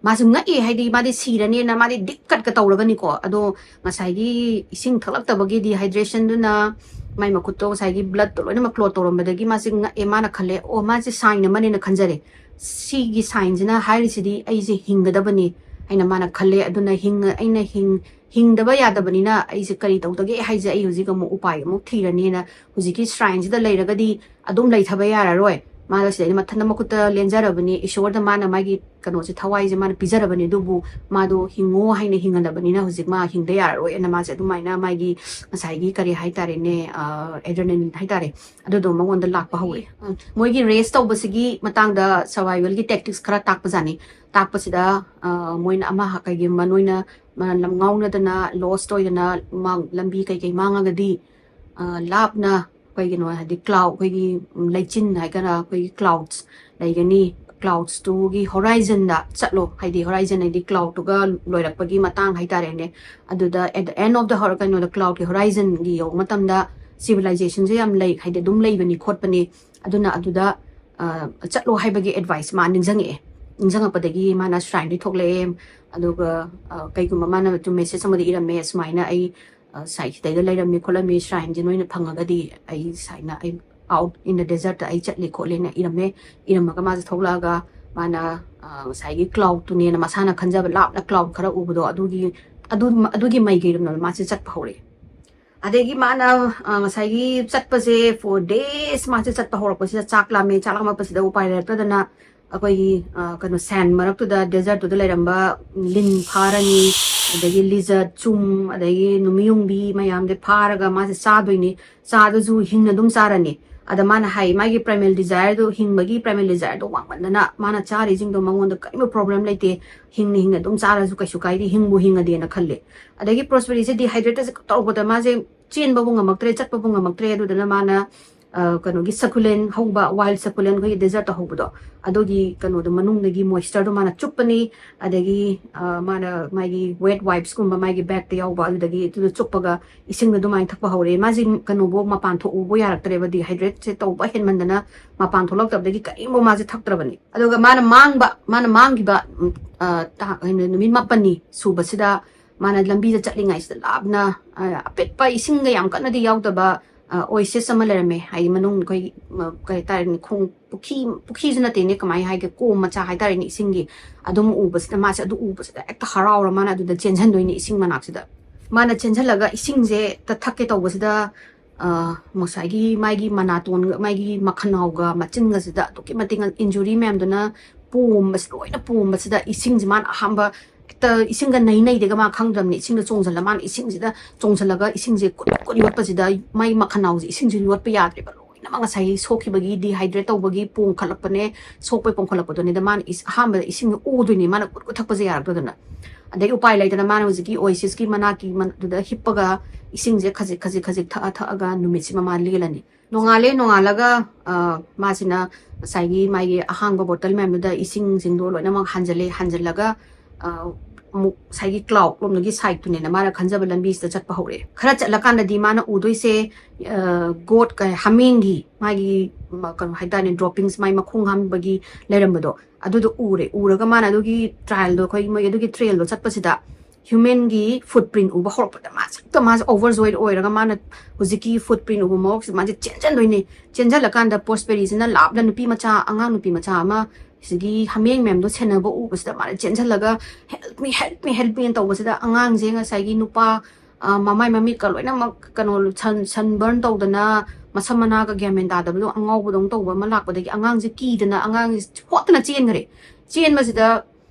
ꯃꯥꯁꯨ ꯉꯛꯑꯦ, ꯍꯥꯏꯗꯤ ꯃꯥꯗꯤ ꯁꯤꯔꯅꯦꯅ ꯃꯥꯗꯤ ꯗꯤꯛ ꯀꯠꯀ ꯇꯧꯔꯒꯅꯤꯀꯣ꯫ ꯑꯗꯣ ꯉꯁꯥꯏꯒꯤ ꯏꯁꯤꯡ ꯊꯛꯂꯛꯇꯕꯒꯤ dehydrationꯗꯨꯅ ꯃꯥꯏ ꯃꯈꯨꯠꯇꯣ ꯉꯁꯥꯏꯒꯤ bloodꯇꯣ ꯂꯣꯏꯅꯃꯛ clot ꯇꯧꯔꯝꯕꯗꯒꯤ ꯃꯥꯁꯦ ꯉꯛꯑꯦ꯫ ꯃꯥꯅ ꯈꯜꯂꯦ, "ꯑꯣ, ꯃꯥꯁꯦ sign ꯑꯃꯅꯦꯅ ꯈꯟꯖꯔꯦ꯫ ꯁꯤꯒꯤ signꯁꯤꯅ ꯍꯥꯏꯔꯤꯁꯤꯗꯤ ꯑꯩꯁꯦ ꯍꯤꯡꯒꯗꯕꯅꯤ" ꯍꯥꯏꯅ ꯃꯥꯅ ꯈꯜꯂꯦ꯫ ꯑꯗꯨꯅ ꯍꯤꯡ-, ꯑꯩꯅ ꯍꯤꯡ-, ꯍꯤꯡꯗꯕ ꯌꯥꯗꯕꯅꯤꯅ ꯑꯩꯁꯦ ꯀꯔꯤ ꯇꯧꯗꯒꯦ ꯍꯥꯏꯁꯦ, ꯑꯩ ꯍꯧꯖꯤꯛ ꯑꯃꯨꯛ ꯎꯄꯥꯏ ꯑꯃꯨꯛ ꯊꯤꯔꯅꯤꯅ ꯍꯧꯖꯤꯛꯀꯤ shrineꯁꯤꯗ ꯂꯩꯔꯒꯗꯤ ꯑꯗꯨꯝ ꯂꯩꯊꯕ ꯌꯥꯔꯔꯣꯏ꯫ ꯃꯥꯗꯣ ꯁꯤꯗꯩꯗ ꯃꯊꯟꯇ ꯃꯈꯨꯠꯇ ꯂꯦꯟꯖꯔꯕꯅꯤ, ꯏꯁꯣꯔꯗ ꯃꯥꯅ ꯃꯥꯒꯤ ꯀꯩꯅꯣꯁꯦ, ꯊꯋꯥꯏꯁꯦ ꯃꯥꯅ ꯄꯤꯖꯔꯕꯅꯤ, ꯑꯗꯨꯕꯨ ꯃꯥꯗꯣ ꯍꯤꯡꯉꯣ ꯍꯥꯏꯅ ꯍꯤꯡꯍꯜꯂꯕꯅꯤꯅ ꯍꯧꯖꯤꯛ ꯃꯥ ꯍꯤꯡꯗ ꯌꯥꯔꯔꯣꯏꯅ ꯃꯥꯁꯦ ꯑꯗꯨꯃꯥꯏꯅ ꯃꯥꯒꯤ ꯉꯁꯥꯏꯒꯤ ꯀꯔꯤ ꯍꯥꯏꯇꯥꯔꯦꯅꯦ, ꯑ, adrenaline ꯍꯥꯏꯇꯥꯔꯦ, ꯑꯗꯨꯗꯣ ꯃꯉꯣꯟꯗ ꯂꯥꯛꯄ ꯍꯧꯔꯛꯑꯦ꯫ ꯎꯝ, ꯃꯣꯏꯒꯤ race ꯇꯧꯕꯁꯤꯒꯤ ꯃꯇꯥꯡꯗ survivalꯒꯤ tactics ꯈꯔ ꯇꯥꯛꯄꯖꯥꯠꯅꯤ꯫ ꯇꯥꯛꯄꯁꯤꯗ, ꯑ, ꯃꯣꯏꯅ ꯑꯃ ꯀꯩꯒꯨꯝꯕ ꯅꯣꯏꯅ ꯃ-, ꯂꯝ ꯉꯥꯎꯅꯗꯅ, lost ꯑꯣꯏꯗꯅ, ꯃꯥꯡ-, ꯂꯝꯕꯤ ꯀꯩꯀꯩ ꯃꯥꯡꯉꯒꯗꯤ, ꯑ, ꯂꯥꯞꯅ ꯀꯩꯒꯤꯅꯣ ꯍꯥꯏꯗꯤ cloud, ꯑꯩꯈꯣꯏꯒꯤ, ꯎꯝ, ꯂꯩꯆꯤꯟ ꯍꯥꯏꯒꯗ꯭ꯔꯥ, ꯑꯩꯈꯣꯏꯒꯤ clouds ꯂꯩꯒꯅꯤ, cloudsꯇꯨꯒꯤ horizonꯗ ꯆꯠꯂꯣ, ꯍꯥꯏꯗꯤ horizon ꯍꯥꯏꯗꯤ cloudꯇꯨꯒ ꯂꯣꯏꯔꯛꯄꯒꯤ ꯃꯇꯥꯡ ꯍꯥꯏꯇꯥꯔꯦꯅꯦ꯫ ꯑꯗꯨꯗ at the end of the hor-, ꯀꯩꯅꯣꯗ, cloudꯀꯤ horizonꯒꯤ ꯌꯧꯕ ꯃꯇꯝꯗ civilizationꯁꯦ ꯌꯥꯝ ꯂꯩ, ꯍꯥꯏꯗꯤ ꯑꯗꯨꯝ ꯂꯩꯕꯅꯤ ꯈꯣꯠꯄꯅꯤ, ꯑꯗꯨꯅ ꯑꯗꯨꯗ, ꯑ, ꯆꯠꯂꯣ ꯍꯥꯏꯕꯒꯤ advice ꯃꯥ ꯅꯤꯡꯁꯤꯡꯉꯛꯑꯦ꯫ ꯅꯤꯡꯁꯤꯡꯉꯛꯄꯗꯒꯤ ꯃꯥꯅ shrineꯗꯒꯤ ꯊꯣꯛꯂꯛꯑꯦ꯫ ꯑꯗꯨꯒ, ꯑ, ꯀꯩꯒꯨꯝꯕ ꯃꯥꯅ message ꯑꯃꯗ ꯏꯔꯝꯃꯦ, ꯁꯨꯃꯥꯏꯅ ꯑꯩ, ꯑ, ꯁꯥꯏ ꯁꯤꯗꯩꯗ ꯂꯩꯔꯝꯃꯤ ꯈꯣꯠꯂꯝꯃꯤ, shrineꯁꯦ ꯅꯣꯏꯅ ꯐꯪꯉꯒꯗꯤ ꯑꯩ ꯁꯨꯃꯥꯏꯅ ꯑꯩ out in the desert ꯑꯩ ꯆꯠꯂꯤ ꯈꯣꯠꯂꯦꯅ ꯏꯔꯝꯃꯦ꯫ ꯏꯔꯝꯃꯒ ꯃꯥꯁꯦ ꯊꯣꯛꯂꯛꯑꯒ ꯃꯥꯅ, ꯑ, ꯉꯁꯥꯏꯒꯤ cloudꯇꯨꯅꯦꯅ ꯃꯁꯥꯅ ꯈꯟꯖꯕ ꯂꯥꯞꯅ cloud ꯈꯔ ꯎꯕꯗꯣ, ꯑꯗꯨꯒꯤ, ꯑꯗꯨ, ꯑꯗꯨꯒꯤ ꯃꯥꯏꯀꯩꯔꯣꯝꯗ ꯃꯥꯁꯦ ꯆꯠꯄ ꯍꯧꯔꯛꯑꯦ꯫ ꯑꯗꯒꯤ ꯃꯥꯅ, ꯑ, ꯉꯁꯥꯏꯒꯤ ꯆꯠꯄꯁꯦ for days ꯃꯥꯁꯦ ꯆꯠꯄ ꯍꯧꯔꯛꯄꯁꯤꯗ ꯆꯥꯛ ꯂꯥꯝꯃꯦ, ꯆꯥꯛ ꯂꯥꯝꯃꯛꯄꯁꯤꯗ ꯎꯄꯥꯏ ꯂꯩꯔꯛꯇꯗꯅ ꯑꯩꯈꯣꯏꯒꯤ, ꯑ, ꯀꯩꯅꯣ, sand ꯃꯔꯛꯇꯨꯗ, desertꯇꯨꯗ ꯂꯩꯔꯝꯕ ꯂꯤꯟ ꯐꯥꯔꯅꯤ, ꯑꯗꯒꯤ lizard, ꯆꯨꯝ, ꯑꯗꯒꯤ ꯅꯨꯃꯤꯌꯨꯡꯕꯤ ꯃꯌꯥꯝꯁꯦ ꯐꯥꯔꯒ ꯃꯥꯁꯦ ꯆꯥꯗꯣꯏꯅꯤ꯫ ꯆꯥꯗꯨꯁꯨ ꯍꯤꯡꯅ ꯑꯗꯨꯝ ꯆꯥꯔꯅꯤ꯫ ꯑꯗ ꯃꯥꯅ ꯍꯥꯏ, ꯃꯥꯒꯤ primal desireꯗꯣ, ꯍꯤꯡꯕꯒꯤ primal desireꯗꯣ ꯋꯥꯡꯃꯟꯗꯅ ꯃꯥꯅ ꯆꯥꯔꯤꯁꯤꯡꯗꯣ ꯃꯉꯣꯟꯗ ꯀꯔꯤꯝꯇ problem ꯂꯩꯇꯦ, ꯍꯤꯡꯅ ꯍꯤꯡꯅ ꯑꯗꯨꯝ ꯆꯥꯔꯁꯨ ꯀꯩꯁꯨ ꯀꯥꯏꯗꯦ, ꯍꯤꯡꯕꯨ ꯍꯤꯡꯉꯗꯤꯅ ꯈꯜꯂꯦ꯫ ꯑꯗꯒꯤ Prospereeꯁꯦ dehydrateꯁꯦ ꯇꯧꯔꯛꯄꯗ ꯃꯥꯁꯦ ꯆꯦꯟꯕꯕꯨ ꯉꯝꯃꯛꯇ꯭ꯔꯦ, ꯆꯠꯄꯕꯨ ꯉꯝꯃꯛꯇ꯭ꯔꯦ꯫ ꯑꯗꯨꯗꯨꯅ ꯃꯥꯅ ꯑ, ꯀꯩꯅꯣꯒꯤ succulent ꯍꯧꯕ, wild succulent, ꯑꯩꯈꯣꯏꯒꯤ desertꯇ ꯍꯧꯕꯗꯣ, ꯑꯗꯨꯒꯤ ꯀꯩꯅꯣꯗꯣ, ꯃꯅꯨꯡꯗꯒꯤ moistureꯗꯣ ꯃꯥꯅ ꯆꯨꯞꯄꯅꯤ꯫ ꯑꯗꯒꯤ ꯑ, ꯃꯥꯅ ꯃꯥꯒꯤ wet wipesꯀꯨꯝꯕ ꯃꯥꯒꯤ bagꯇ ꯌꯥꯎꯕ, ꯑꯗꯨꯗꯒꯤ ꯑꯗꯨꯗ ꯆꯨꯞꯄꯒ ꯏꯁꯤꯡꯗꯣ ꯑꯗꯨꯃꯥꯏꯅ ꯊꯛꯄ ꯍꯧꯔꯦ꯫ ꯃꯥꯁꯦ ꯀꯩꯅꯣꯕꯨ ꯃꯄꯥꯟ ꯊꯣꯛꯎꯕ ꯌꯥꯔꯛꯇ꯭ꯔꯦꯕ, dehydrateꯁꯦ ꯇꯧꯕ ꯍꯦꯟꯃꯟꯗꯅ ꯃꯄꯥꯟ ꯊꯣꯛꯂꯛꯇꯕꯗꯒꯤ ꯀꯔꯤꯝꯐꯥꯎ ꯃꯥꯁꯦ ꯊꯛꯇ꯭ꯔꯕꯅꯤ꯫ ꯑꯗꯨꯒ ꯃꯥꯅ ꯃꯥꯡꯕ, ꯃꯥꯅ ꯃꯥꯡꯈꯤꯕ, ꯎꯝ, ꯑ, ꯇꯥ-, ꯀꯩꯅꯣ, ꯅꯨꯃꯤꯠ ꯃꯥꯄꯟꯅꯤ ꯁꯨꯕꯁꯤꯗ ꯃꯥꯅ ꯂꯝꯕꯤꯗ ꯆꯠꯂꯤꯉꯩꯁꯤꯗ ꯂꯥꯞꯅ, ꯑ, ꯑꯄꯤꯛꯄ ꯏꯁꯤꯡꯒ ꯌꯥꯝ ꯀꯟꯅꯗꯤ ꯌꯥꯎꯗꯕ, ꯑ, oasis ꯑꯃ ꯂꯩꯔꯝꯃꯦ꯫ ꯍꯥꯏꯗꯤ ꯃꯅꯨꯡ ꯑꯩꯈꯣꯏꯒꯤ, ꯃ-, ꯀꯩ ꯍꯥꯏꯇꯥꯔꯦꯅꯦ, ꯈꯣꯡ, ꯄꯨꯈ꯭ꯔꯤ, ꯄꯨꯈ꯭ꯔꯤꯁꯨ ꯅꯠꯇꯦꯅꯦ, ꯀꯃꯥꯏ ꯍꯥꯏꯒꯦ, ꯀꯣꯝ ꯃꯆꯥ ꯍꯥꯏꯇꯥꯔꯦꯅꯦ, ꯏꯁꯤꯡꯒꯤ꯫ ꯑꯗꯨꯝ ꯎꯕꯁꯤꯗ ꯃꯥꯁꯦ ꯑꯗꯨ ꯎꯕꯁꯤꯗ ꯍꯦꯛꯇ ꯍꯔꯥꯎꯔ ꯃꯥꯅ ꯑꯗꯨꯗ ꯆꯦꯟꯁꯤꯟꯗꯣꯏꯅꯦ, ꯏꯁꯤꯡ ꯃꯅꯥꯛꯁꯤꯗ꯫ ꯃꯥꯅ ꯆꯦꯟꯁꯤꯜꯂꯒ ꯏꯁꯤꯡꯁꯦ ꯍꯦꯛꯇ ꯊꯛꯀꯦ ꯇꯧꯕꯁꯤꯗ, ꯑ, ꯉꯁꯥꯏꯒꯤ ꯃꯥꯒꯤ ꯃꯅꯥꯇꯣꯟꯒ ꯃꯥꯒꯤ ꯃꯈꯅꯥꯎꯒ ꯃꯆꯤꯟꯒꯁꯤꯗ ꯑꯗꯨꯛꯀꯤ ꯃꯇꯤꯛ injury ꯃꯌꯥꯝꯗꯨꯅ ꯄꯣꯝꯕꯁꯤ, ꯂꯣꯏꯅ ꯄꯣꯝꯕꯁꯤꯗ ꯏꯁꯤꯡꯁꯤ ꯃꯥꯅ ꯑꯍꯥꯟꯕ ꯍꯦꯛꯇ ꯏꯁꯤꯡꯒ ꯅꯩ ꯅꯩꯗꯒ ꯃꯥ ꯈꯪꯗ꯭ꯔꯕꯅꯤ꯫ ꯏꯁꯤꯡꯗ ꯆꯣꯡꯁꯤꯜꯂ, ꯃꯥꯅ ꯏꯁꯤꯡꯁꯤꯗ ꯆꯣꯡꯁꯤꯜꯂꯒ ꯏꯁꯤꯡꯁꯦ ꯀꯨꯠ ꯀꯨꯠ ꯌꯣꯠꯄꯁꯤꯗ ꯃꯥꯒꯤ ꯃꯈꯅꯥꯎꯁꯦ ꯏꯁꯤꯡꯁꯦ ꯌꯣꯠꯄ ꯌꯥꯗ꯭ꯔꯦꯕ꯫ ꯂꯣꯏꯅꯃꯛ ꯉꯁꯥꯏꯒꯤ ꯁꯣꯛꯈꯤꯕꯒꯤ, dehydrate ꯇꯧꯕꯒꯤ ꯄꯣꯝꯈꯠꯂꯛꯄꯅꯦ, ꯁꯣꯛꯄꯩ ꯄꯣꯝꯈꯠꯂꯛꯄꯗꯨꯅꯤꯗ ꯃꯥꯅ ꯏꯁ-, ꯑꯍꯥꯟꯕꯗ ꯏꯁꯤꯡ ꯑꯣꯗꯣꯏꯅꯦ, ꯃꯥꯅ ꯀꯨꯠ ꯀꯨꯠ ꯊꯛꯄꯁꯦ ꯌꯥꯔꯛꯇꯗꯅ꯫ ꯑꯗꯩ ꯎꯄꯥꯏ ꯂꯩꯇꯅ ꯃꯥꯅ ꯍꯧꯖꯤꯛꯀꯤ oasisꯀꯤ ꯃꯅꯥꯛꯀꯤ ꯃꯟ-, ꯑꯗꯨꯗ ꯍꯤꯞꯄꯒ ꯏꯁꯤꯡꯁꯦ ꯈꯖꯤꯛ ꯈꯖꯤꯛ ꯈꯖꯤꯛ ꯊꯛꯑ ꯊꯛꯑꯒ ꯅꯨꯃꯤꯠꯁꯤꯃ ꯃꯥ ꯂꯦꯜꯂꯅꯤ꯫ ꯅꯣꯡꯉꯥꯜꯂꯦ, ꯅꯣꯡꯉꯥꯜꯂꯒ, ꯑ, ꯃꯥꯁꯤꯅ ꯉꯁꯥꯏꯒꯤ ꯃꯥꯒꯤ ꯑꯍꯥꯡꯕ bottle ꯃꯌꯥꯝꯗꯨꯗ ꯏꯁꯤꯡꯁꯤꯡꯗꯣ ꯂꯣꯏꯅꯃꯛ ꯍꯥꯟꯖꯜꯂꯦ, ꯍꯥꯟꯖꯜꯂꯒ, ꯑ, ꯑꯃꯨꯛ ꯉꯁꯥꯏꯒꯤ cloud ꯂꯣꯝꯗꯒꯤ sideꯇꯨꯅꯦꯅ ꯃꯥꯅ ꯈꯟꯖꯕ ꯂꯝꯕꯤꯁꯤꯗ ꯆꯠꯄ ꯍꯧꯔꯛꯑꯦ꯫ ꯈꯔ ꯆꯠꯂꯀꯥꯟꯗꯗꯤ ꯃꯥꯅ ꯎꯗꯣꯏꯁꯦ, ꯑ, goat ꯀ-, ꯍꯥꯃꯦꯡꯒꯤ ꯃꯥꯒꯤ ꯃ-, ꯀꯩꯅꯣ ꯍꯥꯏꯇꯥꯔꯦ, droppings, ꯃꯥꯒꯤ ꯃꯈꯣꯡ ꯍꯥꯝꯕꯒꯤ ꯂꯩꯔꯝꯕꯗꯣ, ꯑꯗꯨꯗꯣ ꯎꯔꯦ꯫ ꯎꯔꯒ ꯃꯥꯅ ꯑꯗꯨꯒꯤ trialꯗꯣ, ꯑꯩꯈꯣꯏ ꯃꯣꯏ ꯑꯗꯨꯒꯤ trailꯗꯣ ꯆꯠꯄꯁꯤꯗ humanꯒꯤ footprint ꯎꯕ ꯍꯧꯔꯛꯄꯗ ꯃꯥꯁꯦ ꯍꯦꯛꯇ, ꯃꯥꯁꯦ overjoyed ꯑꯣꯏꯔꯒ ꯃꯥꯅ ꯍꯧꯖꯤꯛꯀꯤ footprint ꯎꯕ ꯃꯐꯝꯁꯤꯗ ꯃꯥꯁꯦ ꯆꯦꯟꯁꯤꯟꯗꯣꯏꯅꯦ꯫ ꯆꯦꯟꯁꯤꯜꯂꯀꯥꯟꯗ Prospereeꯁꯤꯅ ꯂꯥꯞꯅ ꯅꯨꯄꯤ ꯃꯆꯥ, ꯑꯉꯥꯡ ꯅꯨꯄꯤ ꯃꯆꯥ ꯑꯃ ꯁꯤꯒꯤ ꯍꯥꯃꯦꯡ ꯃꯌꯥꯝꯗꯣ ꯁꯦꯟꯅꯕ ꯎꯕꯁꯤꯗ ꯃꯥꯅ ꯆꯦꯟꯁꯤꯜꯂꯒ, "Help me, help me, help me" ꯇꯧꯕꯁꯤꯗ ꯑꯉꯥꯡꯁꯦ ꯉꯁꯥꯏꯒꯤ ꯅꯨꯄꯥ, ꯑ, ꯃꯃꯥꯏ ꯃꯃꯤꯠꯀ ꯂꯣꯏꯅꯃꯛ ꯀꯩꯅꯣ sun, sunburn ꯇꯧꯗꯅ ꯃꯁꯝ ꯃꯅꯥꯒ ꯒ꯭ꯌꯥꯟ ꯃꯦꯟ ꯇꯥꯗꯕꯗꯣ ꯑꯉꯥꯎꯕꯗꯧꯅ ꯇꯧꯕ ꯑꯃ ꯂꯥꯛꯄꯗꯒꯤ ꯑꯉꯥꯡꯁꯦ ꯀꯤꯗꯅ ꯑꯉꯥꯡꯁꯦ ꯍꯣꯠꯇꯅ ꯆꯦꯟꯈ꯭ꯔꯦ꯫ ꯆꯦꯟꯕꯁꯤꯗ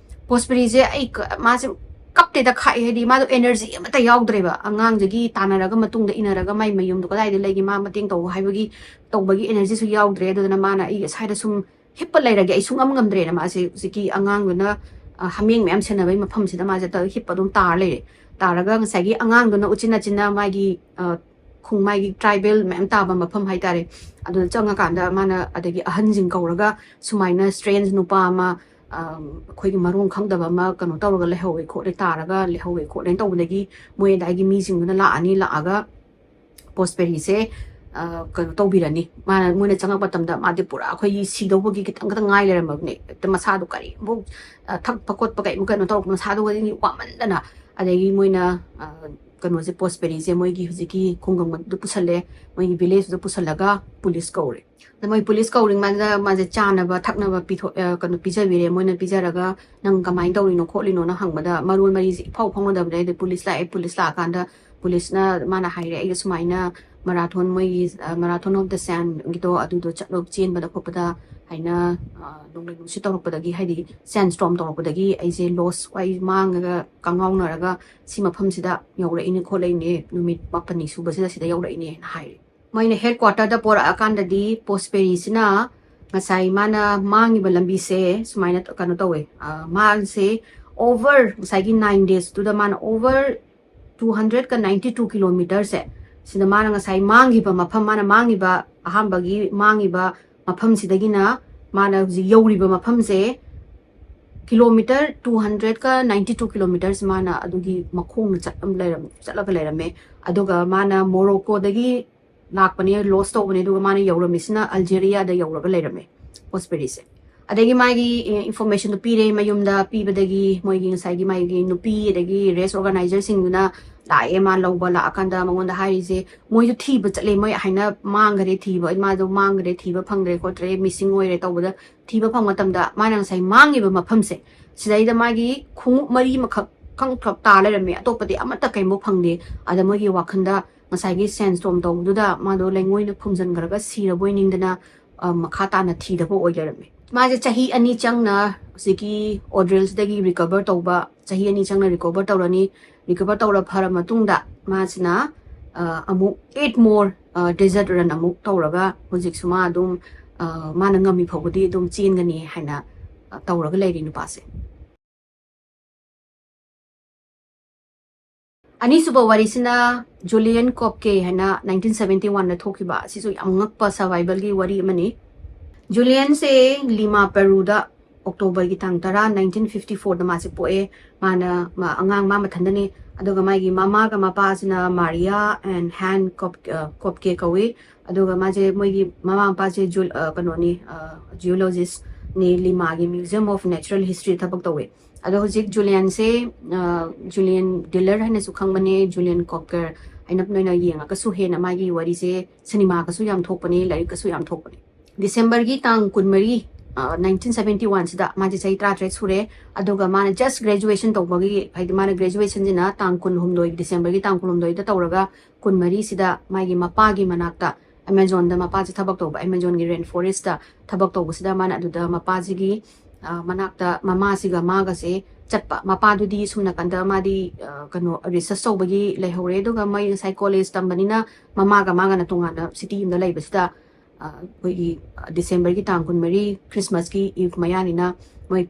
Prospereeꯁꯦ ꯑꯩ ꯀ-, ꯃꯥꯁꯦ ꯀꯞꯇꯦꯗ, ꯈꯥꯛꯑꯦ ꯍꯥꯏꯗꯤ ꯃꯥꯗꯣ energy ꯑꯃꯠꯇ ꯌꯥꯎꯗ꯭ꯔꯦꯕ꯫ ꯑꯉꯥꯡꯗꯨꯒꯤ ꯇꯥꯟꯅꯔꯒ ꯃꯇꯨꯡꯗ ꯏꯟꯅꯔꯒ ꯃꯥꯏ ꯃꯌꯨꯝꯗꯣ ꯀꯗꯥꯏꯗ ꯂꯩꯒꯦ, ꯃꯥ ꯃꯇꯦꯡ ꯇꯧ ꯍꯥꯏꯕꯒꯤ ꯇꯧꯕꯒꯤ energyꯁꯨ ꯌꯥꯎꯗ꯭ꯔꯦ꯫ ꯑꯗꯨꯗꯨꯅ ꯃꯥꯅ ꯑꯩ ꯁ꯭ꯋꯥꯏꯗ ꯁꯨꯝ ꯍꯤꯞꯄ ꯂꯩꯔꯒꯦ, ꯑꯩ ꯁꯨꯡꯉꯝ ꯉꯝꯗ꯭ꯔꯦꯅ ꯃꯥꯁꯦ ꯍꯧꯖꯤꯛꯀꯤ ꯑꯉꯥꯡꯗꯨꯅ, ꯑ, ꯍꯥꯃꯦꯡ ꯃꯌꯥꯝ ꯁꯦꯟꯅꯕꯒꯤ ꯃꯐꯝꯁꯤꯗ ꯃꯥꯁꯦ ꯇ-, ꯍꯤꯞꯄ ꯑꯗꯨꯝ ꯇꯥꯔ ꯂꯩꯔꯦ꯫ ꯇꯥꯔꯒ ꯉꯁꯥꯏꯒꯤ ꯑꯉꯥꯡꯗꯨꯅ ꯎꯆꯤꯟ ꯅꯥꯆꯤꯟꯅ ꯃꯥꯒꯤ, ꯑ, ꯈꯣꯡ-, ꯃꯥꯒꯤ tribal ꯃꯌꯥꯝ ꯇꯥꯕ ꯃꯐꯝ ꯍꯥꯏꯇꯥꯔꯦ, ꯑꯗꯨꯗ ꯆꯪꯉꯀꯥꯟꯗ ꯃꯥꯅ ꯑꯗꯒꯤ ꯑꯍꯟꯁꯤꯡ ꯀꯧꯔꯒ ꯁꯨꯃꯥꯏꯅ strange ꯅꯨꯄꯥ ꯑꯃ, ꯑ, ꯑꯩꯈꯣꯏꯒꯤ ꯃꯔꯣꯟ ꯈꯪꯗꯕ ꯑꯃ ꯀꯩꯅꯣ ꯇꯧꯔꯒ ꯂꯩꯍꯧꯋꯦ ꯈꯣꯠꯂꯦ, ꯇꯥꯔꯒ ꯂꯩꯍꯧꯋꯦ ꯈꯣꯠꯂꯦꯅ ꯇꯧꯕꯗꯒꯤ ꯃꯣꯏ ꯑꯗꯥꯏꯒꯤ ꯃꯤꯁꯤꯡꯗꯨꯅ ꯂꯥꯛꯑꯅꯤ, ꯂꯥꯛꯑꯒ ꯄꯣꯁꯄꯦꯔꯤꯁꯦ, ꯑ, ꯀꯩꯅꯣ ꯇꯧꯕꯤꯔꯅꯤ꯫ ꯃꯥꯅ, ꯃꯣꯏꯅ ꯆꯪꯉꯛꯄ ꯃꯇꯝꯗ ꯃꯥꯗꯤ ꯄꯨꯔꯥ ꯑꯩꯈꯣꯏꯒꯤ ꯁꯤꯗꯧꯕꯒꯤ ꯈꯤꯇꯪ ꯈꯤꯇꯪ ꯉꯥꯏ ꯂꯩꯔꯝꯃꯕꯅꯦ꯫ ꯍꯦꯛꯇ ꯃꯁꯥꯗꯣ ꯀꯔꯤꯝꯐꯥꯎ, ꯑ, ꯊꯛꯄ ꯈꯣꯠꯄ ꯀꯔꯤꯝ ꯀꯩꯅꯣ ꯇꯧꯔꯛꯄ, ꯃꯁꯥꯗꯣ ꯋꯥꯃꯟꯗꯅ꯫ ꯑꯗꯒꯤ ꯃꯣꯏꯅ, ꯑ, ꯀꯩꯅꯣꯁꯦ, ꯄꯣꯁꯄꯦꯔꯤꯁꯦ ꯃꯣꯏꯒꯤ ꯍꯧꯖꯤꯛꯀꯤ ꯈꯨꯡꯒꯪꯗ ꯄꯨꯁꯜꯂꯦ, ꯃꯣꯏꯒꯤ villageꯇꯨꯗ ꯄꯨꯁꯜꯂꯒ ꯄꯨꯂꯤꯁ ꯀꯧꯔꯦ꯫ ꯑꯗ ꯃꯣꯏ ꯄꯨꯂꯤꯁ ꯀꯧꯔꯤꯉꯩꯗ ꯃꯥꯁꯦ ꯆꯥꯅꯕ ꯊꯛꯅꯕ ꯄꯤꯊꯣꯛ-, ꯑ, ꯀꯩꯅꯣ ꯄꯤꯖꯕꯤꯔꯦ꯫ ꯃꯣꯏꯅ ꯄꯤꯖꯔꯒ, "ꯅꯪ ꯀꯃꯥꯏꯅ ꯇꯧꯔꯤꯅꯣ ꯈꯣꯠꯂꯤꯅꯣꯅ" ꯍꯪꯕꯗ ꯃꯔꯣꯟ ꯃꯔꯤꯁꯦ ꯏꯐꯥꯎ ꯐꯥꯎꯅꯗꯕꯗꯩ ꯑꯗ ꯄꯨꯂꯤꯁ ꯂꯥꯛꯑꯦ꯫ ꯄꯨꯂꯤꯁ ꯂꯥꯛꯑꯀꯥꯟꯗ ꯄꯨꯂꯤꯁꯅ, ꯃꯥꯅ ꯍꯥꯏꯔꯦ, "ꯑꯩꯒ ꯁꯨꯃꯥꯏꯅ ꯃꯔꯥꯊꯣꯟ, ꯃꯣꯏꯒꯤ, ꯑ, Marathon of the Sandꯒꯤꯗꯣ ꯑꯗꯨꯗꯣ ꯆꯠꯂꯣ, ꯆꯦꯟꯕꯗ ꯈꯣꯠꯄꯗ ꯍꯥꯏꯅ, ꯑ, ꯅꯣꯡꯂꯩ ꯅꯨꯡꯁꯤꯠ ꯇꯧꯔꯛꯄꯗꯒꯤ, ꯍꯥꯏꯗꯤ sandstorm ꯇꯧꯔꯛꯄꯗꯒꯤ ꯑꯩꯁꯦ lost, ꯑꯩ ꯃꯥꯡꯉꯒ ꯀꯪꯉꯥꯎꯅꯔꯒ ꯁꯤ ꯃꯐꯝꯁꯤꯗ ꯌꯧꯔꯛꯏꯅꯦ ꯈꯣꯠꯂꯛꯏꯅꯦ, ꯅꯨꯃꯤꯠ ꯃꯥꯄꯟꯅꯤ ꯁꯨꯕꯁꯤꯗ ꯁꯤꯗ ꯌꯧꯔꯛꯏꯅꯦꯅ" ꯍꯥꯏꯔꯦ꯫ ꯃꯣꯏꯅ headquarterꯗ ꯄꯣꯔꯛꯑꯀꯥꯟꯗꯗꯤ ꯄꯣꯁꯄꯦꯔꯤꯁꯤꯅ ꯉꯁꯥꯏ ꯃꯥꯅ ꯃꯥꯡꯉꯤꯕ ꯂꯝꯕꯤꯁꯦ ꯁꯨꯃꯥꯏꯅ ꯀꯩꯅꯣ ꯇꯧꯋꯦ, ꯑ, ꯃꯥꯁꯦ over ꯉꯁꯥꯏꯒꯤ nine daysꯇꯨꯗ ꯃꯥꯅ over two hundredꯀ ninety two kilometerꯁꯦ, ꯁꯤꯗ ꯃꯥꯅ ꯉꯁꯥꯏ ꯃꯥꯡꯈꯤꯕ ꯃꯐꯝ, ꯃꯥꯅ ꯃꯥꯡꯉꯤꯕ, ꯑꯍꯥꯟꯕꯒꯤ ꯃꯥꯡꯉꯤꯕ ꯃꯐꯝꯁꯤꯗꯒꯤꯅ ꯃꯥꯅ ꯍꯧꯖꯤꯛ ꯌꯧꯔꯤꯕ ꯃꯐꯝꯁꯦ kilometer two hundredꯀ ninety two kilometerꯁꯦ ꯃꯥꯅ ꯑꯗꯨꯒꯤ ꯃꯈꯣꯡꯅ ꯆꯠꯂꯝ-, ꯂꯩꯔꯝ-, ꯆꯠꯂꯒ ꯂꯩꯔꯝꯃꯦ꯫ ꯑꯗꯨꯒ ꯃꯥꯅ ꯃꯣꯔꯣꯀꯣꯗꯒꯤ ꯂꯥꯛꯄꯅꯦ, lost ꯇꯧꯕꯅꯦ, ꯑꯗꯨꯒ ꯃꯥꯅ ꯌꯧꯔꯝꯃꯤꯁꯤꯅ ꯑꯜꯖꯦꯔꯤꯌꯥꯗ ꯌꯧꯔꯒ ꯂꯩꯔꯝꯃꯦ ꯄꯣꯁꯄꯦꯔꯤꯁꯦ꯫ ꯑꯗꯒꯤ ꯃꯥꯒꯤ, ꯑꯦ, informationꯗꯣ ꯄꯤꯔꯦ ꯃꯌꯨꯝꯗ, ꯄꯤꯕꯗꯒꯤ ꯃꯣꯏꯒꯤ ꯉꯁꯥꯏꯒꯤ ꯃꯥꯒꯤ ꯅꯨꯄꯤ ꯑꯗꯒꯤ race organizerꯁꯤꯡꯗꯨꯅ ꯂꯥꯛꯑꯦ, ꯃꯥ ꯂꯧꯕ ꯂꯥꯛꯑꯀꯥꯟꯗ ꯃꯉꯣꯟꯗ ꯍꯥꯏꯔꯤꯁꯦ, ꯃꯣꯏꯁꯨ ꯊꯤꯕ ꯆꯠꯂꯦ, ꯃꯣꯏ ꯍꯥꯏꯅ ꯃꯥꯡꯈꯔꯦ, ꯊꯤꯕ, ꯃꯥꯗꯣ ꯃꯥꯡꯈꯔꯦ, ꯊꯤꯕ ꯐꯪꯗ꯭ꯔꯦ ꯈꯣꯠꯇ꯭ꯔꯦ, missing ꯑꯣꯏꯔꯦ ꯇꯧꯕꯗ, ꯊꯤꯕ ꯐꯪꯕ ꯃꯇꯝꯗ ꯃꯥꯅ ꯉꯁꯥꯏ ꯃꯥꯡꯉꯤꯕ ꯃꯐꯝꯁꯦ, ꯁꯤꯗꯩꯗ ꯃꯥꯒꯤ ꯈꯣꯡꯎꯞ ꯃꯔꯤ ꯑꯃꯈꯛ ꯈꯪꯈꯛ ꯇꯥ ꯂꯩꯔꯝꯃꯦ, ꯑꯇꯣꯞꯄꯗꯤ ꯑꯃꯠꯇ ꯀꯩꯝꯐꯥꯎ ꯐꯪꯗꯦ꯫ ꯑꯗ ꯃꯣꯏꯒꯤ ꯋꯥꯈꯜꯗ ꯉꯁꯥꯏꯒꯤ sandstorm ꯇꯧꯕꯗꯨꯗ ꯃꯥꯗꯣ ꯂꯩꯉꯣꯏꯅ ꯐꯨꯝꯖꯤꯟꯈ꯭ꯔꯒ ꯁꯤꯔꯕꯣꯏ ꯅꯤꯡꯗꯅ, ꯑ, ꯃꯈꯥ ꯇꯥꯅ ꯊꯤꯗꯕ ꯑꯣꯏ ꯂꯩꯔꯝꯃꯦ꯫ ꯃꯥꯁꯦ ꯆꯍꯤ ꯑꯅꯤ ꯆꯪꯅ ꯍꯧꯖꯤꯛꯀꯤ ordealꯁꯤꯗꯒꯤ recover ꯇꯧꯕ, ꯆꯍꯤ ꯑꯅꯤ ꯆꯪꯅ recover ꯇꯧꯔꯅꯤ꯫ Recover ꯇꯧꯔ ꯐꯔ ꯃꯇꯨꯡꯗ ꯃꯥꯁꯤꯅ ꯑ, ꯑꯃꯨꯛ eight more desert run ꯑꯃꯨꯛ ꯇꯧꯔꯒ ꯍꯧꯖꯤꯛꯁꯨ ꯃꯥ ꯑꯗꯨꯝ ꯑ, ꯃꯥꯅ ꯉꯝꯃꯤ ꯐꯥꯎꯕꯗꯤ ꯑꯗꯨꯝ ꯆꯦꯟꯒꯅꯤ ꯍꯥꯏꯅ ꯑ, ꯇꯧꯔꯒ ꯂꯩꯔꯤ ꯅꯨꯄꯥꯁꯦ꯫ ꯑꯅꯤꯁꯨꯕ ꯋꯥꯔꯤꯁꯤꯅ ꯖꯨꯂꯤꯌꯟ ꯀꯣꯞꯀꯦ ꯍꯥꯏꯅ nineteen seventy oneꯗ ꯊꯣꯛꯈꯤꯕ, ꯑꯁꯤꯁꯨ ꯌꯥꯝ ꯉꯛꯄ survivalꯒꯤ ꯋꯥꯔꯤ ꯑꯃꯅꯤ꯫ ꯖꯨꯂꯤꯌꯟꯁꯦ ꯂꯤꯃꯥ ꯄꯦꯔꯨꯗ Octoberꯒꯤ ꯇꯥꯡ ꯇꯔꯥ, nineteen fifty fourꯗ ꯃꯥꯁꯦ ꯄꯣꯛꯑꯦ꯫ ꯃꯥꯅ ꯃꯥ- ꯑꯉꯥꯡ ꯃꯥ ꯃꯊꯟꯗꯅꯤ꯫ ꯑꯗꯨꯒ ꯃꯥꯒꯤ ꯃꯃꯥꯒ ꯃꯄꯥꯁꯤꯅ ꯃꯥꯔꯤꯌꯥ and ꯍꯦꯟ ꯀꯣꯞ ꯑ, ꯀꯣꯞꯀꯦ ꯀꯧꯏ꯫ ꯑꯗꯨꯒ ꯃꯥꯁꯦ ꯃꯣꯏꯒꯤ ꯃꯃꯥ ꯃꯄꯥꯁꯦ ꯖꯨ- ꯑ, ꯀꯩꯅꯣꯅꯤ, geologistꯅꯤ, ꯂꯤꯃꯥꯒꯤ Museum of Natural History ꯊꯕꯛ ꯇꯧꯋꯦ꯫ ꯑꯗꯣ ꯍꯧꯖꯤꯛ ꯖꯨꯂꯤꯌꯟꯁꯦ ꯖꯨꯂꯤꯌꯟ ꯗꯤꯂꯔ ꯍꯥꯏꯅꯁꯨ ꯈꯪꯕꯅꯦ, ꯖꯨꯂꯤꯌꯟ ꯀꯣꯞꯀꯦ ꯍꯥꯏꯅ ꯅꯣꯏꯅ ꯌꯦꯡꯉꯒꯁꯨ ꯍꯦꯟꯅ ꯃꯥꯒꯤ ꯋꯥꯔꯤꯁꯦ ꯁꯤꯅꯦꯃꯥꯒꯁꯨ ꯌꯥꯝ ꯊꯣꯛꯄꯅꯦ, ꯂꯥꯏꯔꯤꯛꯀꯁꯨ ꯌꯥꯝ ꯊꯣꯛꯄꯅꯦ꯫ Decemberꯒꯤ ꯇꯥꯡ ꯀꯨꯟꯃꯔꯤ, nineteen seventy oneꯁꯤꯗ ꯃꯥꯁꯦ ꯆꯍꯤ ꯇꯔꯥꯇꯔꯦꯠ ꯁꯨꯔꯦ꯫ ꯑꯗꯨꯒ ꯃꯥꯅ just graduation ꯇꯧꯕꯒꯤ, ꯍꯥꯏꯗꯤ ꯃꯥꯅ graduationꯁꯤꯅ ꯇꯥꯡ ꯀꯨꯟꯍꯨꯝꯗꯣꯏ, Decemberꯒꯤ ꯇꯥꯡ ꯀꯨꯟꯍꯨꯝꯗꯣꯏꯗ ꯇꯧꯔꯒ ꯀꯨꯟꯃꯔꯤꯁꯤꯗ ꯃꯥꯒꯤ ꯃꯄꯥꯒꯤ ꯃꯅꯥꯛꯇ, Amazonꯗ ꯃꯄꯥꯁꯦ ꯊꯕꯛ ꯇꯧꯕ, Amazonꯒꯤ rain forestꯇ ꯊꯕꯛ ꯇꯧꯕꯁꯤꯗ ꯃꯥꯅ ꯑꯗꯨꯗ ꯃꯄꯥꯁꯤꯒꯤ ꯑ, ꯃꯅꯥꯛꯇ ꯃꯃꯥꯁꯤꯒ ꯃꯥꯒꯁꯦ ꯆꯠꯄ꯫ ꯃꯄꯥꯗꯨꯗꯤ ꯁꯨꯝ ꯅꯥꯀꯟꯗ ꯃꯥꯗꯤ ꯑ, ꯀꯩꯅꯣ research ꯇꯧꯕꯒꯤ ꯂꯩꯍꯧꯔꯦ꯫ ꯑꯗꯨꯒ ꯃꯣꯏ ꯉꯁꯥꯏ college ꯇꯝꯕꯅꯤꯅ ꯃꯃꯥꯒ ꯃꯥꯒꯅ ꯇꯣꯉꯥꯟꯅ city ꯑꯃꯗ ꯂꯩꯕꯁꯤꯗ ꯑ, ꯑꯩꯈꯣꯏꯒꯤ Decemberꯒꯤ ꯇꯥꯡ ꯀꯨꯟꯃꯔꯤ Christmasꯀꯤ eve ꯃꯌꯥꯅꯤꯅ ꯃꯣꯏ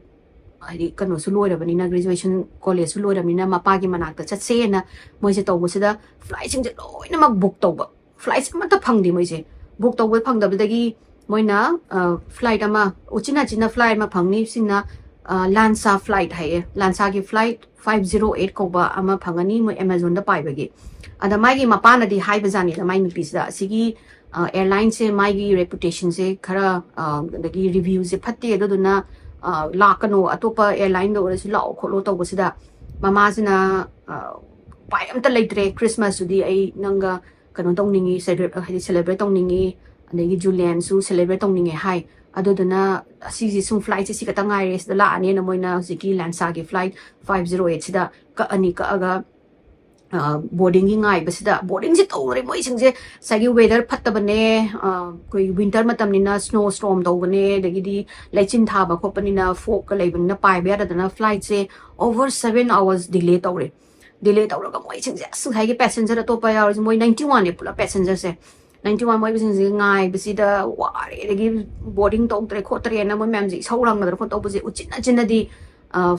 ꯍꯥꯏꯗꯤ ꯀꯩꯅꯣꯁꯨ ꯂꯣꯏꯔꯕꯅꯤꯅ, graduation collegeꯁꯨ ꯂꯣꯏꯔꯕꯅꯤꯅ ꯃꯄꯥꯒꯤ ꯃꯅꯥꯛꯇ ꯆꯠꯁꯦꯅ ꯃꯣꯏꯁꯦ ꯇꯧꯕꯁꯤꯗ flightꯁꯤꯡꯁꯦ ꯂꯣꯏꯅꯃꯛ book ꯇꯧꯕ꯫ Flightꯁꯦ ꯑꯃꯠꯇ ꯐꯪꯗꯦ ꯃꯣꯏꯁꯦ꯫ Book ꯇꯧꯕ ꯐꯪꯗꯕꯗꯒꯤ ꯃꯣꯏꯅ ꯑ, flight ꯑꯃ ꯎꯆꯤꯟ ꯅꯥꯆꯤꯟꯅ flight ꯑꯃ ꯐꯪꯅꯤ꯫ ꯁꯤꯅ ꯑ, ꯂꯥꯟꯁꯥ flight ꯍꯥꯏꯌꯦ꯫ ꯂꯥꯟꯁꯥꯒꯤ flight five zero eight ꯀꯧꯕ ꯑꯃ ꯐꯪꯒꯅꯤ ꯃꯣꯏ Amazonꯗ ꯄꯥꯏꯕꯒꯤ꯫ ꯑꯗ ꯃꯥꯒꯤ ꯃꯄꯥꯅꯗꯤ ꯍꯥꯏꯕꯖꯥꯠꯅꯤꯗ ꯃꯥꯏ ꯅꯨꯄꯤꯁꯤꯗ, ꯑꯁꯤꯒꯤ ꯑ, airlineꯁꯦ ꯃꯥꯒꯤ reputationꯁꯦ ꯈꯔ ꯑ, ꯑꯗꯒꯤ reviewꯁꯦ ꯐꯠꯇꯦ, ꯑꯗꯨꯗꯨꯅ ꯑ, ꯂꯥꯛꯀꯅꯣ, ꯑꯇꯣꯞꯄ airlineꯗ ꯑꯣꯏꯔꯁꯨ ꯂꯥꯛꯑꯣ ꯈꯣꯠꯂꯣ ꯇꯧꯕꯁꯤꯗ ꯃꯃꯥꯁꯤꯅ ꯑ, ꯎꯄꯥꯏ ꯑꯝꯇ ꯂꯩꯇ꯭ꯔꯦ, Christmasꯇꯨꯗꯤ ꯑꯩ ꯅꯪꯒ ꯀꯩꯅꯣ ꯇꯧꯅꯤꯡꯉꯤ, celebrate ꯍꯥꯏꯗꯤ celebrate ꯇꯧꯅꯤꯡꯉꯤ, ꯑꯗꯒꯤ ꯖꯨꯂꯤꯌꯟꯁꯨ celebrate ꯇꯧꯅꯤꯡꯉꯦ ꯍꯥꯏ꯫ ꯑꯗꯨꯗꯨꯅ ꯑꯁꯤꯁꯦ ꯁꯨꯝ flightꯁꯦ ꯁꯤ ꯈꯛꯇ ꯉꯥꯏꯔꯦ, ꯁꯤꯗ ꯂꯥꯛꯑꯅꯦꯅ ꯃꯣꯏꯅ ꯍꯧꯖꯤꯛꯀꯤ ꯂꯥꯟꯁꯥꯒꯤ flight five zero eightꯁꯤꯗ ꯀꯛꯑꯅꯤ꯫ ꯀꯛꯑꯒ ꯕꯣꯔꯗꯤꯡꯒꯤ ꯉꯥꯏꯕꯁꯤꯗ, ꯕꯣꯔꯗꯤꯡꯁꯦ ꯇꯧꯔꯦ ꯃꯣꯏꯁꯤꯡꯁꯦ꯫ ꯉꯁꯥꯏꯒꯤ ꯋꯦꯗꯔ ꯐꯠꯇꯕꯅꯦ, ꯑꯩꯈꯣꯏ ꯋꯤꯟꯇꯔ ꯃꯇꯝꯅꯤꯅ ꯁ꯭ꯅꯣ ꯁ꯭ꯇꯣꯔꯝ ꯇꯧꯕꯅꯦ, ꯑꯗꯒꯤꯗꯤ ꯂꯩꯆꯤꯟ ꯊꯥꯕ ꯈꯣꯠꯄꯅꯤꯅ ꯐꯣꯛꯀ ꯂꯩꯕꯅꯤꯅ ꯄꯥꯏꯕ ꯌꯥꯗꯗꯅ ꯐ꯭ꯂꯥꯏꯠꯁꯦ over seven hours delay ꯇꯧꯔꯦ꯫ ꯗꯤꯂꯦ ꯇꯧꯔꯒ ꯃꯣꯏꯁꯤꯡꯁꯦ ꯑꯁ ꯉꯁꯥꯏꯒꯤ ꯄꯦꯁꯦꯟꯖꯔ ꯑꯇꯣꯞꯄ ꯌꯥꯎꯔꯤꯁꯦ ꯃꯣꯏ ninety one ꯅꯦ ꯄꯨꯂꯞ ꯄꯦꯁꯦꯟꯖꯔꯁꯦ꯫ Ninety one ꯃꯣꯏꯁꯤꯡꯁꯦ ꯉꯥꯏꯕꯁꯤꯗ ꯋꯥꯔꯦ, ꯑꯗꯒꯤ ꯕꯣꯔꯗꯤꯡ ꯇꯧꯗ꯭ꯔꯦ ꯈꯣꯠꯇ꯭ꯔꯦꯅ ꯃꯣꯏ ꯃꯌꯥꯝꯁꯦ ꯏꯁꯧ ꯂꯥꯡꯅꯗꯅ ꯈꯣꯠꯇꯧꯕꯁꯦ ꯎꯆꯤꯟ ꯅꯥꯆꯤꯟꯅꯗꯤ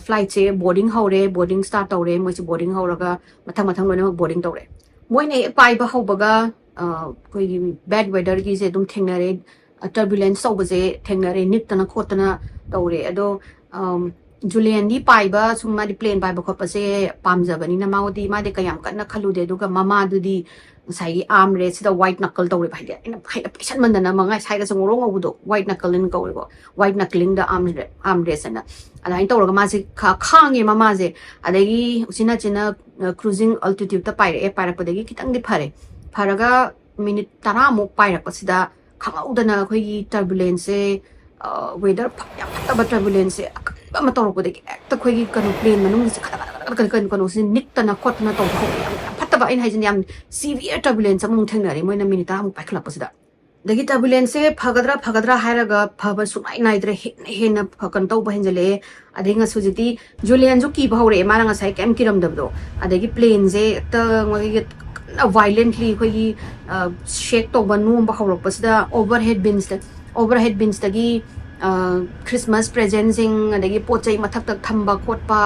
ꯐ꯭ꯂꯥꯏꯠꯁꯦ ꯕꯣꯔꯗꯤꯡ ꯍꯧꯔꯦ, ꯕꯣꯔꯗꯤꯡ ꯁ꯭ꯇꯥꯔꯠ ꯇꯧꯔꯦ, ꯃꯣꯏꯁꯦ ꯕꯣꯔꯗꯤꯡ ꯍꯧꯔꯒ ꯃꯊꯪ ꯃꯊꯪ ꯂꯣꯏꯅꯃꯛ ꯕꯣꯔꯗꯤꯡ ꯇꯧꯔꯦ꯫ ꯃꯣꯏꯅ ꯍꯦꯛ ꯄꯥꯏꯕ ꯍꯧꯕꯒ ꯑꯩꯈꯣꯏꯒꯤ ꯕꯦꯗ ꯋꯦꯗꯔꯒꯤꯁꯦ ꯑꯗꯨꯝ ꯊꯦꯡꯅꯔꯦ, ꯇꯔꯕꯨꯂꯦꯟꯁ ꯇꯧꯕꯁꯦ ꯊꯦꯡꯅꯔꯦ, ꯅꯤꯛꯇꯅ ꯈꯣꯠꯇꯅ ꯇꯧꯔꯦ꯫ ꯑꯗꯣ ꯖꯨꯂꯤꯌꯟꯗꯤ ꯄꯥꯏꯕ ꯁꯨꯝ ꯃꯥꯗꯤ ꯄ꯭ꯂꯦꯟ ꯄꯥꯏꯕ ꯈꯣꯠꯄꯁꯦ ꯄꯥꯝꯖꯕꯅꯤꯅ ꯃꯥꯗꯤ ꯃꯥꯗꯤ ꯀꯌꯥꯝ ꯀꯟꯅ ꯈꯜꯂꯨꯗꯦ꯫ ꯑꯗꯨꯒ ꯃꯃꯥꯗꯨꯗꯤ ꯉꯁꯥꯏꯒꯤ ꯑꯥꯔꯝ ꯔꯦꯁꯁꯤꯗ ꯋꯥꯏꯠ ꯅꯀꯜ ꯇꯧꯔꯦꯕ, ꯍꯥꯏꯗꯤ ꯑꯩꯅ ꯍꯩꯅ ꯄꯩꯁꯟꯃꯟꯗꯅ ꯃꯉꯥꯏ ꯁꯥꯏꯒꯁꯦ ꯉꯧꯔꯣꯛ ꯉꯧꯕꯗꯣ, ꯋꯥꯏꯠ ꯅꯀꯜ ꯀꯧꯋꯦꯕ, ꯋꯥꯏꯠ ꯅꯀꯂꯤꯡꯗ ꯑꯥꯔꯝ ꯑꯥꯔꯝ ꯔꯦꯁ ꯍꯥꯏꯅ꯫ ꯑꯗꯨꯃꯥꯏꯅ ꯇꯧꯔꯒ ꯃꯥꯁꯦ ꯈꯥꯡꯉꯦ ꯃꯃꯥꯁꯦ꯫ ꯑꯗꯒꯤ ꯎꯆꯤꯟ ꯅꯥꯆꯤꯟꯅ ꯀ꯭ꯔꯨꯖꯤꯡ ꯑꯜꯇꯤꯇ꯭ꯌꯨꯠꯇ ꯄꯥꯏꯔꯛꯑꯦ꯫ ꯄꯥꯏꯔꯛꯄꯗꯒꯤ ꯈꯤꯇꯪꯗꯤ ꯐꯔꯦ꯫ ꯐꯔꯒ ꯃꯤꯅꯤꯠ ꯇꯔꯥꯃꯨꯛ ꯄꯥꯏꯔꯛꯄꯁꯤꯗ ꯈꯪꯍꯧꯗꯅ ꯑꯩꯈꯣꯏꯒꯤ ꯇꯔꯕꯨꯂꯦꯟꯁꯁꯦ, ꯋꯦꯗꯔ ꯌꯥꯝ ꯐꯠꯇꯕ ꯇꯔꯕꯨꯂꯦꯟꯁꯁꯦ ꯑꯀꯟꯕ ꯑꯃ ꯇꯧꯔꯛꯄꯗꯒꯤ ꯍꯦꯛꯇ ꯑꯩꯈꯣꯏꯒꯤ ꯀꯩꯅꯣ ꯄ꯭ꯂꯦꯟ ꯃꯅꯨꯡꯁꯦ ꯈꯗ ꯈꯗ ꯈꯗ ꯀꯩꯅꯣ ꯀꯩꯅꯣꯁꯦ ꯅꯤꯛꯇꯅ ꯈꯣꯠꯇꯅ ꯇꯧꯕ ꯍꯧꯔꯛꯑꯦ꯫ ꯌꯥꯝ ꯌꯥꯝ ꯐꯠꯇꯕ, ꯑꯩꯅ ꯍꯥꯏꯁꯤꯅ ꯌꯥꯝ ꯁꯤꯚꯤꯌꯔ ꯇꯔꯕꯨꯂꯦꯟꯁ ꯑꯃꯃꯨꯛ ꯊꯦꯡꯅꯔꯦ ꯃꯣꯏꯅ ꯃꯤꯅꯤꯠ ꯇꯔꯥꯃꯨꯛ ꯄꯥꯏꯈꯠꯂꯛꯄꯁꯤꯗ꯫ ꯑꯗꯒꯤ ꯇꯔꯕꯨꯂꯦꯟꯁꯁꯦ ꯐꯒꯗ꯭ꯔꯥ ꯐꯒꯗ꯭ꯔꯥ ꯍꯥꯏꯔꯒ ꯐꯕ ꯁꯨꯡꯅꯥꯏ ꯅꯥꯏꯗ꯭ꯔꯦ, ꯍꯦꯟꯅ ꯍꯦꯟꯅ ꯀꯩꯅꯣ ꯇꯧꯕ ꯍꯦꯟꯖꯜꯂꯛꯑꯦ꯫ ꯑꯗꯩ ꯉꯁꯤ ꯍꯧꯖꯤꯛꯇꯤ ꯖꯨꯂꯤꯌꯟꯁꯨ ꯀꯤꯕ ꯍꯧꯔꯛꯑꯦ, ꯃꯥꯅ ꯉꯁꯥꯏ ꯀꯩꯝ ꯀꯤꯔꯝꯗꯕꯗꯣ꯫ ꯑꯗꯒꯤ ꯄ꯭ꯂꯦꯟꯁꯦ ꯍꯦꯛꯇ ꯃꯣꯏꯒꯤ ꯀꯟꯅ ꯚꯥꯏꯂꯦꯟꯠꯂꯤ ꯑꯩꯈꯣꯏꯒꯤ ꯁꯦꯛ ꯇꯧꯕ, ꯅꯣꯝꯕ ꯍꯧꯔꯛꯄꯁꯤꯗ ꯑꯣꯚꯔ ꯍꯦꯠ ꯕꯤꯟꯁꯇ ꯑꯣꯚꯔ ꯍꯦꯠ ꯕꯤꯟꯁꯇꯒꯤ ꯈ꯭ꯔꯤꯁꯃꯥꯁ ꯄ꯭ꯔꯦꯖꯦꯟꯁꯤꯡ, ꯑꯗꯒꯤ ꯄꯣꯠ ꯆꯩ ꯃꯊꯛꯇ ꯊꯝꯕ ꯈꯣꯠꯄ,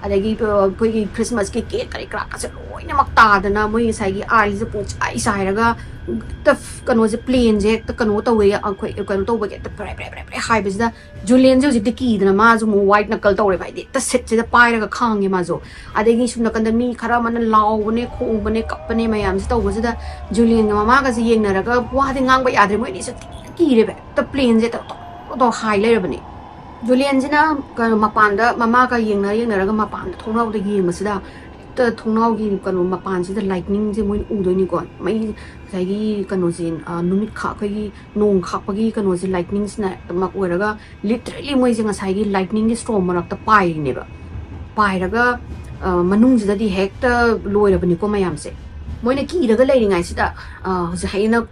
ꯑꯗꯒꯤ ꯑꯩꯈꯣꯏꯒꯤ ꯈ꯭ꯔꯤꯁꯃꯥꯁꯀꯤ ꯀꯦꯛ ꯀꯔꯤ ꯀꯔꯥꯀꯁꯦ ꯂꯣꯏꯅꯃꯛ ꯇꯥꯗꯅ ꯃꯣꯏ ꯉꯁꯥꯏꯒꯤ ꯑꯥꯏꯁꯦ ꯄꯨꯡꯆꯥꯏ ꯆꯥꯏꯔꯒ ꯍꯦꯛꯇ ꯀꯩꯅꯣꯁꯦ, ꯄ꯭ꯂꯦꯟꯁꯦ ꯍꯦꯛꯇ ꯀꯩꯅꯣ ꯇꯧꯋꯦ, ꯑꯩꯈꯣꯏ ꯀꯩꯅꯣ ꯇꯧꯕꯒꯤ ꯍꯦꯛꯇ ꯄ꯭ꯔꯦ ꯄ꯭ꯔꯦ ꯄ꯭ꯔꯦ ꯄ꯭ꯔꯦ ꯍꯥꯏꯕꯁꯤꯗ ꯖꯨꯂꯤꯌꯟꯁꯦ ꯍꯧꯖꯤꯛꯇꯤ ꯀꯤꯗꯅ ꯃꯥꯁꯨ ꯑꯃꯨꯛ ꯋꯥꯏꯠ ꯅꯀꯜ ꯇꯧꯔꯦꯕ, ꯍꯥꯏꯗꯤ ꯍꯦꯛꯇ ꯁꯤꯠꯁꯤꯗ ꯄꯥꯏꯔꯒ ꯈꯥꯡꯉꯦ ꯃꯥꯁꯨ꯫ ꯑꯗꯒꯤ ꯁꯨꯝ ꯅꯥꯀꯟꯗ ꯃꯤ ꯈꯔ ꯑꯃꯅ ꯂꯥꯎꯕꯅꯦ, ꯈꯣꯡꯕꯅꯦ, ꯀꯞꯄꯅꯦ ꯃꯌꯥꯝꯁꯦ ꯇꯧꯕꯁꯤꯗ ꯖꯨꯂꯤꯌꯟꯒ ꯃꯃꯥꯒꯁꯦ ꯌꯦꯡꯅꯔꯒ ꯋꯥꯗꯤ ꯉꯥꯡꯕ ꯌꯥꯗ꯭ꯔꯦ, ꯃꯣꯏ ꯑꯅꯤꯁꯦ ꯊꯤꯅ ꯀꯤꯔꯦꯕ, ꯍꯦꯛꯇ ꯄ꯭ꯂꯦꯟꯁꯦ ꯇꯧ ꯇꯧ ꯇꯧ ꯍꯥꯏ ꯂꯩꯔꯕꯅꯦ꯫ ꯖꯨꯂꯤꯌꯟꯁꯤꯅ ꯀꯩꯅꯣ ꯃꯄꯥꯟꯗ ꯃꯃꯥꯒ ꯌꯦꯡꯅ ꯌꯦꯡꯅꯔꯒ ꯃꯄꯥꯟꯗ ꯊꯣꯡꯅꯥꯎꯗ ꯌꯦꯡꯕꯁꯤꯗ ꯍꯦꯛꯇ ꯊꯣꯡꯅꯥꯎꯒꯤ ꯀꯩꯅꯣ ꯃꯄꯥꯟꯁꯤꯗ ꯂꯥꯏꯠꯅꯤꯡꯁꯦ ꯃꯣꯏꯅ ꯎꯗꯣꯏꯅꯤꯀꯣ, ꯃꯩ ꯉꯁꯥꯏꯒꯤ ꯀꯩꯅꯣꯁꯦ, ꯅꯨꯃꯤꯠ ꯈꯥ ꯑꯩꯈꯣꯏꯒꯤ ꯅꯣꯡ ꯈꯥꯛꯄꯒꯤ ꯀꯩꯅꯣꯁꯦ ꯂꯥꯏꯠꯅꯤꯡꯁꯤꯅ ꯑꯣꯏꯔꯒ ꯂꯤꯇꯔꯦꯂꯤ ꯃꯣꯏꯁꯦ ꯉꯁꯥꯏꯒꯤ ꯂꯥꯏꯠꯅꯤꯡꯒꯤ ꯁ꯭ꯇꯣꯔꯝ ꯃꯔꯛꯇ ꯄꯥꯏꯔꯤꯅꯦꯕ꯫ ꯄꯥꯏꯔꯒ ꯃꯅꯨꯡꯁꯤꯗꯗꯤ ꯍꯦꯛꯇ ꯂꯣꯏꯔꯕꯅꯤꯀꯣ ꯃꯌꯥꯝꯁꯦ꯫ ꯃꯣꯏꯅ ꯀꯤꯔꯒ ꯂꯩꯔꯤꯉꯩꯁꯤꯗ ꯍꯧꯖꯤꯛ ꯑꯩꯅ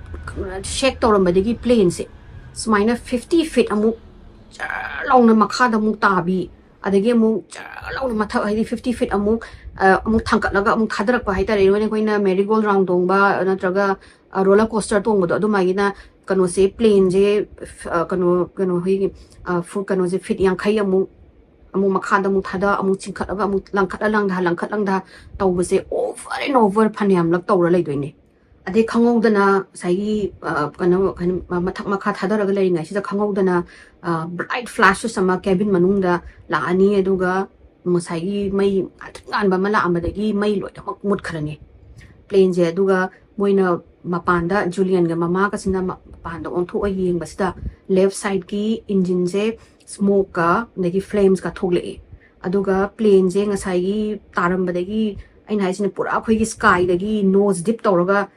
ꯁꯦꯛ ꯇꯧꯔꯝꯕꯗꯒꯤ ꯄ꯭ꯂꯦꯟꯁꯦ ꯁꯨꯃꯥꯏꯅ ꯐꯤꯐꯇꯤ ꯐꯤꯠ ꯑꯃꯨꯛ ꯆꯔ ꯂꯥꯎꯅ ꯃꯈꯥꯗ ꯑꯃꯨꯛ ꯇꯥꯕꯤ, ꯑꯗꯒꯤ ꯑꯃꯨꯛ ꯆꯔ ꯂꯥꯎꯅ ꯃꯊꯛ, ꯍꯥꯏꯗꯤ ꯐꯤꯐꯇꯤ ꯐꯤꯠ ꯑꯃꯨꯛ ꯑꯃꯨꯛ ꯊꯥꯡꯀꯠꯂꯒ ꯑꯃꯨꯛ ꯊꯥꯗꯔꯛꯄ ꯍꯥꯏꯇꯥꯔꯦ꯫ ꯃꯣꯏꯅ ꯑꯩꯈꯣꯏꯅ ꯃꯦꯔꯤꯒꯣꯜ ꯔꯥꯎꯟ ꯇꯣꯡꯕ ꯅꯠꯇ꯭ꯔꯒ ꯔꯣꯂꯔ ꯀꯣꯁꯇꯔ ꯇꯣꯡꯕꯗꯣ ꯑꯗꯨꯃꯥꯏꯅ ꯀꯩꯅꯣꯁꯦ, ꯄ꯭ꯂꯦꯟꯁꯦ ꯀꯩꯅꯣ ꯀꯩꯅꯣ ꯑꯩꯈꯣꯏꯒꯤ ꯀꯩꯅꯣꯁꯦ ꯐꯤꯠ ꯌꯥꯡꯈꯩ ꯑꯃꯨꯛ ꯑꯃꯨꯛ ꯃꯈꯥꯗ ꯑꯃꯨꯛ ꯊꯥꯗ, ꯑꯃꯨꯛ ꯆꯤꯡꯈꯠꯂꯒ ꯑꯃꯨꯛ ꯂꯪꯈꯠꯂ ꯂꯪꯊ, ꯂꯪꯈꯠ ꯂꯪꯊ ꯇꯧꯕꯁꯦ over and over ꯐꯅꯌꯥꯝꯂꯛ ꯇꯧꯔ ꯂꯩꯗꯣꯏꯅꯦ꯫ ꯑꯗꯩ ꯈꯪꯍꯧꯗꯅ ꯉꯁꯥꯏꯒꯤ ꯀꯩꯅꯣ ꯃꯊꯛ ꯃꯈꯥ ꯊꯥꯗꯔꯒ ꯂꯩꯔꯤꯉꯩꯁꯤꯗ ꯈꯪꯍꯧꯗꯅ ꯕ꯭ꯔꯥꯏꯠ ꯐ꯭ꯂꯥꯁꯦꯁ ꯑꯃ ꯀꯦꯕꯤꯟ ꯃꯅꯨꯡꯗ ꯂꯥꯛꯑꯅꯤ꯫ ꯑꯗꯨꯒ ꯉꯁꯥꯏꯒꯤ ꯃꯩ ꯉꯥꯟꯇ꯭ꯔꯤꯛ ꯉꯥꯟꯕ ꯑꯃ ꯂꯥꯛꯑꯝꯕꯗꯒꯤ ꯃꯩ ꯂꯣꯏꯅꯃꯛ ꯃꯨꯠꯈ꯭ꯔꯅꯤ ꯄ꯭ꯂꯦꯟꯁꯦ꯫ ꯑꯗꯨꯒ ꯃꯣꯏꯅ ꯃꯄꯥꯟꯗ, ꯖꯨꯂꯤꯌꯟꯒ ꯃꯃꯥꯒꯁꯤꯅ ꯃꯄꯥꯟꯗ ꯑꯣꯟꯊꯣꯛꯑ ꯌꯦꯡꯕꯁꯤꯗ ꯂꯦꯐ ꯁꯥꯏꯠꯀꯤ ꯏꯟꯖꯤꯟꯁꯦ ꯁ꯭ꯃꯣꯛꯀ ꯑꯗꯒꯤ ꯐ꯭ꯂꯦꯝꯁꯀ ꯊꯣꯛꯂꯛꯑꯦ꯫ ꯑꯗꯨꯒ ꯄ꯭ꯂꯦꯟꯁꯦ ꯉꯁꯥꯏꯒꯤ ꯇꯥꯔꯝꯕꯗꯒꯤ, ꯑꯩꯅ ꯍꯥꯏꯁꯤꯅ ꯄꯨꯔꯥ ꯑꯩꯈꯣꯏꯒꯤ ꯁ꯭ꯀꯥꯏꯗꯒꯤ ꯅꯣꯁ ꯗꯤꯞ ꯇꯧꯔꯒ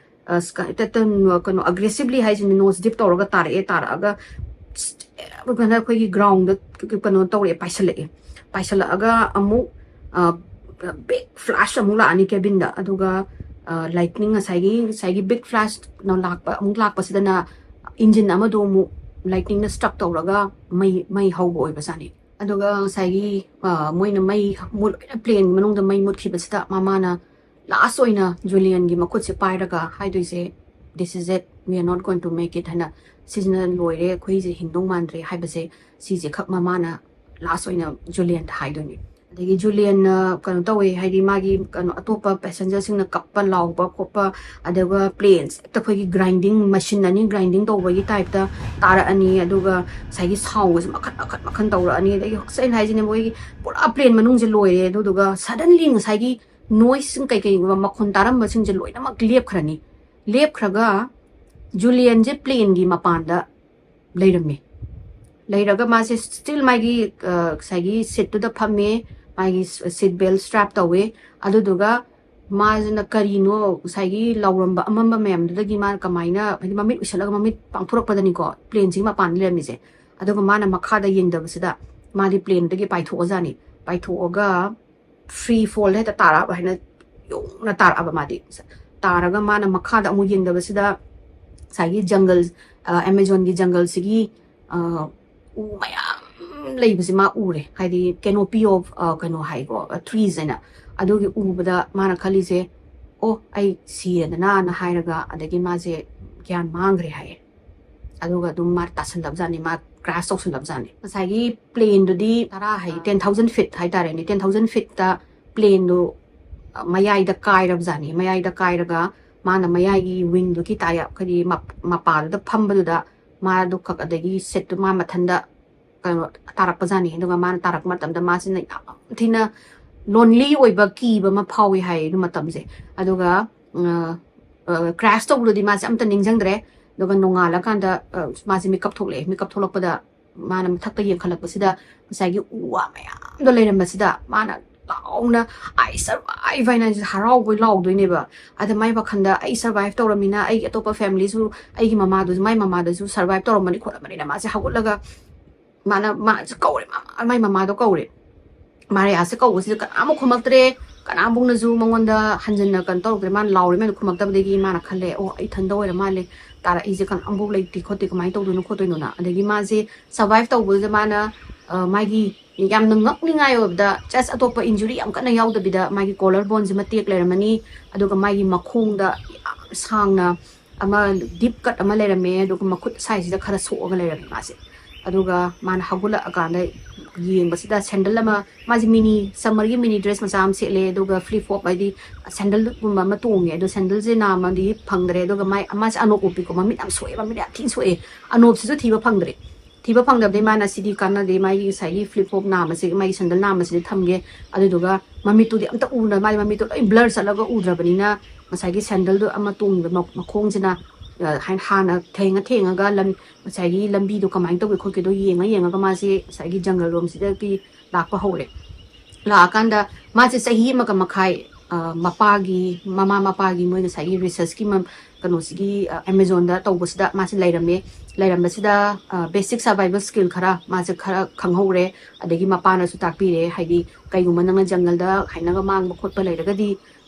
ꯀꯩꯅꯣ ꯑꯒ꯭ꯔꯦꯁꯤꯚꯂꯤ ꯍꯥꯏꯁꯤꯅ ꯅꯣꯁ ꯗꯤꯞ ꯇꯧꯔꯒ ꯇꯥꯔꯛꯑꯦ꯫ ꯇꯥꯔꯛꯑꯒ ꯀꯩꯅꯣ ꯑꯩꯈꯣꯏꯒꯤ ꯒ꯭ꯔꯥꯎꯟꯗ ꯀꯩꯅꯣ ꯇꯧꯔꯛꯑꯦ, ꯄꯥꯏꯁꯜꯂꯛꯑꯦ꯫ ꯄꯥꯏꯁꯜꯂꯛꯑꯒ ꯑꯃꯨꯛ ꯕꯤꯛ ꯐ꯭ꯂꯥꯁ ꯑꯃꯨꯛ ꯂꯥꯛꯑꯅꯤ ꯀꯦꯕꯤꯟꯗ꯫ ꯑꯗꯨꯒ ꯂꯥꯏꯠꯅꯤꯡ, ꯉꯁꯥꯏꯒꯤ ꯉꯁꯥꯏꯒꯤ ꯕꯤꯛ ꯐ꯭ꯂꯥꯁ ꯂꯥꯛꯄ ꯑꯃꯨꯛ ꯂꯥꯛꯄꯁꯤꯗꯅ ꯏꯟꯖꯤꯟ ꯑꯃꯗꯣ ꯑꯃꯨꯛ ꯂꯥꯏꯠꯅꯤꯡꯅ ꯁ꯭ꯇ꯭ꯔꯛ ꯇꯧꯔꯒ ꯃꯩ ꯃꯩ ꯍꯧꯕ ꯑꯣꯏꯕꯖꯥꯠꯅꯤ꯫ ꯑꯗꯨꯒ ꯉꯁꯥꯏꯒꯤ ꯃꯣꯏꯅ ꯃꯩ ꯃꯨ-, ꯂꯣꯏꯅ ꯄ꯭ꯂꯦꯟ ꯃꯅꯨꯡꯗ ꯃꯩ ꯃꯨꯠꯈꯤꯕꯁꯤꯗ ꯃꯃꯥꯅ ꯂꯥꯁ ꯑꯣꯏꯅ ꯖꯨꯂꯤꯌꯟꯒꯤ ꯃꯈꯨꯠꯁꯦ ꯄꯥꯏꯔꯒ ꯍꯥꯏꯗꯣꯏꯁꯦ, "This is it, we are not going to make it" ꯍꯥꯏꯅ, "ꯁꯤꯁꯤꯅ ꯂꯣꯏꯔꯦ, ꯑꯩꯈꯣꯏꯁꯦ ꯍꯤꯡꯗꯧ ꯃꯥꯟꯗ꯭ꯔꯦ" ꯍꯥꯏꯕꯁꯦ, ꯁꯤꯁꯦ ꯈꯛ ꯃꯃꯥꯅ ꯂꯥꯁ ꯑꯣꯏꯅ ꯖꯨꯂꯤꯌꯟꯗ ꯍꯥꯏꯗꯣꯏꯅꯤ꯫ ꯑꯗꯒꯤ ꯖꯨꯂꯤꯌꯟꯅ ꯀꯩꯅꯣ ꯇꯧꯋꯦ, ꯍꯥꯏꯗꯤ ꯃꯥꯒꯤ ꯀꯩꯅꯣ ꯑꯇꯣꯞꯄ ꯄꯦꯁꯦꯟꯖꯔꯁꯤꯡꯅ ꯀꯞꯄ ꯂꯥꯎꯕ ꯈꯣꯠꯄ, ꯑꯗꯨꯒ ꯄ꯭ꯂꯦꯟꯁꯦ ꯍꯦꯛꯇ ꯑꯩꯈꯣꯏꯒꯤ ꯒ꯭ꯔꯥꯏꯟꯗꯤꯡ ꯃꯦꯁꯤꯟ ꯑꯅꯤ ꯒ꯭ꯔꯥꯏꯟꯗꯤꯡ ꯇꯧꯕꯒꯤ ꯇꯥꯏꯞꯇ ꯇꯥꯔꯛꯑꯅꯤ꯫ ꯑꯗꯨꯒ ꯉꯁꯥꯏꯒꯤ ꯁꯥꯎꯟꯒꯁꯦ ꯃꯈꯟ ꯃꯈꯟ ꯃꯈꯟ ꯇꯧꯔꯛꯑꯅꯤ꯫ ꯑꯗꯒꯤ ꯍꯧꯖꯤꯛ ꯑꯩꯅ ꯍꯥꯏꯁꯤꯅꯦ, ꯃꯣꯏꯒꯤ ꯄꯨꯔꯥ ꯄ꯭ꯂꯦꯟ ꯃꯅꯨꯡꯁꯦ ꯂꯣꯏꯔꯦ꯫ ꯑꯗꯨꯗꯨꯒ ꯁꯗꯟꯂꯤ ꯉꯁꯥꯏꯒꯤ ꯅꯣꯏꯁꯁꯤꯡ ꯀꯩꯀꯩꯒꯨꯝꯕ ꯃꯈꯣꯟ ꯇꯥꯔꯝꯕꯁꯤꯡꯁꯦ ꯂꯣꯏꯅꯃꯛ ꯂꯦꯞꯈ꯭ꯔꯅꯤ꯫ ꯂꯦꯞꯈ꯭ꯔꯒ ꯖꯨꯂꯤꯌꯟꯁꯦ ꯄ꯭ꯂꯦꯟꯒꯤ ꯃꯄꯥꯟꯗ ꯂꯩꯔꯝꯃꯤ꯫ ꯂꯩꯔꯒ ꯃꯥꯁꯦ ꯁ꯭ꯇꯤꯜ ꯃꯥꯒꯤ ꯉꯁꯥꯏꯒꯤ ꯁꯤꯠꯇꯨꯗ ꯐꯝꯃꯦ, ꯃꯥꯒꯤ ꯁꯤꯠ ꯕꯦꯜ ꯁ꯭ꯇ꯭ꯔꯦꯞ ꯇꯧꯋꯦ꯫ ꯑꯗꯨꯗꯨꯒ ꯃꯥꯁꯤꯅ ꯀꯔꯤꯅꯣ ꯉꯁꯥꯏꯒꯤ ꯂꯥꯎꯔꯝꯕ ꯑꯃꯝꯕ ꯃꯌꯥꯝꯗꯨꯗꯒꯤ ꯃꯥꯅ ꯀꯃꯥꯏꯅ, ꯍꯥꯏꯗꯤ ꯃꯃꯤꯠ ꯎꯏꯁꯜꯂꯒ ꯃꯃꯤꯠ ꯄꯥꯡꯊꯣꯔꯛꯄꯗꯅꯤꯀꯣ ꯄ꯭ꯂꯦꯟꯁꯤꯒꯤ ꯃꯄꯥꯟꯗ ꯂꯩꯔꯝꯃꯤꯁꯦ꯫ ꯑꯗꯨꯒ ꯃꯥꯅ ꯃꯈꯥꯗ ꯌꯦꯡꯗꯕꯁꯤꯗ ꯃꯥꯗꯤ ꯄ꯭ꯂꯦꯟꯗꯒꯤ ꯄꯥꯏꯊꯣꯛꯑꯖꯥꯠꯅꯤ꯫ ꯄꯥꯏꯊꯣꯛꯑꯒ ꯐ꯭ꯔꯤ ꯐꯣꯜꯗ ꯍꯦꯛꯇ ꯇꯥꯔꯛꯑꯕ ꯍꯥꯏꯅ ꯌꯣꯡꯅ ꯇꯥꯔꯛꯑꯕ ꯃꯥꯗꯤ꯫ ꯇꯥꯔꯒ ꯃꯥꯅ ꯃꯈꯥꯗ ꯑꯃꯨꯛ ꯌꯦꯡꯗꯕꯁꯤꯗ ꯉꯁꯥꯏꯒꯤ ꯖꯪꯒꯜ, ꯑꯦꯃꯦꯖꯣꯟꯒꯤ ꯖꯪꯒꯜꯁꯤꯒꯤ ꯎ ꯃꯌꯥꯝ ꯂꯩꯕꯁꯦ ꯃꯥ ꯎꯔꯦ꯫ ꯍꯥꯏꯗꯤ canopy of ꯀꯩꯅꯣ ꯍꯥꯏꯀꯣ, trees ꯍꯥꯏꯅ꯫ ꯑꯗꯨꯒꯤ ꯎꯕꯗ ꯃꯥꯅ ꯈꯜꯂꯤꯁꯦ, "ꯑꯣ, ꯑꯩ ꯁꯤꯔꯦꯗꯅꯥꯅ" ꯍꯥꯏꯔꯒ ꯑꯗꯒꯤ ꯃꯥꯁꯦ ꯒ꯭ꯌꯥꯟ ꯃꯥꯡꯈ꯭ꯔꯦ ꯍꯥꯏꯌꯦ꯫ ꯑꯗꯨꯒ ꯑꯗꯨꯝ ꯃꯥ ꯇꯥꯁꯜꯂꯕꯖꯥꯠꯅꯤ, ꯃꯥ ꯀ꯭ꯔꯥꯁ ꯇꯧꯁꯜꯂꯕꯖꯥꯠꯅꯤ꯫ ꯉꯁꯥꯏꯒꯤ ꯄ꯭ꯂꯦꯟꯗꯨꯗꯤ ꯇꯔꯥ ꯍꯥꯏ, ten thousand feet ꯍꯥꯏꯇꯥꯔꯦꯅꯦ, ten thousand feetꯇ ꯄ꯭ꯂꯦꯟꯗꯨ ꯃꯌꯥꯏꯗ ꯀꯥꯏꯔꯕꯖꯥꯠꯅꯤ꯫ ꯃꯌꯥꯏꯗ ꯀꯥꯏꯔꯒ ꯃꯥꯅ ꯃꯌꯥꯏꯒꯤ ꯋꯤꯡꯗꯨꯒꯤ ꯇꯥꯏ, ꯑꯩꯈꯣꯏꯒꯤ ꯃꯄꯥꯗꯨꯗ ꯐꯝꯕꯗꯨꯗ ꯃꯥꯗꯣ ꯈꯛ, ꯑꯗꯒꯤ ꯁꯤꯠꯇꯨ ꯃꯥ ꯃꯊꯟꯗ ꯀꯩꯅꯣ ꯇꯥꯔꯛꯄꯖꯥꯠꯅꯤ꯫ ꯑꯗꯨꯒ ꯃꯥꯅ ꯇꯥꯔꯛꯄ ꯃꯇꯝꯗ ꯃꯥꯁꯤꯅ ꯌꯥꯝ ꯊꯤꯅ ꯂꯣꯟꯂꯤ ꯑꯣꯏꯕ, ꯀꯤꯕ ꯑꯃ ꯐꯥꯎꯏ ꯍꯥꯏ ꯑꯗꯨ ꯃꯇꯝꯁꯦ꯫ ꯑꯗꯨꯒ ꯀ꯭ꯔꯥꯁ ꯇꯧꯕꯗꯨꯗꯤ ꯃꯥꯁꯦ ꯑꯝꯇ ꯅꯤꯡꯁꯤꯡꯗ꯭ꯔꯦ꯫ ꯑꯗꯨꯒ ꯅꯣꯡꯉꯥꯜꯂꯀꯥꯟꯗ ꯃꯥꯁꯦ ꯃꯤꯀꯞ ꯊꯣꯛꯂꯛꯑꯦ꯫ ꯃꯤꯀꯞ ꯊꯣꯛꯂꯛꯄꯗ ꯃꯥꯅ ꯃꯊꯛꯇ ꯌꯦꯡꯈꯠꯂꯛꯄꯁꯤꯗ ꯉꯁꯥꯏꯒꯤ ꯎ ꯋꯥ ꯃꯌꯥꯝꯗꯣ ꯂꯩꯔꯝꯕꯁꯤꯗ ꯃꯥꯅ ꯂꯥꯎꯅ, "I survive" ꯍꯥꯏꯅ ꯍꯔꯥꯎꯕꯣꯏ ꯂꯥꯎꯗꯣꯏꯅꯦꯕ꯫ ꯑꯗ ꯃꯥꯏ ꯋꯥꯈꯜꯗ, "ꯑꯩ ꯁꯔꯚꯥꯏꯚ ꯇꯧꯔꯝꯃꯤꯅ ꯑꯩꯒꯤ ꯑꯇꯣꯞꯄ ꯐꯦꯃꯤꯂꯤꯁꯨ, ꯑꯩꯒꯤ ꯃꯃꯥꯗꯨꯁꯨ, ꯃꯥꯏ ꯃꯃꯥꯗꯨꯁꯨ ꯁꯔꯚꯥꯏꯚ ꯇꯧꯔꯝꯃꯅꯤ ꯈꯣꯠꯂꯝꯃꯅꯤꯅ" ꯃꯥꯁꯦ ꯍꯧꯒꯠꯂꯒ ꯃꯥꯅ, ꯃꯥꯁꯦ ꯀꯧꯔꯦ, ꯃꯥ, ꯃꯥꯏ ꯃꯃꯥꯗꯣ ꯀꯧꯔꯦ꯫ ꯃꯥꯔꯤꯌꯥꯁꯦ ꯀꯧꯕꯁꯤꯗ ꯀꯅꯥꯃꯨꯛ ꯈꯨꯝꯃꯛꯇ꯭ꯔꯦ, ꯀꯅꯥꯝꯕꯨꯛꯅꯁꯨ ꯃꯉꯣꯟꯗ ꯍꯟꯖꯤꯟꯅ ꯀꯩꯅꯣ ꯇꯧꯔꯛꯇ꯭ꯔꯦ꯫ ꯃꯥꯅ ꯂꯥꯎꯔꯤꯕ ꯃꯌꯥꯝꯗꯣ ꯈꯨꯝꯃꯛꯇꯕꯗꯒꯤ ꯃꯥꯅ ꯈꯜꯂꯦ, "ꯑꯣ, ꯑꯩ ꯏꯊꯟꯗ ꯑꯣꯏꯔ ꯃꯥꯜꯂꯦ, ꯇꯥꯔꯛꯏꯁꯦ ꯀꯅꯥꯝꯕꯨꯛ ꯂꯩꯇꯦ ꯈꯣꯠꯇꯦ, ꯀꯃꯥꯏꯅ ꯇꯧꯗꯣꯏꯅꯣ ꯈꯣꯠꯇꯣꯏꯅꯣꯅ"꯫ ꯑꯗꯒꯤ ꯃꯥꯁꯦ ꯁꯔꯚꯥꯏꯚ ꯇꯧꯕꯗꯨꯗ ꯃꯥꯅ, ꯑ, ꯃꯥꯒꯤ ꯌꯥꯝꯅ ꯉꯛꯅꯤꯡꯉꯥꯏ ꯑꯣꯏꯕꯗ, just ꯑꯇꯣꯞꯄ ꯏꯟꯖꯨꯔꯤ ꯌꯥꯝ ꯀꯟꯅ ꯌꯥꯎꯗꯕꯤꯗ ꯃꯥꯒꯤ ꯀꯣꯂꯔ ꯕꯣꯟꯁꯦ ꯃꯇꯦꯛ ꯂꯩꯔꯝꯃꯅꯤ, ꯑꯗꯨꯒ ꯃꯥꯒꯤ ꯃꯈꯣꯡꯗ ꯌꯥꯝ ꯁꯥꯡꯅ ꯑꯃ ꯗꯤꯞ ꯀꯠ ꯑꯃ ꯂꯩꯔꯝꯃꯦ, ꯑꯗꯨꯒ ꯃꯈꯨꯠ ꯁꯥꯏꯁꯤꯗ ꯈꯔ ꯁꯣꯛꯑꯒ ꯂꯩꯔꯝꯃꯦ ꯃꯥꯁꯦ꯫ ꯑꯗꯨꯒ ꯃꯥꯅ ꯍꯧꯒꯠꯂꯛꯑꯀꯥꯟꯗ ꯌꯦꯡꯕꯁꯤꯗ ꯁꯦꯟꯗꯜ ꯑꯃ, ꯃꯥꯁꯦ ꯃꯤꯅꯤ, ꯁꯝꯃꯔꯒꯤ ꯃꯤꯅꯤ ꯗ꯭ꯔꯦꯁ ꯃꯆꯥ ꯑꯃ ꯁꯦꯠꯂꯦ, ꯑꯗꯨꯒ ꯐ꯭ꯂꯤꯞ ꯐ꯭ꯂꯣꯞ ꯍꯥꯏꯗꯤ ꯁꯦꯟꯗꯜꯒꯨꯝꯕ ꯑꯃ ꯇꯣꯡꯉꯦ꯫ ꯑꯗꯣ ꯁꯦꯟꯗꯜꯁꯦ ꯅꯥꯝꯃꯗꯤ ꯐꯪꯗ꯭ꯔꯦ, ꯑꯗꯨꯒ ꯃꯥꯏ, ꯃꯥꯁꯦ ꯑꯅꯣꯞ ꯎꯞꯄꯤꯀꯣ, ꯃꯃꯤꯠ ꯌꯥꯝ ꯁꯣꯛꯑꯦ, ꯃꯃꯤꯠ ꯌꯥꯝ ꯊꯤꯅ ꯁꯣꯛꯑꯦ꯫ ꯑꯅꯣꯞꯁꯤꯁꯨ ꯊꯤꯕ ꯐꯪꯗ꯭ꯔꯦ꯫ ꯊꯤꯕ ꯐꯪꯗꯕꯗꯒꯤ ꯃꯥꯅ ꯁꯤꯗꯤ ꯀꯥꯟꯅꯗꯦ, ꯃꯥꯒꯤ ꯉꯁꯥꯏꯒꯤ ꯐ꯭ꯂꯤꯞ ꯐ꯭ꯂꯣꯞ ꯅꯥꯝꯃꯁꯦ, ꯃꯥꯒꯤ ꯁꯦꯟꯗꯜ ꯅꯥꯝꯃꯁꯤꯗꯤ ꯊꯝꯒꯦ, ꯑꯗꯨꯗꯨꯒ ꯃꯃꯤꯠꯇꯨꯗꯤ ꯑꯝꯇ ꯎꯅ, ꯃꯥꯒꯤ ꯃꯃꯤꯠꯇꯨ ꯂꯣꯏ ꯕ꯭ꯂꯔ ꯆꯠꯂꯒ ꯎꯗ꯭ꯔꯕꯅꯤꯅ ꯉꯁꯥꯏꯒꯤ ꯁꯦꯟꯗꯜꯗꯣ ꯑꯃ ꯇꯣꯡꯉꯤꯕ ꯃ-, ꯃꯈꯣꯡꯁꯤꯅ, ꯑ, ꯍꯥꯏ-, ꯍꯥꯟꯅ ꯊꯦꯡꯉ ꯊꯦꯡꯉꯒ ꯂꯝ-, ꯉꯁꯥꯏꯒꯤ ꯂꯝꯕꯤꯗꯣ ꯀꯃꯥꯏꯅ ꯇꯧꯒꯦ ꯈꯣꯠꯀꯦꯗꯣ ꯌꯦꯡꯉ ꯌꯦꯡꯉꯒ ꯃꯥꯁꯦ ꯉꯁꯥꯏꯒꯤ ꯖꯪꯒꯜ ꯂꯣꯝꯁꯤꯗꯒꯤ ꯂꯥꯛꯄ ꯍꯧꯔꯦ꯫ ꯂꯥꯛꯑꯀꯥꯟꯗ ꯃꯥꯁꯦ ꯆꯍꯤ ꯑꯃꯒ ꯃꯈꯥꯏ ꯃꯄꯥꯒꯤ, ꯃꯃꯥ ꯃꯄꯥꯒꯤ ꯃꯣꯏ ꯉꯁꯥꯏꯒꯤ ꯔꯤꯁꯔꯁꯀꯤ ꯀꯩꯅꯣꯁꯤꯒꯤ, ꯑꯦꯃꯦꯖꯣꯟꯗ ꯇꯧꯕꯁꯤꯗ ꯃꯥꯁꯦ ꯂꯩꯔꯝꯃꯦ꯫ ꯂꯩꯔꯝꯕꯁꯤꯗ ꯕꯦꯁꯤꯛ ꯁꯔꯚꯥꯏꯕꯜ ꯁ꯭ꯀꯤꯜ ꯈꯔ ꯃꯥꯁꯦ ꯈꯔ ꯈꯪꯍꯧꯔꯦ꯫ ꯑꯗꯒꯤ ꯃꯄꯥꯅꯁꯨ ꯇꯥꯛꯄꯤꯔꯦ, ꯍꯥꯏꯗꯤ ꯀꯩꯒꯨꯝꯕ ꯅꯪꯅ ꯖꯪꯒꯜꯗ ꯍꯥꯏꯅꯒ ꯃꯥꯡꯕ ꯈꯣꯠꯄ ꯂꯩꯔꯒꯗꯤ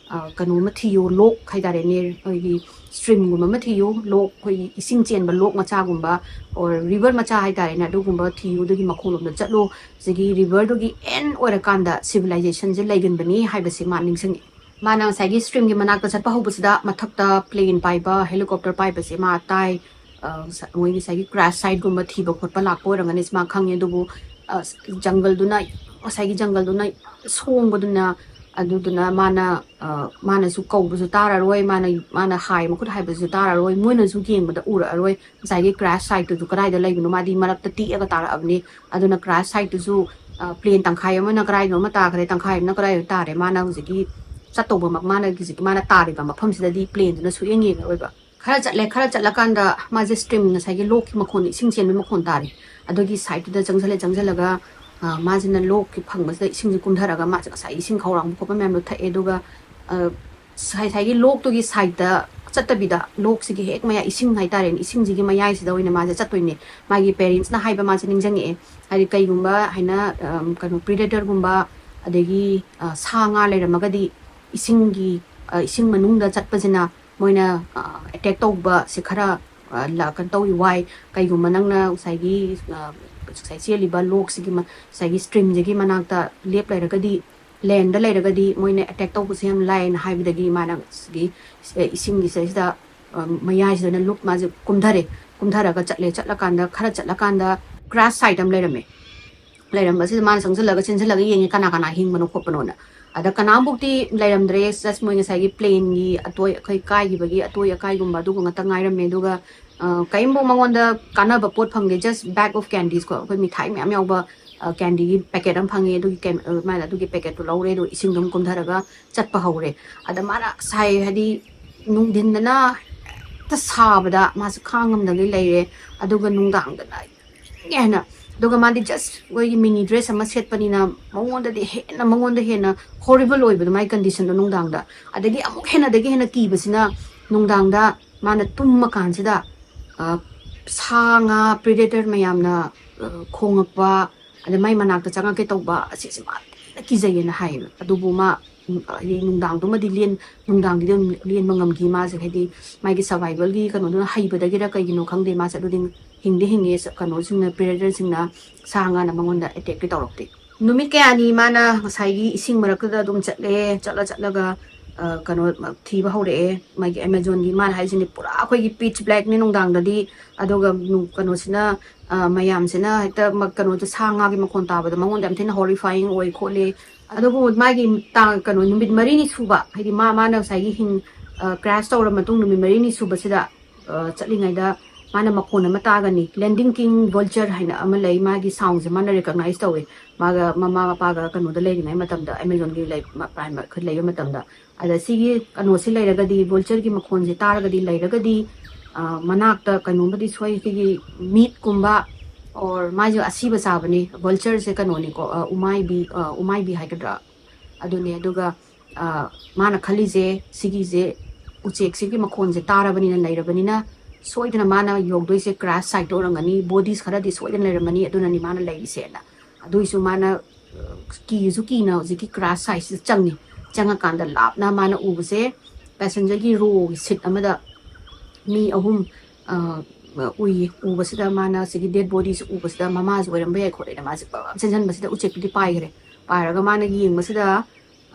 ꯀꯩꯅꯣ ꯑꯃ ꯊꯤꯌꯨ, ꯂꯣꯛ ꯍꯥꯏꯇꯥꯔꯦꯅꯦ, ꯑꯩꯈꯣꯏꯒꯤ ꯁ꯭ꯇ꯭ꯔꯤꯝꯒꯨꯝꯕ ꯑꯃ ꯊꯤꯌꯨ, ꯂꯣꯛ, ꯑꯩꯈꯣꯏꯒꯤ ꯏꯁꯤꯡ ꯆꯦꯟꯕ ꯂꯣꯛ ꯃꯆꯥꯒꯨꯝꯕ ꯑꯣꯔ ꯔꯤꯚꯔ ꯃꯆꯥ ꯍꯥꯏꯇꯥꯔꯦꯅꯦ, ꯑꯗꯨꯒꯨꯝꯕ ꯊꯤꯌꯨ, ꯑꯗꯨꯒꯤ ꯃꯈꯣꯡꯂꯣꯝꯗ ꯆꯠꯂꯨ꯫ ꯁꯤꯒꯤ ꯔꯤꯚꯔꯗꯨꯒꯤ ꯑꯦꯟ ꯑꯣꯏꯔꯀꯥꯟꯗ ꯁꯤꯚꯤꯂꯥꯏꯖꯦꯁꯟꯁꯦ ꯂꯩꯒꯟꯕꯅꯤ ꯍꯥꯏꯕꯁꯤ ꯃꯥ ꯅꯤꯡꯁꯤꯡꯉꯛꯑꯦ꯫ ꯃꯥꯅ ꯉꯁꯥꯏꯒꯤ ꯁ꯭ꯇ꯭ꯔꯤꯝꯒꯤ ꯃꯅꯥꯛꯇ ꯆꯠꯄ ꯍꯧꯕꯁꯤꯗ ꯃꯊꯛꯇ ꯄ꯭ꯂꯦꯟ ꯄꯥꯏꯕ, ꯍꯦꯂꯤꯀꯣꯞꯇꯔ ꯄꯥꯏꯕꯁꯦ ꯃꯥ ꯇꯥꯏ꯫ ꯃꯣꯏ ꯉꯁꯥꯏꯒꯤ ꯀ꯭ꯔꯥꯁ ꯁꯥꯏꯠꯀꯨꯝꯕ ꯊꯤꯕ ꯈꯣꯠꯄ ꯂꯥꯛꯄ ꯑꯣꯏꯔꯝꯒꯅꯤ ꯃꯥ ꯈꯪꯉꯦ꯫ ꯑꯗꯨꯕꯨ ꯖꯪꯒꯜꯗꯨꯅ, ꯉꯁꯥꯏꯒꯤ ꯖꯪꯒꯜꯗꯨꯅ ꯁꯣꯡꯕꯗꯨꯅ, ꯑꯗꯨꯗꯨꯅ ꯃꯥꯅ ꯃꯥꯅꯁꯨ ꯀꯧꯕꯁꯨ ꯇꯥꯔꯔꯣꯏ, ꯃꯥꯅ ꯃꯥꯅ ꯍꯥꯏ ꯃꯈꯨꯠ ꯍꯥꯏꯕꯁꯨ ꯇꯥꯔꯔꯣꯏ, ꯃꯣꯏꯅꯁꯨ ꯌꯦꯡꯕꯗ ꯎꯔꯛꯑꯔꯣꯏ꯫ ꯉꯁꯥꯏꯒꯤ ꯀ꯭ꯔꯥꯁ ꯁꯥꯏꯠꯇꯨꯁꯨ ꯀꯗꯥꯏꯗ ꯂꯩꯕꯅꯣ, ꯃꯥꯗꯤ ꯃꯔꯛꯇ ꯇꯦꯛꯑꯒ ꯇꯥꯔꯛꯑꯕꯅꯤ꯫ ꯑꯗꯨꯅ ꯀ꯭ꯔꯥꯁ ꯁꯥꯏꯠꯇꯨꯁꯨ ꯄ꯭ꯂꯦꯟ ꯇꯪꯈꯥꯏ ꯑꯃꯅ ꯀꯗꯥꯏꯗꯅꯣ ꯑꯃ ꯇꯥꯈ꯭ꯔꯦ, ꯇꯪꯈꯥꯏ ꯑꯃꯅ ꯀꯗꯥꯏꯗ ꯇꯥꯔꯦ, ꯃꯥꯅ ꯍꯧꯖꯤꯛꯀꯤ ꯆꯠꯇꯧꯕ ꯃꯥꯅ ꯍꯧꯖꯤꯛꯀꯤ ꯃꯥꯅ ꯇꯥꯔꯤꯕ ꯃꯐꯝꯁꯤꯗꯗꯤ ꯄ꯭ꯂꯦꯟꯗꯨꯅ ꯁꯨꯛꯌꯦꯡ ꯌꯦꯡꯉꯔꯣꯏꯕ꯫ ꯈꯔ ꯆꯠꯂꯦ, ꯈꯔ ꯆꯠꯂꯀꯥꯟꯗ ꯃꯥꯁꯦ ꯁ꯭ꯇ꯭ꯔꯤꯝ, ꯉꯁꯥꯏꯒꯤ ꯂꯣꯛꯀꯤ ꯃꯈꯣꯟ, ꯏꯁꯤꯡ ꯆꯦꯟꯕ ꯃꯈꯣꯟ ꯇꯥꯔꯦ꯫ ꯑꯗꯨꯒꯤ ꯁꯥꯏꯠꯇꯨꯗ ꯆꯪꯁꯤꯜꯂꯦ꯫ ꯆꯪꯁꯤꯜꯂꯒ ꯃꯥꯁꯤꯅ ꯂꯣꯛꯀꯤ ꯐꯪꯕꯁꯤꯗ ꯏꯁꯤꯡꯁꯦ ꯀꯨꯝꯊꯔꯒ ꯃꯥꯁꯦ ꯉꯁꯥꯏ ꯏꯁꯤꯡ ꯈꯧꯔꯥꯡꯕ ꯈꯣꯠꯄ ꯃꯌꯥꯝꯗꯣ ꯊꯛꯑꯦ꯫ ꯑꯗꯨꯒ ꯉꯁꯥꯏꯒꯤ ꯂꯣꯛꯇꯨꯒꯤ ꯁꯥꯏꯠꯇ ꯆꯠꯇꯕꯤꯗ, ꯂꯣꯛꯁꯤꯒꯤ ꯍꯦꯛ ꯃꯌꯥ, ꯏꯁꯤꯡ ꯍꯥꯏꯇꯥꯔꯦꯅꯦ, ꯏꯁꯤꯡꯁꯤꯒꯤ ꯃꯌꯥꯏꯁꯤꯗ ꯑꯣꯏꯅ ꯃꯥꯁꯦ ꯆꯠꯇꯣꯏꯅꯦ꯫ ꯃꯥꯒꯤ ꯄꯦꯔꯦꯟꯁꯅ ꯍꯥꯏꯕ ꯃꯥꯁꯦ ꯅꯤꯡꯁꯤꯡꯉꯛꯑꯦ꯫ ꯍꯥꯏꯗꯤ ꯀꯩꯒꯨꯝꯕ ꯍꯥꯏꯅ ꯀꯩꯅꯣ ꯄ꯭ꯔꯤꯗꯦꯇꯔꯒꯨꯝꯕ ꯑꯗꯒꯤ ꯁꯥ ꯉꯥ ꯂꯩꯔꯝꯃꯒꯗꯤ ꯏꯁꯤꯡꯒꯤ, ꯏꯁꯤꯡ ꯃꯅꯨꯡꯗ ꯆꯠꯄꯁꯤꯅ ꯃꯣꯏꯅ ꯑꯦꯇꯦꯛ ꯇꯧꯕꯁꯦ ꯈꯔ ꯀꯩꯅꯣ ꯇꯧꯋꯤ, ꯋꯥꯏ꯫ ꯀꯩꯒꯨꯝꯕ ꯅꯪꯅ ꯉꯁꯥꯏꯒꯤ ꯉꯁꯥꯏ ꯆꯦꯜꯂꯤꯕ ꯂꯣꯛꯁꯤꯒꯤ ꯉꯁꯥꯏꯒꯤ ꯁ꯭ꯇ꯭ꯔꯤꯝꯁꯤꯒꯤ ꯃꯅꯥꯛꯇ ꯂꯦꯞ ꯂꯩꯔꯒꯗꯤ, ꯂꯦꯟꯗ ꯂꯩꯔꯒꯗꯤ ꯃꯣꯏꯅ ꯑꯦꯇꯦꯛ ꯇꯧꯕꯁꯦ ꯌꯥꯝ ꯂꯥꯏꯅ ꯍꯥꯏꯕꯗꯒꯤ ꯃꯥꯅ ꯁꯤꯒꯤ ꯏꯁꯤꯡꯒꯤ ꯁꯤꯗꯩꯁꯤꯗ ꯃꯌꯥꯏꯁꯤꯗꯅ ꯂꯨꯞ ꯃꯥꯁꯦ ꯀꯨꯝꯊꯔꯦ꯫ ꯀꯨꯝꯊꯔꯒ ꯆꯠꯂꯦ꯫ ꯆꯠꯂꯀꯥꯟꯗ, ꯈꯔ ꯆꯠꯂꯀꯥꯟꯗ ꯀ꯭ꯔꯥꯁ ꯁꯥꯏꯠ ꯑꯃ ꯂꯩꯔꯝꯃꯦ꯫ ꯂꯩꯔꯝꯕꯁꯤꯗ ꯃꯥꯅ ꯆꯪꯁꯤꯜꯂꯒ, ꯆꯦꯟꯁꯤꯜꯂꯒ ꯌꯦꯡꯉꯦ ꯀꯅꯥ ꯀꯅꯥ ꯍꯤꯡꯕꯅꯣ ꯈꯣꯠꯄꯅꯣꯅ꯫ ꯑꯗ ꯀꯅꯥꯝꯐꯥꯎꯗꯤ ꯂꯩꯔꯝꯗ꯭ꯔꯦ, ꯖꯁ ꯃꯣꯏ ꯉꯁꯥꯏꯒꯤ ꯄ꯭ꯂꯦꯟꯒꯤ ꯑꯇꯣꯏ ꯑꯩꯈꯣꯏ ꯀꯥꯏꯈꯤꯕꯒꯤ ꯑꯇꯣꯏ ꯑꯀꯥꯏꯒꯨꯝꯕ ꯑꯗꯨꯒ ꯉꯥꯛꯇ ꯉꯥꯏꯔꯝꯃꯦ꯫ ꯑꯗꯨꯒ ꯀꯔꯤꯝꯐꯥꯎ ꯃꯉꯣꯟꯗ ꯀꯥꯟꯅꯕ ꯄꯣꯠ ꯐꯪꯗꯦ, ꯖꯁ ꯕꯦꯛ ꯑꯣꯐ ꯀꯦꯟꯗꯤꯁꯀꯣ, ꯑꯩꯈꯣꯏ ꯃꯤꯊꯥꯏ ꯃꯌꯥꯝ ꯌꯥꯎꯕ ꯀꯦꯟꯗꯤꯒꯤ ꯄꯦꯀꯦꯠ ꯑꯃ ꯐꯪꯉꯦ꯫ ꯑꯗꯨꯒꯤ ꯃꯥꯅ ꯑꯗꯨꯒꯤ ꯄꯦꯀꯦꯠꯇꯨ ꯂꯧꯔꯦ, ꯑꯗꯨꯒ ꯏꯁꯤꯡꯗꯣ ꯑꯃꯨꯛ ꯀꯨꯝꯊꯔꯒ ꯆꯠꯄ ꯍꯧꯔꯦ꯫ ꯑꯗ ꯃꯥꯅ ꯉꯁꯥꯏ ꯍꯥꯏꯗꯤ ꯅꯨꯡꯊꯤꯟꯗꯅ ꯍꯦꯛꯇ ꯁꯥꯕꯗ ꯃꯥꯁꯦ ꯈꯥꯡꯉꯝꯗꯒꯩ ꯂꯩꯔꯦ꯫ ꯑꯗꯨꯒ ꯅꯨꯡꯗꯥꯡꯗꯅ ꯏꯪꯉꯦ ꯍꯥꯏꯅ ꯑꯗꯨꯒ ꯃꯥꯗꯤ just ꯑꯩꯈꯣꯏꯒꯤ mini dress ꯑꯃ ꯁꯦꯠꯄꯅꯤꯅ ꯃꯉꯣꯟꯗꯗꯤ ꯍꯦꯟꯅ, ꯃꯉꯣꯟꯗ ꯍꯦꯟꯅ horrible ꯑꯣꯏꯕꯗꯣ ꯃꯥꯏ conditionꯗꯣ ꯅꯨꯡꯗꯥꯡꯗ꯫ ꯑꯗꯒꯤ ꯑꯃꯨꯛ ꯍꯦꯟꯅꯗꯒꯤ ꯍꯦꯟꯅ ꯀꯤꯕꯁꯤꯅ ꯅꯨꯡꯗꯥꯡꯗ ꯃꯥꯅ ꯇꯨꯝꯃꯀꯥꯟꯁꯤꯗ, ꯑ, ꯁꯥ ꯉꯥ predator ꯃꯌꯥꯝꯅ, ꯑ, ꯈꯣꯡꯉꯛꯄ, ꯑꯗ ꯃꯥꯏ ꯃꯅꯥꯛꯇ ꯆꯪꯉꯛꯀꯦ ꯇꯧꯕ ꯑꯁꯤꯁꯦ ꯃꯥ ꯍꯦꯟꯅ ꯀꯤꯖꯩꯌꯦꯅ ꯍꯥꯏꯌꯦꯕ꯫ ꯑꯗꯨꯕꯨ ꯃꯥ, ꯎꯝ, ꯍꯥꯏꯗꯤ ꯅꯨꯡꯗꯥꯡꯗꯨꯃꯗꯤ ꯂꯦꯟ-, ꯅꯨꯡꯗꯥꯡꯗꯨꯗꯤ ꯑꯗꯨꯝ ꯂꯦꯟꯕ ꯉꯝꯈꯤ ꯃꯥꯁꯦ, ꯍꯥꯏꯗꯤ ꯃꯥꯒꯤ survivalꯒꯤ ꯀꯩꯅꯣꯗꯨꯅ ꯍꯩꯕꯗꯒꯤꯔ ꯀꯩꯒꯤꯅꯣ ꯈꯪꯗꯦ, ꯃꯥꯁꯦ ꯑꯗꯨꯗꯤ ꯍꯤꯡꯗꯤ ꯍꯤꯡꯉꯦ꯫ ꯁ-, ꯀꯩꯅꯣꯁꯤꯡꯅ, predatorꯁꯤꯡꯅ, ꯁꯥ ꯉꯥꯅ ꯃꯉꯣꯟꯗ attackꯇꯤ ꯇꯧꯔꯛꯇꯦ꯫ ꯅꯨꯃꯤꯠ ꯀꯌꯥꯅꯤ ꯃꯥꯅ ꯉꯁꯥꯏꯒꯤ ꯏꯁꯤꯡ ꯃꯔꯛꯇꯨꯗ ꯑꯗꯨꯝ ꯆꯠꯂꯦ, ꯆꯠꯂ ꯆꯠꯂꯒ, ꯑ, ꯀꯩꯅꯣ, ꯊꯤꯕ ꯍꯧꯔꯛꯑꯦ꯫ ꯃꯥꯒꯤ Amazonꯒꯤ, ꯃꯥꯅ ꯍꯥꯏꯁꯤꯅꯤ, ꯄꯨꯔꯥ ꯑꯩꯈꯣꯏꯒꯤ pitch blackꯅꯦ ꯅꯨꯡꯗꯥꯡꯗꯗꯤ꯫ ꯑꯗꯨꯒ ꯅꯨ-, ꯀꯩꯅꯣꯁꯤꯅ, ꯑ, ꯃꯌꯥꯝꯁꯤꯅ ꯍꯦꯛꯇ ꯃ-, ꯀꯩꯅꯣꯗꯣ, ꯁꯥ ꯉꯥꯒꯤ ꯃꯈꯣꯟ ꯇꯥꯕꯗ ꯃꯉꯣꯟꯗ ꯌꯥꯝ ꯊꯤꯅ horrifying ꯑꯣꯏ ꯈꯣꯠꯂꯦ꯫ ꯑꯗꯨꯕꯨ ꯃꯥꯒꯤ ꯇꯥꯡ-, ꯀꯩꯅꯣ, ꯅꯨꯃꯤꯠ ꯃꯔꯤꯅꯤ ꯁꯨꯕ, ꯍꯥꯏꯗꯤ ꯃꯥ, ꯃꯥꯅ ꯉꯁꯥꯏꯒꯤ ꯍꯤꯡ-, ꯑ, crash ꯇꯧꯔ ꯃꯇꯨꯡ ꯅꯨꯃꯤꯠ ꯃꯔꯤꯅꯤ ꯁꯨꯕꯁꯤꯗ, ꯑ, ꯆꯠꯂꯤꯉꯩꯗ ꯃꯥꯅ ꯃꯈꯣꯟ ꯑꯃ ꯇꯥꯒꯅꯤ꯫ Landing King Vulture ꯍꯥꯏꯅ ꯑꯃ ꯂꯩ, ꯃꯥꯒꯤ soundꯁꯦ ꯃꯥꯅ recognize ꯇꯧꯋꯦ꯫ ꯃꯥꯒ ꯃꯃꯥ ꯃꯄꯥꯒ ꯀꯩꯅꯣꯗ ꯂꯩꯔꯤꯉꯩ ꯃꯇꯝꯗ, Amazonꯒꯤ ꯂꯩ-, ꯃ-, ꯄ꯭ꯔꯥꯏꯝ ꯂꯩꯕ ꯃꯇꯝꯗ꯫ ꯑꯗ ꯁꯤꯒꯤ ꯀꯩꯅꯣꯁꯤ ꯂꯩꯔꯒꯗꯤ, vultureꯒꯤ ꯃꯈꯣꯟꯁꯦ ꯇꯥꯔꯒꯗꯤ, ꯂꯩꯔꯒꯗꯤ, ꯑ, ꯃꯅꯥꯛꯇ ꯀꯩꯅꯣꯝꯃꯗꯤ ꯁꯣꯏ, ꯁꯤꯒꯤ meatꯀꯨꯝꯕ or ꯃꯥꯁꯦ ꯑꯁꯤꯕ ꯆꯥꯕꯅꯤ꯫ Vultureꯁꯦ ꯀꯩꯅꯣꯅꯤꯀꯣ, ꯑ, ꯎꯃꯥꯏꯕꯤ, ꯑ, ꯎꯃꯥꯏꯕꯤ ꯍꯥꯏꯒꯗ꯭ꯔꯥ? ꯑꯗꯨꯅꯦ꯫ ꯑꯗꯨꯒ, ꯑ, ꯃꯥꯅ ꯈꯜꯂꯤꯁꯦ, ꯁꯤꯒꯤꯁꯦ, ꯎꯆꯦꯛꯁꯤꯒꯤ ꯃꯈꯣꯟꯁꯦ ꯇꯥꯔꯕꯅꯤꯅ, ꯂꯩꯔꯕꯅꯤꯅ, ꯁꯣꯏꯗꯅ ꯃꯥꯅ ꯌꯧꯗꯣꯏꯁꯦ crash siteꯇ ꯑꯣꯏꯔꯝꯒꯅꯤ, bodies ꯈꯔꯗꯤ ꯁꯣꯏꯗꯅ ꯂꯩꯔꯝꯃꯅꯤ, ꯑꯗꯨꯅꯅꯤ ꯃꯥꯅ ꯂꯩꯔꯤꯁꯦꯅ꯫ ꯑꯗꯨꯏꯁꯨ ꯃꯥꯅ, ꯑ, ꯀꯤꯁꯨ ꯀꯤꯅ ꯍꯧꯖꯤꯛꯀꯤ crash siteꯁꯤꯗ ꯆꯪꯉꯤ꯫ ꯆꯪꯉꯀꯥꯟꯗ ꯂꯥꯞꯅ ꯃꯥꯅ ꯎꯕꯁꯦ, passengerꯒꯤ rowꯒꯤ seat ꯑꯃꯗ ꯃꯤ ꯑꯍꯨꯝ, ꯑ, ꯎꯏꯌꯦ꯫ ꯎꯕꯁꯤꯗ ꯃꯥꯅ ꯁꯤꯒꯤ dead bodyꯁꯦ ꯎꯕꯁꯤꯗ ꯃꯃꯥꯁꯦ ꯑꯣꯏꯔꯝꯕ ꯌꯥꯏ ꯈꯣꯠꯂꯦꯅ ꯃꯥꯁꯦ ꯄ-, ꯆꯦꯟꯁꯤꯟꯕꯁꯤꯗ ꯎꯆꯦꯛꯇꯨꯗꯤ ꯄꯥꯏꯈ꯭ꯔꯦ꯫ ꯄꯥꯏꯔꯒ ꯃꯥꯅ ꯌꯦꯡꯕꯁꯤꯗ,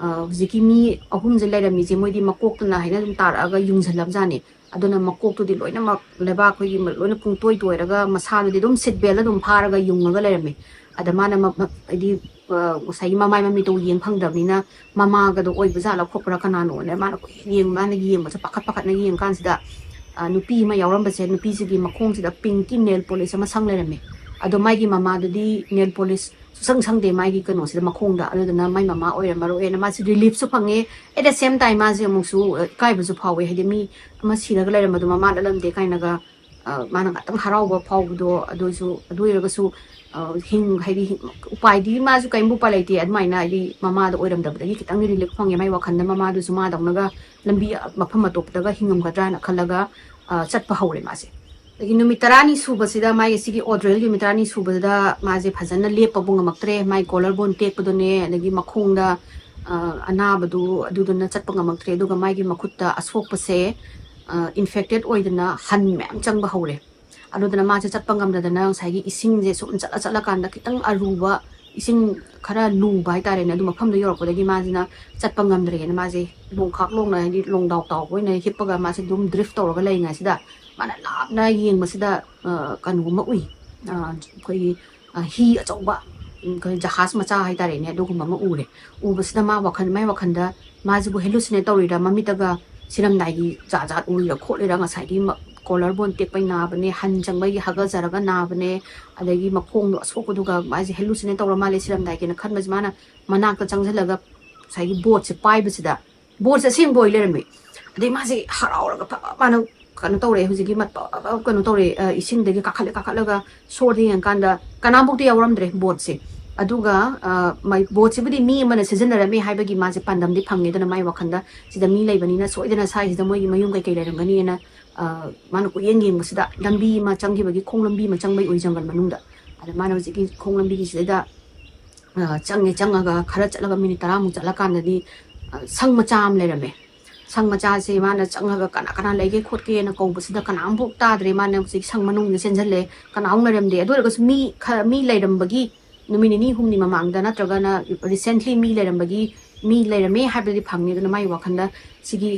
ꯑ, ꯍꯧꯖꯤꯛꯀꯤ ꯃꯤ ꯑꯍꯨꯝꯁꯦ ꯂꯩꯔꯝꯃꯤꯁꯦ ꯃꯣꯏꯗꯤ ꯃꯀꯣꯛꯇꯨꯅ ꯍꯥꯏꯅ ꯑꯗꯨꯝ ꯇꯥꯔꯛꯑꯒ ꯌꯨꯡꯁꯤꯜꯂꯕꯖꯥꯠꯅꯤ꯫ ꯑꯗꯨꯅ ꯃꯀꯣꯛꯇꯨꯗꯤ ꯂꯣꯏꯅꯃꯛ ꯂꯩꯕꯥꯛ ꯑꯩꯈꯣꯏꯒꯤ ꯃ-, ꯂꯣꯏꯅ ꯄꯨꯡꯇꯣꯏ ꯇꯣꯏꯔꯒ ꯃꯁꯥꯗꯨꯗꯤ ꯑꯗꯨꯝ seat belt ꯑꯗꯨꯝ ꯐꯥꯔꯒ ꯌꯨꯡꯉꯒ ꯂꯩꯔꯝꯃꯤ꯫ ꯑꯗ ꯃꯥꯅ ꯃ-, ꯃ-, ꯍꯥꯏꯗꯤ, ꯑ, ꯉꯁꯥꯏꯒꯤ ꯃꯃꯥꯏ ꯃꯃꯤꯠꯇꯣ ꯌꯦꯡ ꯐꯪꯗꯕꯅꯤꯅ ꯃꯃꯥꯒꯗꯣ ꯑꯣꯏꯕ ꯖꯥꯠꯂ ꯈꯣꯠꯄ꯭ꯔꯥ ꯀꯅꯥꯅꯣꯅ ꯃꯥꯅ ꯀꯣꯏꯌꯦꯡ ꯌꯦꯡ-, ꯃꯥꯅ ꯌꯦꯡꯕꯁꯦ ꯄꯥꯈꯠ ꯄꯥꯈꯠꯅ ꯌꯦꯡ ꯀꯥꯟꯁꯤꯗ, ꯑ, ꯅꯨꯄꯤ ꯑꯃ ꯌꯥꯎꯔꯝꯕꯁꯦ, ꯅꯨꯄꯤꯁꯤꯒꯤ ꯃꯈꯣꯡꯁꯤꯗ pinkꯀꯤ nail polish ꯑꯃ ꯁꯪ ꯂꯩꯔꯝꯃꯦ꯫ ꯑꯗꯣ ꯃꯥꯒꯤ ꯃꯃꯥꯗꯨꯗꯤ nail polish ꯁꯨꯁꯪ ꯁꯪꯗꯦ ꯃꯥꯒꯤ ꯀꯩꯅꯣꯁꯤꯗ, ꯃꯈꯣꯡꯗ꯫ ꯑꯗꯨꯗꯨꯅ ꯃꯥꯏ ꯃꯃꯥ ꯑꯣꯏꯔꯝꯃꯔꯣꯏꯅ ꯃꯥꯁꯤ reliefꯁꯨ ꯐꯪꯉꯦ꯫ At the same time ꯃꯥꯁꯦ ꯑꯃꯨꯛꯁꯨ, ꯑ, ꯏꯀꯥꯏꯕꯁꯨ ꯐꯥꯎꯋꯦ꯫ ꯍꯥꯏꯗꯤ ꯃꯤ ꯑꯃ ꯁꯤꯔꯒ ꯂꯩꯔꯝꯕꯗꯣ ꯃꯃꯥ ꯅꯠꯂꯝꯗꯦ ꯀꯥꯏꯅꯒ ꯃꯥꯅ ꯉꯥꯛꯇꯪ ꯍꯔꯥꯎꯕ ꯐꯥꯎꯕꯗꯣ꯫ ꯑꯗꯨꯁꯨ, ꯑꯗꯨ ꯑꯣꯏꯔꯒꯁꯨ ꯍꯤꯡ ꯍꯥꯏꯗꯤ ꯎꯄꯥꯏꯗꯤ ꯃꯥꯁꯨ ꯀꯔꯤꯝꯕ ꯎꯄꯥꯏ ꯂꯩꯇꯦ꯫ ꯑꯗꯨꯃꯥꯏꯅ ꯍꯥꯏꯗꯤ ꯃꯃꯥꯗ ꯑꯣꯏꯔꯝꯗꯕꯗꯒꯤ ꯈꯤꯇꯪꯗꯤ ꯔꯤꯂꯤꯐ ꯐꯪꯉꯦ ꯃꯥꯏ ꯋꯥꯈꯜꯗ꯫ ꯃꯃꯥꯗꯨꯁꯨ ꯃꯥꯗꯧꯅꯒ ꯂꯝꯕꯤ ꯃꯐꯝ ꯑꯇꯣꯞꯄꯗꯒ ꯍꯤꯡꯉꯝꯒꯗ꯭ꯔꯥꯅ ꯈꯜꯂꯒ ꯆꯠꯄ ꯍꯧꯔꯦ ꯃꯥꯁꯦ꯫ ꯑꯗꯒꯤ ꯅꯨꯃꯤꯠ ꯇꯔꯥꯅꯤ ꯁꯨꯕꯁꯤꯗ, ꯃꯥꯒꯤ ꯁꯤꯒꯤ ꯑꯣꯗ꯭ꯔꯦꯜꯒꯤ ꯅꯨꯃꯤꯠ ꯇꯔꯥꯅꯤ ꯁꯨꯕꯁꯤꯗ ꯃꯥꯁꯦ ꯐꯖꯅ ꯂꯦꯞꯄꯕꯨ ꯉꯝꯃꯛꯇ꯭ꯔꯦ꯫ ꯃꯥꯒꯤ ꯀꯣꯂꯔ ꯕꯣꯟ ꯇꯦꯛꯄꯗꯨꯅꯦ, ꯑꯗꯒꯤ ꯃꯈꯣꯡꯗ ꯑꯅꯥꯕꯗꯨ, ꯑꯗꯨꯗꯨꯅ ꯆꯠꯄ ꯉꯝꯃꯛꯇ꯭ꯔꯦ꯫ ꯑꯗꯨꯒ ꯃꯥꯒꯤ ꯃꯈꯨꯠꯇ ꯑꯁꯣꯛꯄꯁꯦ ꯏꯟꯐꯦꯛꯇꯦꯠ ꯑꯣꯏꯗꯅ ꯍꯟ ꯃꯌꯥꯝ ꯆꯪꯕ ꯍꯧꯔꯦ꯫ ꯑꯗꯨꯗꯨꯅ ꯃꯥꯁꯦ ꯆꯠꯄ ꯉꯝꯗꯗꯅ ꯉꯁꯥꯏꯒꯤ ꯏꯁꯤꯡꯁꯦ ꯁꯨꯝ ꯆꯠꯂ ꯆꯠꯂꯀꯥꯟꯗ ꯈꯤꯇꯪ ꯑꯔꯨꯕ ꯏꯁꯤꯡ ꯈꯔ ꯂꯨꯕ ꯍꯥꯏꯇꯥꯔꯦꯅꯦ, ꯑꯗꯨ ꯃꯐꯝꯗꯣ ꯌꯧꯔꯛꯄꯗꯒꯤ ꯃꯥꯁꯤꯅ ꯆꯠꯄ ꯉꯝꯗ꯭ꯔꯦꯅ ꯃꯥꯁꯦ ꯂꯣꯡꯈꯥꯛ ꯂꯣꯡꯅ, ꯍꯥꯏꯗꯤ ꯂꯣꯡꯗꯥꯎ ꯇꯥꯎꯕ ꯑꯣꯏꯅ ꯍꯤꯞꯄꯒ ꯃꯥꯁꯦ ꯑꯗꯨꯝ ꯗ꯭ꯔꯤꯐ ꯇꯧꯔꯒ ꯂꯩꯔꯤꯉꯩꯁꯤꯗ ꯃꯥꯅ ꯂꯥꯞꯅ ꯌꯦꯡꯕꯁꯤꯗ ꯀꯩꯅꯣꯝꯃ ꯎꯏ꯫ ꯑꯩꯈꯣꯏꯒꯤ ꯍꯤ ꯑꯆꯧꯕ, ꯑꯩꯈꯣꯏ ꯖꯍꯥꯖ ꯃꯆꯥ ꯍꯥꯏꯇꯥꯔꯦꯅꯦ, ꯑꯗꯨꯒꯨꯝꯕ ꯑꯃ ꯎꯔꯦ꯫ ꯎꯕꯁꯤꯗ ꯃꯥ ꯋꯥꯈꯜ, ꯃꯥꯏ ꯋꯥꯈꯜꯗ ꯃꯥꯁꯤꯕꯨ ꯍꯦꯂꯨꯁꯤꯅꯦꯠ ꯇꯧꯔꯤꯔꯥ, ꯃꯃꯤꯠꯇꯒ ꯁꯤꯔꯝꯗꯥꯏꯒꯤ ꯖꯥꯠ ꯖꯥꯠ ꯎꯔꯤꯔꯥ ꯈꯣꯠꯂꯤꯔꯥ, ꯉꯁꯥꯏꯒꯤ ꯀꯣꯂꯔ ꯕꯣꯟ ꯇꯦꯛꯄꯩ ꯅꯥꯕꯅꯦ, ꯍꯟ ꯆꯪꯕꯒꯤ ꯍꯥꯒꯠꯆꯔꯒ ꯅꯥꯕꯅꯦ, ꯑꯗꯒꯤ ꯃꯈꯣꯡꯗꯣ ꯑꯁꯣꯛꯄꯗꯨꯒ ꯃꯥꯁꯦ ꯍꯦꯂꯨꯁꯤꯅꯦꯠ ꯇꯧꯔ ꯃꯥꯜꯂꯦ ꯁꯤꯔꯝꯗꯥꯏꯒꯤꯅ ꯈꯟꯕꯁꯦ꯫ ꯃꯥꯅ ꯃꯅꯥꯛꯇ ꯆꯪꯁꯤꯜꯂꯒ ꯉꯁꯥꯏꯒꯤ ꯕꯣꯠꯁꯦ ꯄꯥꯏꯕꯁꯤꯗ, ꯕꯣꯠꯁꯦ ꯑꯁꯦꯡꯕ ꯑꯣꯏ ꯂꯩꯔꯝꯃꯦ꯫ ꯑꯗꯩ ꯃꯥꯁꯦ ꯍꯔꯥꯎꯔꯒ ꯐꯕ ꯃꯥꯅ ꯀꯩꯅꯣ ꯇꯧꯔꯦ, ꯍꯧꯖꯤꯛꯀꯤ ꯃꯠ-, ꯀꯩꯅꯣ ꯇꯧꯔꯦ, ꯏꯁꯤꯡꯗꯒꯤ ꯀꯥꯈꯠꯂꯦ, ꯀꯥꯈꯠꯂꯒ ꯁꯣꯔꯗ ꯌꯦꯡꯉꯀꯥꯟꯗ ꯀꯅꯥꯝꯐꯥꯎꯗꯤ ꯌꯥꯎꯔꯝꯗ꯭ꯔꯦ ꯕꯣꯠꯁꯦ꯫ ꯑꯗꯨꯒ ꯕꯣꯠꯁꯤꯕꯨꯗꯤ ꯃꯤ ꯑꯃꯅ ꯁꯤꯖꯤꯟꯅꯔꯝꯃꯦ ꯍꯥꯏꯕꯒꯤ ꯃꯥꯁꯦ ꯄꯥꯟꯗꯝꯗꯤ ꯐꯪꯉꯦ꯫ ꯑꯗꯨꯅ ꯃꯥꯏ ꯋꯥꯈꯜꯗ ꯁꯤꯗ ꯃꯤ ꯂꯩꯕꯅꯤꯅ ꯁꯣꯏꯗꯅ ꯁ꯭ꯋꯥꯏꯁꯤꯗ ꯃꯣꯏꯒꯤ ꯃꯌꯨꯝ ꯀꯩꯀꯩ ꯂꯩꯔꯝꯒꯅꯤꯅ ꯃꯥꯅ ꯀꯣꯏꯌꯦꯡ ꯌꯦꯡꯕꯁꯤꯗ ꯂꯝꯕꯤ ꯑꯃ ꯆꯪꯈꯤꯕꯒꯤ, ꯈꯣꯡ ꯂꯝꯕꯤ ꯑꯃ ꯆꯪꯕꯒꯤ ꯑꯣꯏ ꯖꯪꯒꯜ ꯃꯅꯨꯡꯗ꯫ ꯑꯗ ꯃꯥꯅ ꯍꯧꯖꯤꯛꯀꯤ ꯈꯣꯡ ꯂꯝꯕꯤꯒꯤꯁꯤꯗꯩꯗ ꯆꯪꯉꯦ꯫ ꯆꯪꯉꯒ ꯈꯔ ꯆꯠꯂꯒ ꯃꯤꯅꯤꯠ ꯇꯔꯥꯃꯨꯛ ꯆꯠꯂꯀꯥꯟꯗꯗꯤ ꯁꯪ ꯃꯆꯥ ꯑꯃ ꯂꯩꯔꯝꯃꯦ꯫ ꯁꯪ ꯃꯆꯥꯁꯦ ꯃꯥꯅ ꯆꯪꯉꯒ ꯀꯅꯥ ꯀꯅꯥ ꯂꯩꯒꯦ ꯈꯣꯠꯀꯦꯅ ꯀꯧꯕꯁꯤꯗ ꯀꯅꯥꯝꯐꯥꯎ ꯇꯥꯗ꯭ꯔꯦ꯫ ꯃꯥꯅ ꯍꯧꯖꯤꯛ ꯁꯪ ꯃꯅꯨꯡꯗ ꯆꯦꯟꯁꯤꯜꯂꯦ, ꯀꯅꯥꯃꯨꯛ ꯂꯩꯔꯝꯗꯦ꯫ ꯑꯗꯨ ꯑꯣꯏꯔꯒꯁꯨ ꯃꯤ ꯈꯔ, ꯃꯤ ꯂꯩꯔꯝꯕꯒꯤ, ꯅꯨꯃꯤꯠ ꯅꯤꯅꯤ ꯍꯨꯝꯅꯤ ꯃꯃꯥꯡꯗ ꯅꯠꯇ꯭ꯔꯒꯅ ꯔꯤꯁꯦꯟꯠꯂꯤ ꯃꯤ ꯂꯩꯔꯝꯕꯒꯤ, ꯃꯤ ꯂꯩꯔꯝꯃꯦ ꯍꯥꯏꯕꯗꯤ ꯐꯪꯉꯦ꯫ ꯑꯗꯨꯅ ꯃꯥꯒꯤ ꯋꯥꯈꯜꯗ ꯁꯤꯒꯤ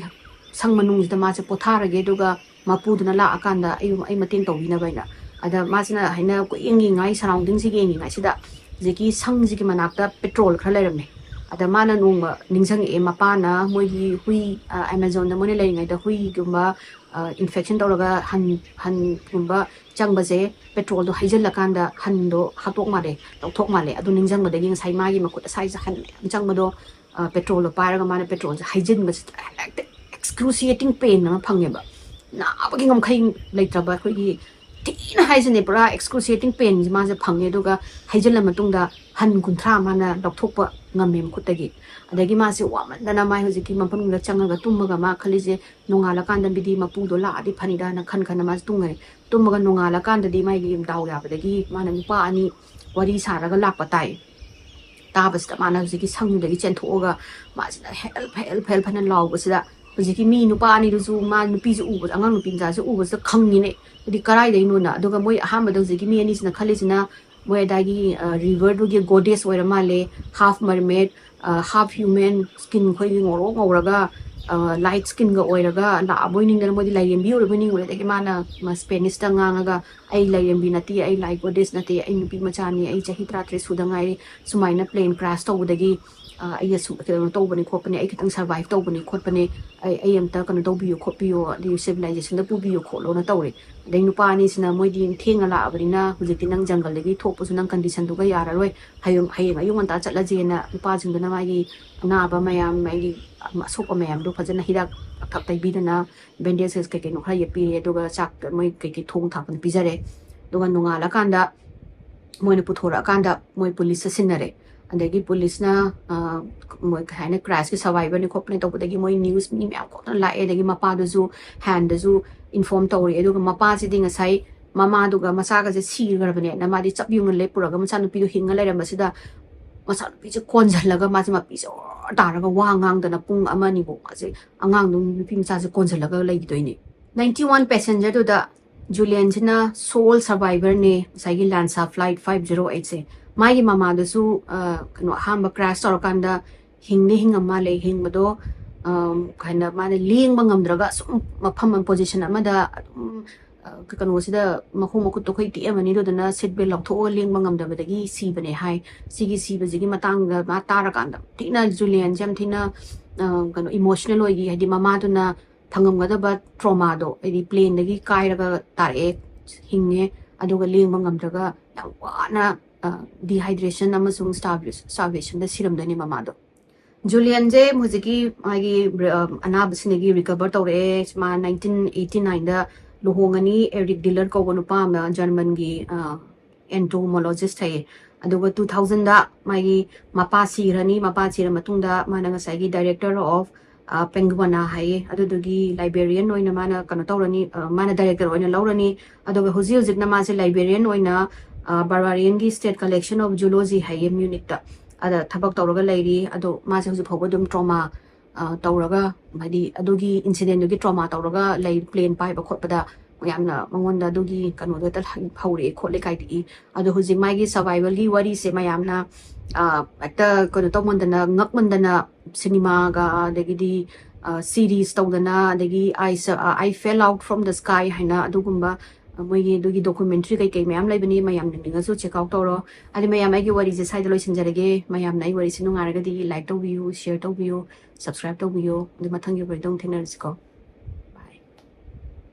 ꯁꯪ ꯃꯅꯨꯡꯁꯤꯗ ꯃꯥꯁꯦ ꯄꯣꯊꯥꯔꯒꯦ, ꯑꯗꯨꯒ ꯃꯄꯨꯗꯨꯅ ꯂꯥꯛꯑꯀꯥꯟꯗ ꯑꯩ, ꯑꯩ ꯃꯇꯦꯡ ꯇꯧꯕꯤꯅꯕ ꯍꯥꯏꯅ꯫ ꯑꯗ ꯃꯥꯁꯤꯅ ꯍꯥꯏꯅ ꯀꯣꯏꯌꯦꯡ ꯌꯦꯡꯉꯤꯉꯥꯏ, ꯁꯔꯥꯎꯟꯗꯤꯡꯁꯦ ꯌꯦꯡꯉꯤꯉꯥꯏꯁꯤꯗ ꯍꯧꯖꯤꯛꯀꯤ ꯁꯪꯁꯤꯒꯤ ꯃꯅꯥꯛꯇ ꯄꯦꯇ꯭ꯔꯣꯜ ꯈꯔ ꯂꯩꯔꯝꯃꯦ꯫ ꯑꯗ ꯃꯥꯅ ꯅꯣꯡꯃ ꯅꯤꯡꯁꯤꯡꯉꯛꯑꯦ, ꯃꯄꯥꯅ ꯃꯣꯏꯒꯤ ꯍꯨꯏ, ꯑꯦꯃꯥꯖꯣꯟꯗ ꯃꯣꯏꯅ ꯂꯩꯔꯤꯉꯩꯗ ꯍꯨꯏꯒꯨꯝꯕ ꯏꯟꯐꯦꯛꯁꯟ ꯇꯧꯔꯒ ꯍꯟ, ꯍꯟꯒꯨꯝꯕ ꯆꯪꯕꯁꯦ ꯄꯦꯇ꯭ꯔꯣꯜꯗꯣ ꯍꯩꯖꯤꯜꯂꯀꯥꯟꯗ ꯍꯟꯗꯣ ꯍꯥꯠꯇꯣꯛ ꯃꯥꯜꯂꯦ, ꯂꯧꯊꯣꯛ ꯃꯥꯜꯂꯦ꯫ ꯑꯗꯨ ꯅꯤꯡꯁꯤꯡꯕꯗꯒꯤ ꯉꯁꯥꯏ ꯃꯥꯒꯤ ꯃꯈꯨꯠ ꯑꯁꯥꯏꯁꯦ ꯍꯟ ꯃꯌꯥꯝ ꯆꯪꯕꯗꯣ, ꯄꯦꯇ꯭ꯔꯣꯜꯗꯣ ꯄꯥꯏꯔꯒ ꯃꯥꯅ ꯄꯦꯇ꯭ꯔꯣꯜꯁꯦ ꯍꯩꯖꯤꯟꯕꯁꯤꯗ ꯍꯦꯛꯇ ꯑꯦꯛꯁꯀ꯭ꯔꯨꯁꯤꯌꯦꯇꯤꯡ ꯄꯦꯟ ꯑꯃ ꯐꯪꯉꯦꯕ꯫ ꯅꯥꯕꯒꯤ ꯉꯝꯈꯩ ꯂꯩꯇ꯭ꯔꯕ ꯑꯩꯈꯣꯏꯒꯤ ꯊꯤꯅ ꯍꯥꯏꯁꯤꯅꯦ, ꯄꯨꯔꯥ excruciating painꯁꯦ ꯃꯥꯁꯦ ꯐꯪꯉꯦ꯫ ꯑꯗꯨꯒ ꯍꯩꯖꯤꯜꯂ ꯃꯇꯨꯡꯗ ꯍꯟ ꯀꯨꯟꯊ꯭ꯔꯥ ꯃꯥꯅ ꯂꯧꯊꯣꯛꯄ ꯉꯝꯃꯦ ꯃꯈꯨꯠꯇꯒꯤ꯫ ꯑꯗꯒꯤ ꯃꯥꯁꯦ ꯋꯥꯃꯟꯗꯅ ꯃꯥꯏ ꯍꯧꯖꯤꯛꯀꯤ ꯃꯐꯝꯗꯨꯗ ꯆꯪꯉꯒ ꯇꯨꯝꯃꯒ ꯃꯥ ꯈꯜꯂꯤꯁꯦ, ꯅꯣꯡꯉꯥꯜꯂꯀꯥꯟꯗ ꯃꯤꯗꯤ ꯃꯄꯨꯗꯣ ꯂꯥꯛꯑꯗꯤ ꯐꯅꯤꯗꯅ ꯈꯟ ꯈꯟꯅ ꯃꯥꯁꯦ ꯇꯨꯝꯈꯔꯦ꯫ ꯇꯨꯝꯃꯒ ꯅꯣꯡꯉꯥꯜꯂꯀꯥꯟꯗꯗꯤ ꯃꯥꯒꯤ ꯗꯥꯎ ꯌꯥꯕꯗꯒꯤ ꯃꯥꯅ ꯅꯨꯄꯥ ꯑꯅꯤ ꯋꯥꯔꯤ ꯁꯥꯔꯒ ꯂꯥꯛꯄ ꯇꯥꯏ꯫ ꯇꯥꯕꯁꯤꯗ ꯃꯥꯅ ꯍꯧꯖꯤꯛꯀꯤ ꯁꯪꯗꯒꯤ ꯆꯦꯟꯊꯣꯛꯑꯒ ꯃꯥꯁꯤꯅ help, help, help ꯍꯥꯏꯅ ꯂꯥꯎꯕꯁꯤꯗ, ꯍꯧꯖꯤꯛꯀꯤ ꯃꯤ ꯅꯨꯄꯥ ꯑꯅꯤꯗꯨꯁꯨ, ꯃꯥ ꯅꯨꯄꯤꯁꯨ ꯎꯕ, ꯑꯉꯥꯡ ꯅꯨꯄꯤ ꯃꯆꯥꯁꯦ ꯎꯕꯁꯤꯗ ꯈꯪꯉꯤꯅꯦ, ꯍꯥꯏꯗꯤ ꯀꯔꯥꯏꯗꯩꯅꯣꯅ꯫ ꯑꯗꯨꯒ ꯃꯣꯏ ꯑꯍꯥꯟꯕꯗ ꯍꯧꯖꯤꯛꯀꯤ ꯃꯤ ꯑꯅꯤꯁꯤꯅ ꯈꯜꯂꯤꯁꯤꯅ ꯃꯣꯏ ꯑꯗꯥꯏꯒꯤ, ꯑ, riverꯗꯨꯒꯤ goddess ꯑꯣꯏꯔ ꯃꯥꯜꯂꯦ, half mermaid, ꯑ, half human skin, ꯑꯩꯈꯣꯏꯒꯤ ꯉꯧꯔꯣꯛ ꯉꯧꯔꯒ, ꯑ, light skinꯒ ꯑꯣꯏꯔꯒ ꯂꯥꯛꯑꯕꯣꯏ ꯅꯤꯡꯗꯅ ꯃꯣꯏꯗꯤ ꯂꯥꯏꯔꯦꯝꯕꯤ ꯑꯣꯏꯔꯕꯣꯏ ꯅꯤꯡꯉꯨꯔꯦ꯫ ꯑꯗꯒꯤ ꯃꯥꯅ, ꯃꯥ Spanishꯇ ꯉꯥꯡꯉꯒ, "ꯑꯩ ꯂꯥꯏꯔꯦꯝꯕꯤ ꯅꯠꯇꯦ, ꯑꯩ light goddess ꯅꯠꯇꯦ, ꯑꯩ ꯅꯨꯄꯤ ꯃꯆꯥꯅꯤ, ꯑꯩ ꯆꯍꯤ ꯇꯔꯥꯇꯔꯦꯠ ꯁꯨꯗ ꯉꯥꯏꯔꯤ, ꯁꯨꯃꯥꯏꯅ plane crash ꯇꯧꯕꯗꯒꯤ, ꯑ, ꯑꯩ ꯑꯁꯨꯛ ꯀꯩꯅꯣ ꯇꯧꯕꯅꯤ ꯈꯣꯠꯄꯅꯤ, ꯑꯩ ꯈꯤꯇꯪ survive ꯇꯧꯕꯅꯤ ꯈꯣꯠꯄꯅꯤ, ꯑꯩ, ꯑꯩ ꯑꯝꯇ ꯀꯩꯅꯣ ꯇꯧꯕꯤꯌꯨ ꯈꯣꯠꯄꯤꯌꯨ, ꯑꯗꯩ civilizationꯗ ꯄꯨꯕꯤꯌꯨ ꯈꯣꯠꯂꯣꯅ" ꯇꯧꯔꯦ꯫ ꯑꯗꯩ ꯅꯨꯄꯥ ꯑꯅꯤꯁꯤꯅ, "ꯃꯣꯏꯗꯤ ꯊꯦꯡꯅ ꯂꯥꯛꯑꯕꯅꯤꯅ ꯍꯧꯖꯤꯛꯇꯤ ꯅꯪ ꯖꯪꯒꯜꯗꯒꯤ ꯊꯣꯛꯄꯁꯨ ꯅꯪ conditionꯗꯨꯒ ꯌꯥꯔꯔꯣꯏ, ꯍꯌꯦꯡ, ꯍꯌꯦꯡ ꯑꯌꯨꯛ ꯉꯟꯇꯥ ꯆꯠꯂꯁꯦꯅ" ꯅꯨꯄꯥꯁꯤꯡꯗꯨꯅ ꯃꯥꯒꯤ ꯑꯅꯥꯕ ꯃꯌꯥꯝ, ꯃꯥꯒꯤ ꯑꯁꯣꯛꯄ ꯃꯌꯥꯝꯗꯣ ꯐꯖꯅ ꯍꯤꯗꯥꯛ ꯊꯛ ꯇꯩꯕꯤꯗꯅ, bandage ꯀꯩ ꯀꯩꯅꯣ ꯈꯔ ꯌꯦꯞꯄꯤꯔꯦ, ꯑꯗꯨꯒ ꯆꯥꯛ ꯃꯣꯏ ꯀꯩꯀꯩ ꯊꯣꯡ ꯊꯥꯛꯄꯗ ꯄꯤꯖꯔꯦ꯫ ꯑꯗꯨꯒ ꯅꯣꯡꯉꯥꯜꯂꯀꯥꯟꯗ ꯃꯣꯏꯅ ꯄꯨꯊꯣꯔꯛꯑꯀꯥꯟꯗ ꯃꯣꯏ ꯄꯨꯂꯤꯁꯇ ꯁꯤꯟꯅꯔꯦ꯫ ꯑꯗꯒꯤ ꯄꯨꯂꯤꯁꯅ, ꯑ, ꯃꯣꯏ ꯀꯩ ꯍꯥꯏꯅꯤ, crashꯀꯤ survivorꯅꯤ ꯈꯣꯠꯄꯅꯤ ꯇꯧꯕꯗꯒꯤ ꯃꯣꯏ news ꯃꯤ ꯃꯌꯥꯝ ꯈꯣꯠꯇꯅ ꯂꯥꯛꯑꯦ꯫ ꯑꯗꯒꯤ ꯃꯄꯥꯗꯨꯁꯨ handꯗꯁꯨ inform ꯇꯧꯔꯦ꯫ ꯑꯗꯨꯒ ꯃꯄꯥꯁꯤꯗꯤ ꯉꯁꯥꯏ ꯃꯃꯥꯗꯨꯒ ꯃꯆꯥꯒꯁꯦ ꯁꯤꯈ꯭ꯔꯕꯅꯦꯅ ꯃꯥꯗꯤ ꯆꯞ ꯌꯨꯡꯅ ꯂꯦꯞꯄꯨꯔꯒ ꯃꯆꯥꯅꯨꯄꯤꯗꯣ ꯍꯤꯡꯉ ꯂꯩꯔꯝꯕꯁꯤꯗ ꯃꯆꯥꯅꯨꯄꯤꯁꯦ ꯀꯣꯟꯁꯤꯜꯂꯒ ꯃꯥꯁꯦ ꯃꯄꯤꯁꯦ ꯑꯣꯔ ꯇꯥꯔꯒ ꯋꯥ ꯉꯥꯡꯗꯅ ꯄꯨꯡ ꯑꯃ ꯑꯅꯤꯐꯥꯎ ꯃꯥꯁꯦ, ꯑꯉꯥꯡꯗꯣ, ꯅꯨꯄꯤ ꯃꯆꯥꯁꯦ ꯀꯣꯟꯁꯤꯜꯂꯒ ꯂꯩꯈꯤꯗꯣꯏꯅꯦ꯫ Ninety one passengerꯗꯨꯗ ꯖꯨꯂꯤꯌꯟꯁꯤꯅ sole survivorꯅꯦ, ꯉꯁꯥꯏꯒꯤ Lancer Flight five zero eightꯁꯦ꯫ ꯃꯥꯒꯤ ꯃꯃꯥꯗꯨꯁꯨ, ꯑ, ꯀꯩꯅꯣ, ꯑꯍꯥꯟꯕ crash ꯇꯧꯔꯀꯥꯟꯗ ꯍꯤꯡꯗꯤ ꯍꯤꯡꯉꯝ ꯃꯥꯜꯂꯦ꯫ ꯍꯤꯡꯕꯗꯣ, ꯑꯝ, ꯀꯩ ꯍꯥꯏꯅ, ꯃꯥꯅ ꯂꯦꯡꯕ ꯉꯝꯗ꯭ꯔꯒ ꯑꯁꯨꯝ ꯃꯐꯝ ꯑꯃ, position ꯑꯃꯗ ꯑꯗꯨꯝ, ꯑ, ꯀꯩꯅꯣꯁꯤꯗ ꯃꯈꯣꯡ ꯃꯈꯨꯠꯇꯣ ꯑꯩꯈꯣꯏ ꯇꯦꯛꯑꯝꯃꯅꯤ, ꯑꯗꯨꯗꯨꯅ seat belt ꯂꯧꯊꯣꯛꯑꯒ ꯂꯦꯡꯕ ꯉꯝꯗꯕꯗꯒꯤ ꯁꯤꯕꯅꯦ ꯍꯥꯏ꯫ ꯁꯤꯒꯤ ꯁꯤꯕꯁꯤꯒꯤ ꯃꯇꯥꯡꯗ ꯃꯥ ꯇꯥꯔꯀꯥꯟꯗ ꯊꯤꯅ ꯖꯨꯂꯤꯌꯟꯁꯦ ꯌꯥꯝ ꯊꯤꯅ, ꯑ, ꯀꯩꯅꯣ, emotional ꯑꯣꯏꯈꯤ꯫ ꯍꯥꯏꯗꯤ ꯃꯃꯥꯗꯨꯅ ꯐꯪꯉꯝꯒꯗꯕ traumaꯗꯣ, ꯍꯥꯏꯗꯤ planeꯗꯒꯤ ꯀꯥꯏꯔꯒ ꯇꯥꯔꯛꯑꯦ, ꯍꯤꯡꯉꯦ, ꯑꯗꯨꯒ ꯂꯦꯡꯕ ꯉꯝꯗ꯭ꯔꯒ ꯌꯥꯝ ꯋꯥꯅ, ꯑ, dehydration ꯑꯃꯁꯨꯡ starvation, starvationꯗ ꯁꯤꯔꯝꯗꯣꯏꯅꯦ ꯃꯃꯥꯗꯣ꯫ ꯖꯨꯂꯤꯌꯟꯁꯦ ꯍꯧꯖꯤꯛꯀꯤ ꯃꯥꯒꯤ ꯑ, ꯑꯅꯥꯕꯁꯤꯗꯒꯤ ꯔꯤꯀꯚꯔ ꯇꯧꯔꯛꯑꯦ꯫ ꯃꯥ ꯅꯥꯏꯟꯇꯤꯟ ꯑꯩꯠꯇꯤ ꯅꯥꯏꯟꯗ ꯂꯨꯍꯣꯡꯉꯅꯤ, ꯑꯦꯔꯤꯛ ꯗꯤꯂꯔ ꯀꯧꯕ ꯅꯨꯄꯥ ꯑꯃ, ꯖꯔꯃꯟꯒꯤ ꯑꯦꯟꯇꯣꯃꯣꯂꯣꯖꯤꯁ ꯍꯥꯏꯌꯦ꯫ ꯑꯗꯨꯒ ꯇꯨ ꯊꯥꯎꯖꯟꯗ ꯃꯥꯒꯤ ꯃꯄꯥ ꯁꯤꯈ꯭ꯔꯅꯤ꯫ ꯃꯄꯥ ꯁꯤꯔ ꯃꯇꯨꯡꯗ ꯃꯥꯅ ꯉꯁꯥꯏꯒꯤ ꯗꯥꯏꯔꯦꯛꯇꯔ ꯑꯣꯐ ꯄꯦꯡꯒꯨꯃꯅꯥ ꯍꯥꯏꯌꯦ, ꯑꯗꯨꯗꯨꯒꯤ ꯂꯥꯏꯕ꯭ꯔꯦꯔꯤꯌꯟ ꯑꯣꯏꯅ ꯃꯥꯅ ꯀꯩꯅꯣ ꯇꯧꯔꯅꯤ, ꯑ, ꯃꯥꯅ ꯗꯥꯏꯔꯦꯛꯇꯔ ꯑꯣꯏꯅ ꯂꯧꯔꯅꯤ꯫ ꯑꯗꯨꯒ ꯍꯧꯖꯤꯛ ꯍꯧꯖꯤꯛꯅ ꯃꯥꯁꯦ ꯂꯥꯏꯕ꯭ꯔꯦꯔꯤꯌꯟ ꯑꯣꯏꯅ ꯕꯔꯕꯥꯔꯤꯌꯟꯒꯤ ꯁ꯭ꯇꯦꯠ ꯀꯂꯦꯛꯁꯟ ꯑꯣꯐ ꯖꯨꯂꯣꯖꯤ ꯍꯥꯏꯌꯦ, ꯃ꯭ꯌꯨꯅꯤꯛꯇ, ꯑꯗ ꯊꯕꯛ ꯇꯧꯔꯒ ꯂꯩꯔꯤ꯫ ꯑꯗꯣ ꯃꯥꯁꯦ ꯍꯧꯖꯤꯛ ꯐꯥꯎꯕ ꯑꯗꯨꯝ ꯇ꯭ꯔꯣꯃꯥ ꯇꯧꯔꯒ, ꯍꯥꯏꯗꯤ ꯑꯗꯨꯒꯤ ꯏꯟꯁꯤꯗꯦꯟꯗꯨꯒꯤ ꯇ꯭ꯔꯣꯃꯥ ꯇꯧꯔꯒ ꯂꯩ, ꯄ꯭ꯂꯦꯟ ꯄꯥꯏꯕ ꯈꯣꯠꯄꯗ ꯌꯥꯝꯅ ꯃꯉꯣꯟꯗ ꯑꯗꯨꯒꯤ ꯀꯩꯅꯣꯗꯣ ꯍꯦꯛꯇ ꯍꯧꯔꯛꯑꯦ ꯈꯣꯠꯂꯦ ꯀꯥꯏꯗꯒꯤ꯫ ꯑꯗꯣ ꯍꯧꯖꯤꯛ ꯃꯥꯒꯤ ꯁꯔꯚꯥꯏꯚꯦꯜꯒꯤ ꯋꯥꯔꯤꯁꯦ ꯃꯌꯥꯝꯅ ꯑ, ꯍꯦꯛꯇ ꯀꯩꯅꯣ ꯇꯧꯃꯟꯗꯅ, ꯉꯛꯃꯟꯗꯅ, ꯁꯤꯅꯦꯃꯥꯒ ꯑꯗꯒꯤꯗꯤ ꯁꯤꯔꯤꯁ ꯇꯧꯗꯅ, ꯑꯗꯒꯤ I I fell out from the sky ꯍꯥꯏꯅ ꯑꯗꯨꯒꯨꯝꯕ ꯃꯣꯏꯒꯤ ꯑꯗꯨꯒꯤ ꯗꯣꯀꯨꯃꯦꯟꯇ꯭ꯔꯤ ꯀꯩꯀꯩ ꯃꯌꯥꯝ ꯂꯩꯕꯅꯤ꯫ ꯃꯌꯥꯝ ꯌꯦꯡꯅꯤꯡꯉꯁꯨ ꯆꯦꯛ ꯑꯥꯎꯠ ꯇꯧꯔꯣ꯫ ꯑꯗꯩ ꯃꯌꯥꯝ, ꯑꯩꯒꯤ ꯋꯥꯔꯤꯁꯦ ꯁ꯭ꯋꯥꯏꯗ ꯂꯣꯏꯁꯤꯟꯖꯔꯒꯦ꯫ ꯃꯌꯥꯝꯅ ꯑꯩ ꯋꯥꯔꯤꯁꯦ ꯅꯨꯡꯉꯥꯏꯔꯒꯗꯤ ꯂꯥꯏꯛ ꯇꯧꯕꯤꯌꯨ, ꯁꯤꯌꯔ ꯇꯧꯕꯤꯌꯨ, ꯁꯕꯁꯀ꯭ꯔꯥꯏꯕ ꯇꯧꯕꯤꯌꯨ꯫ ꯑꯗꯨ ꯃꯊꯪꯒꯤ ꯋꯥꯔꯤꯗ ꯑꯃꯨꯛ ꯊꯦꯡꯅꯔꯁꯤꯀꯣ꯫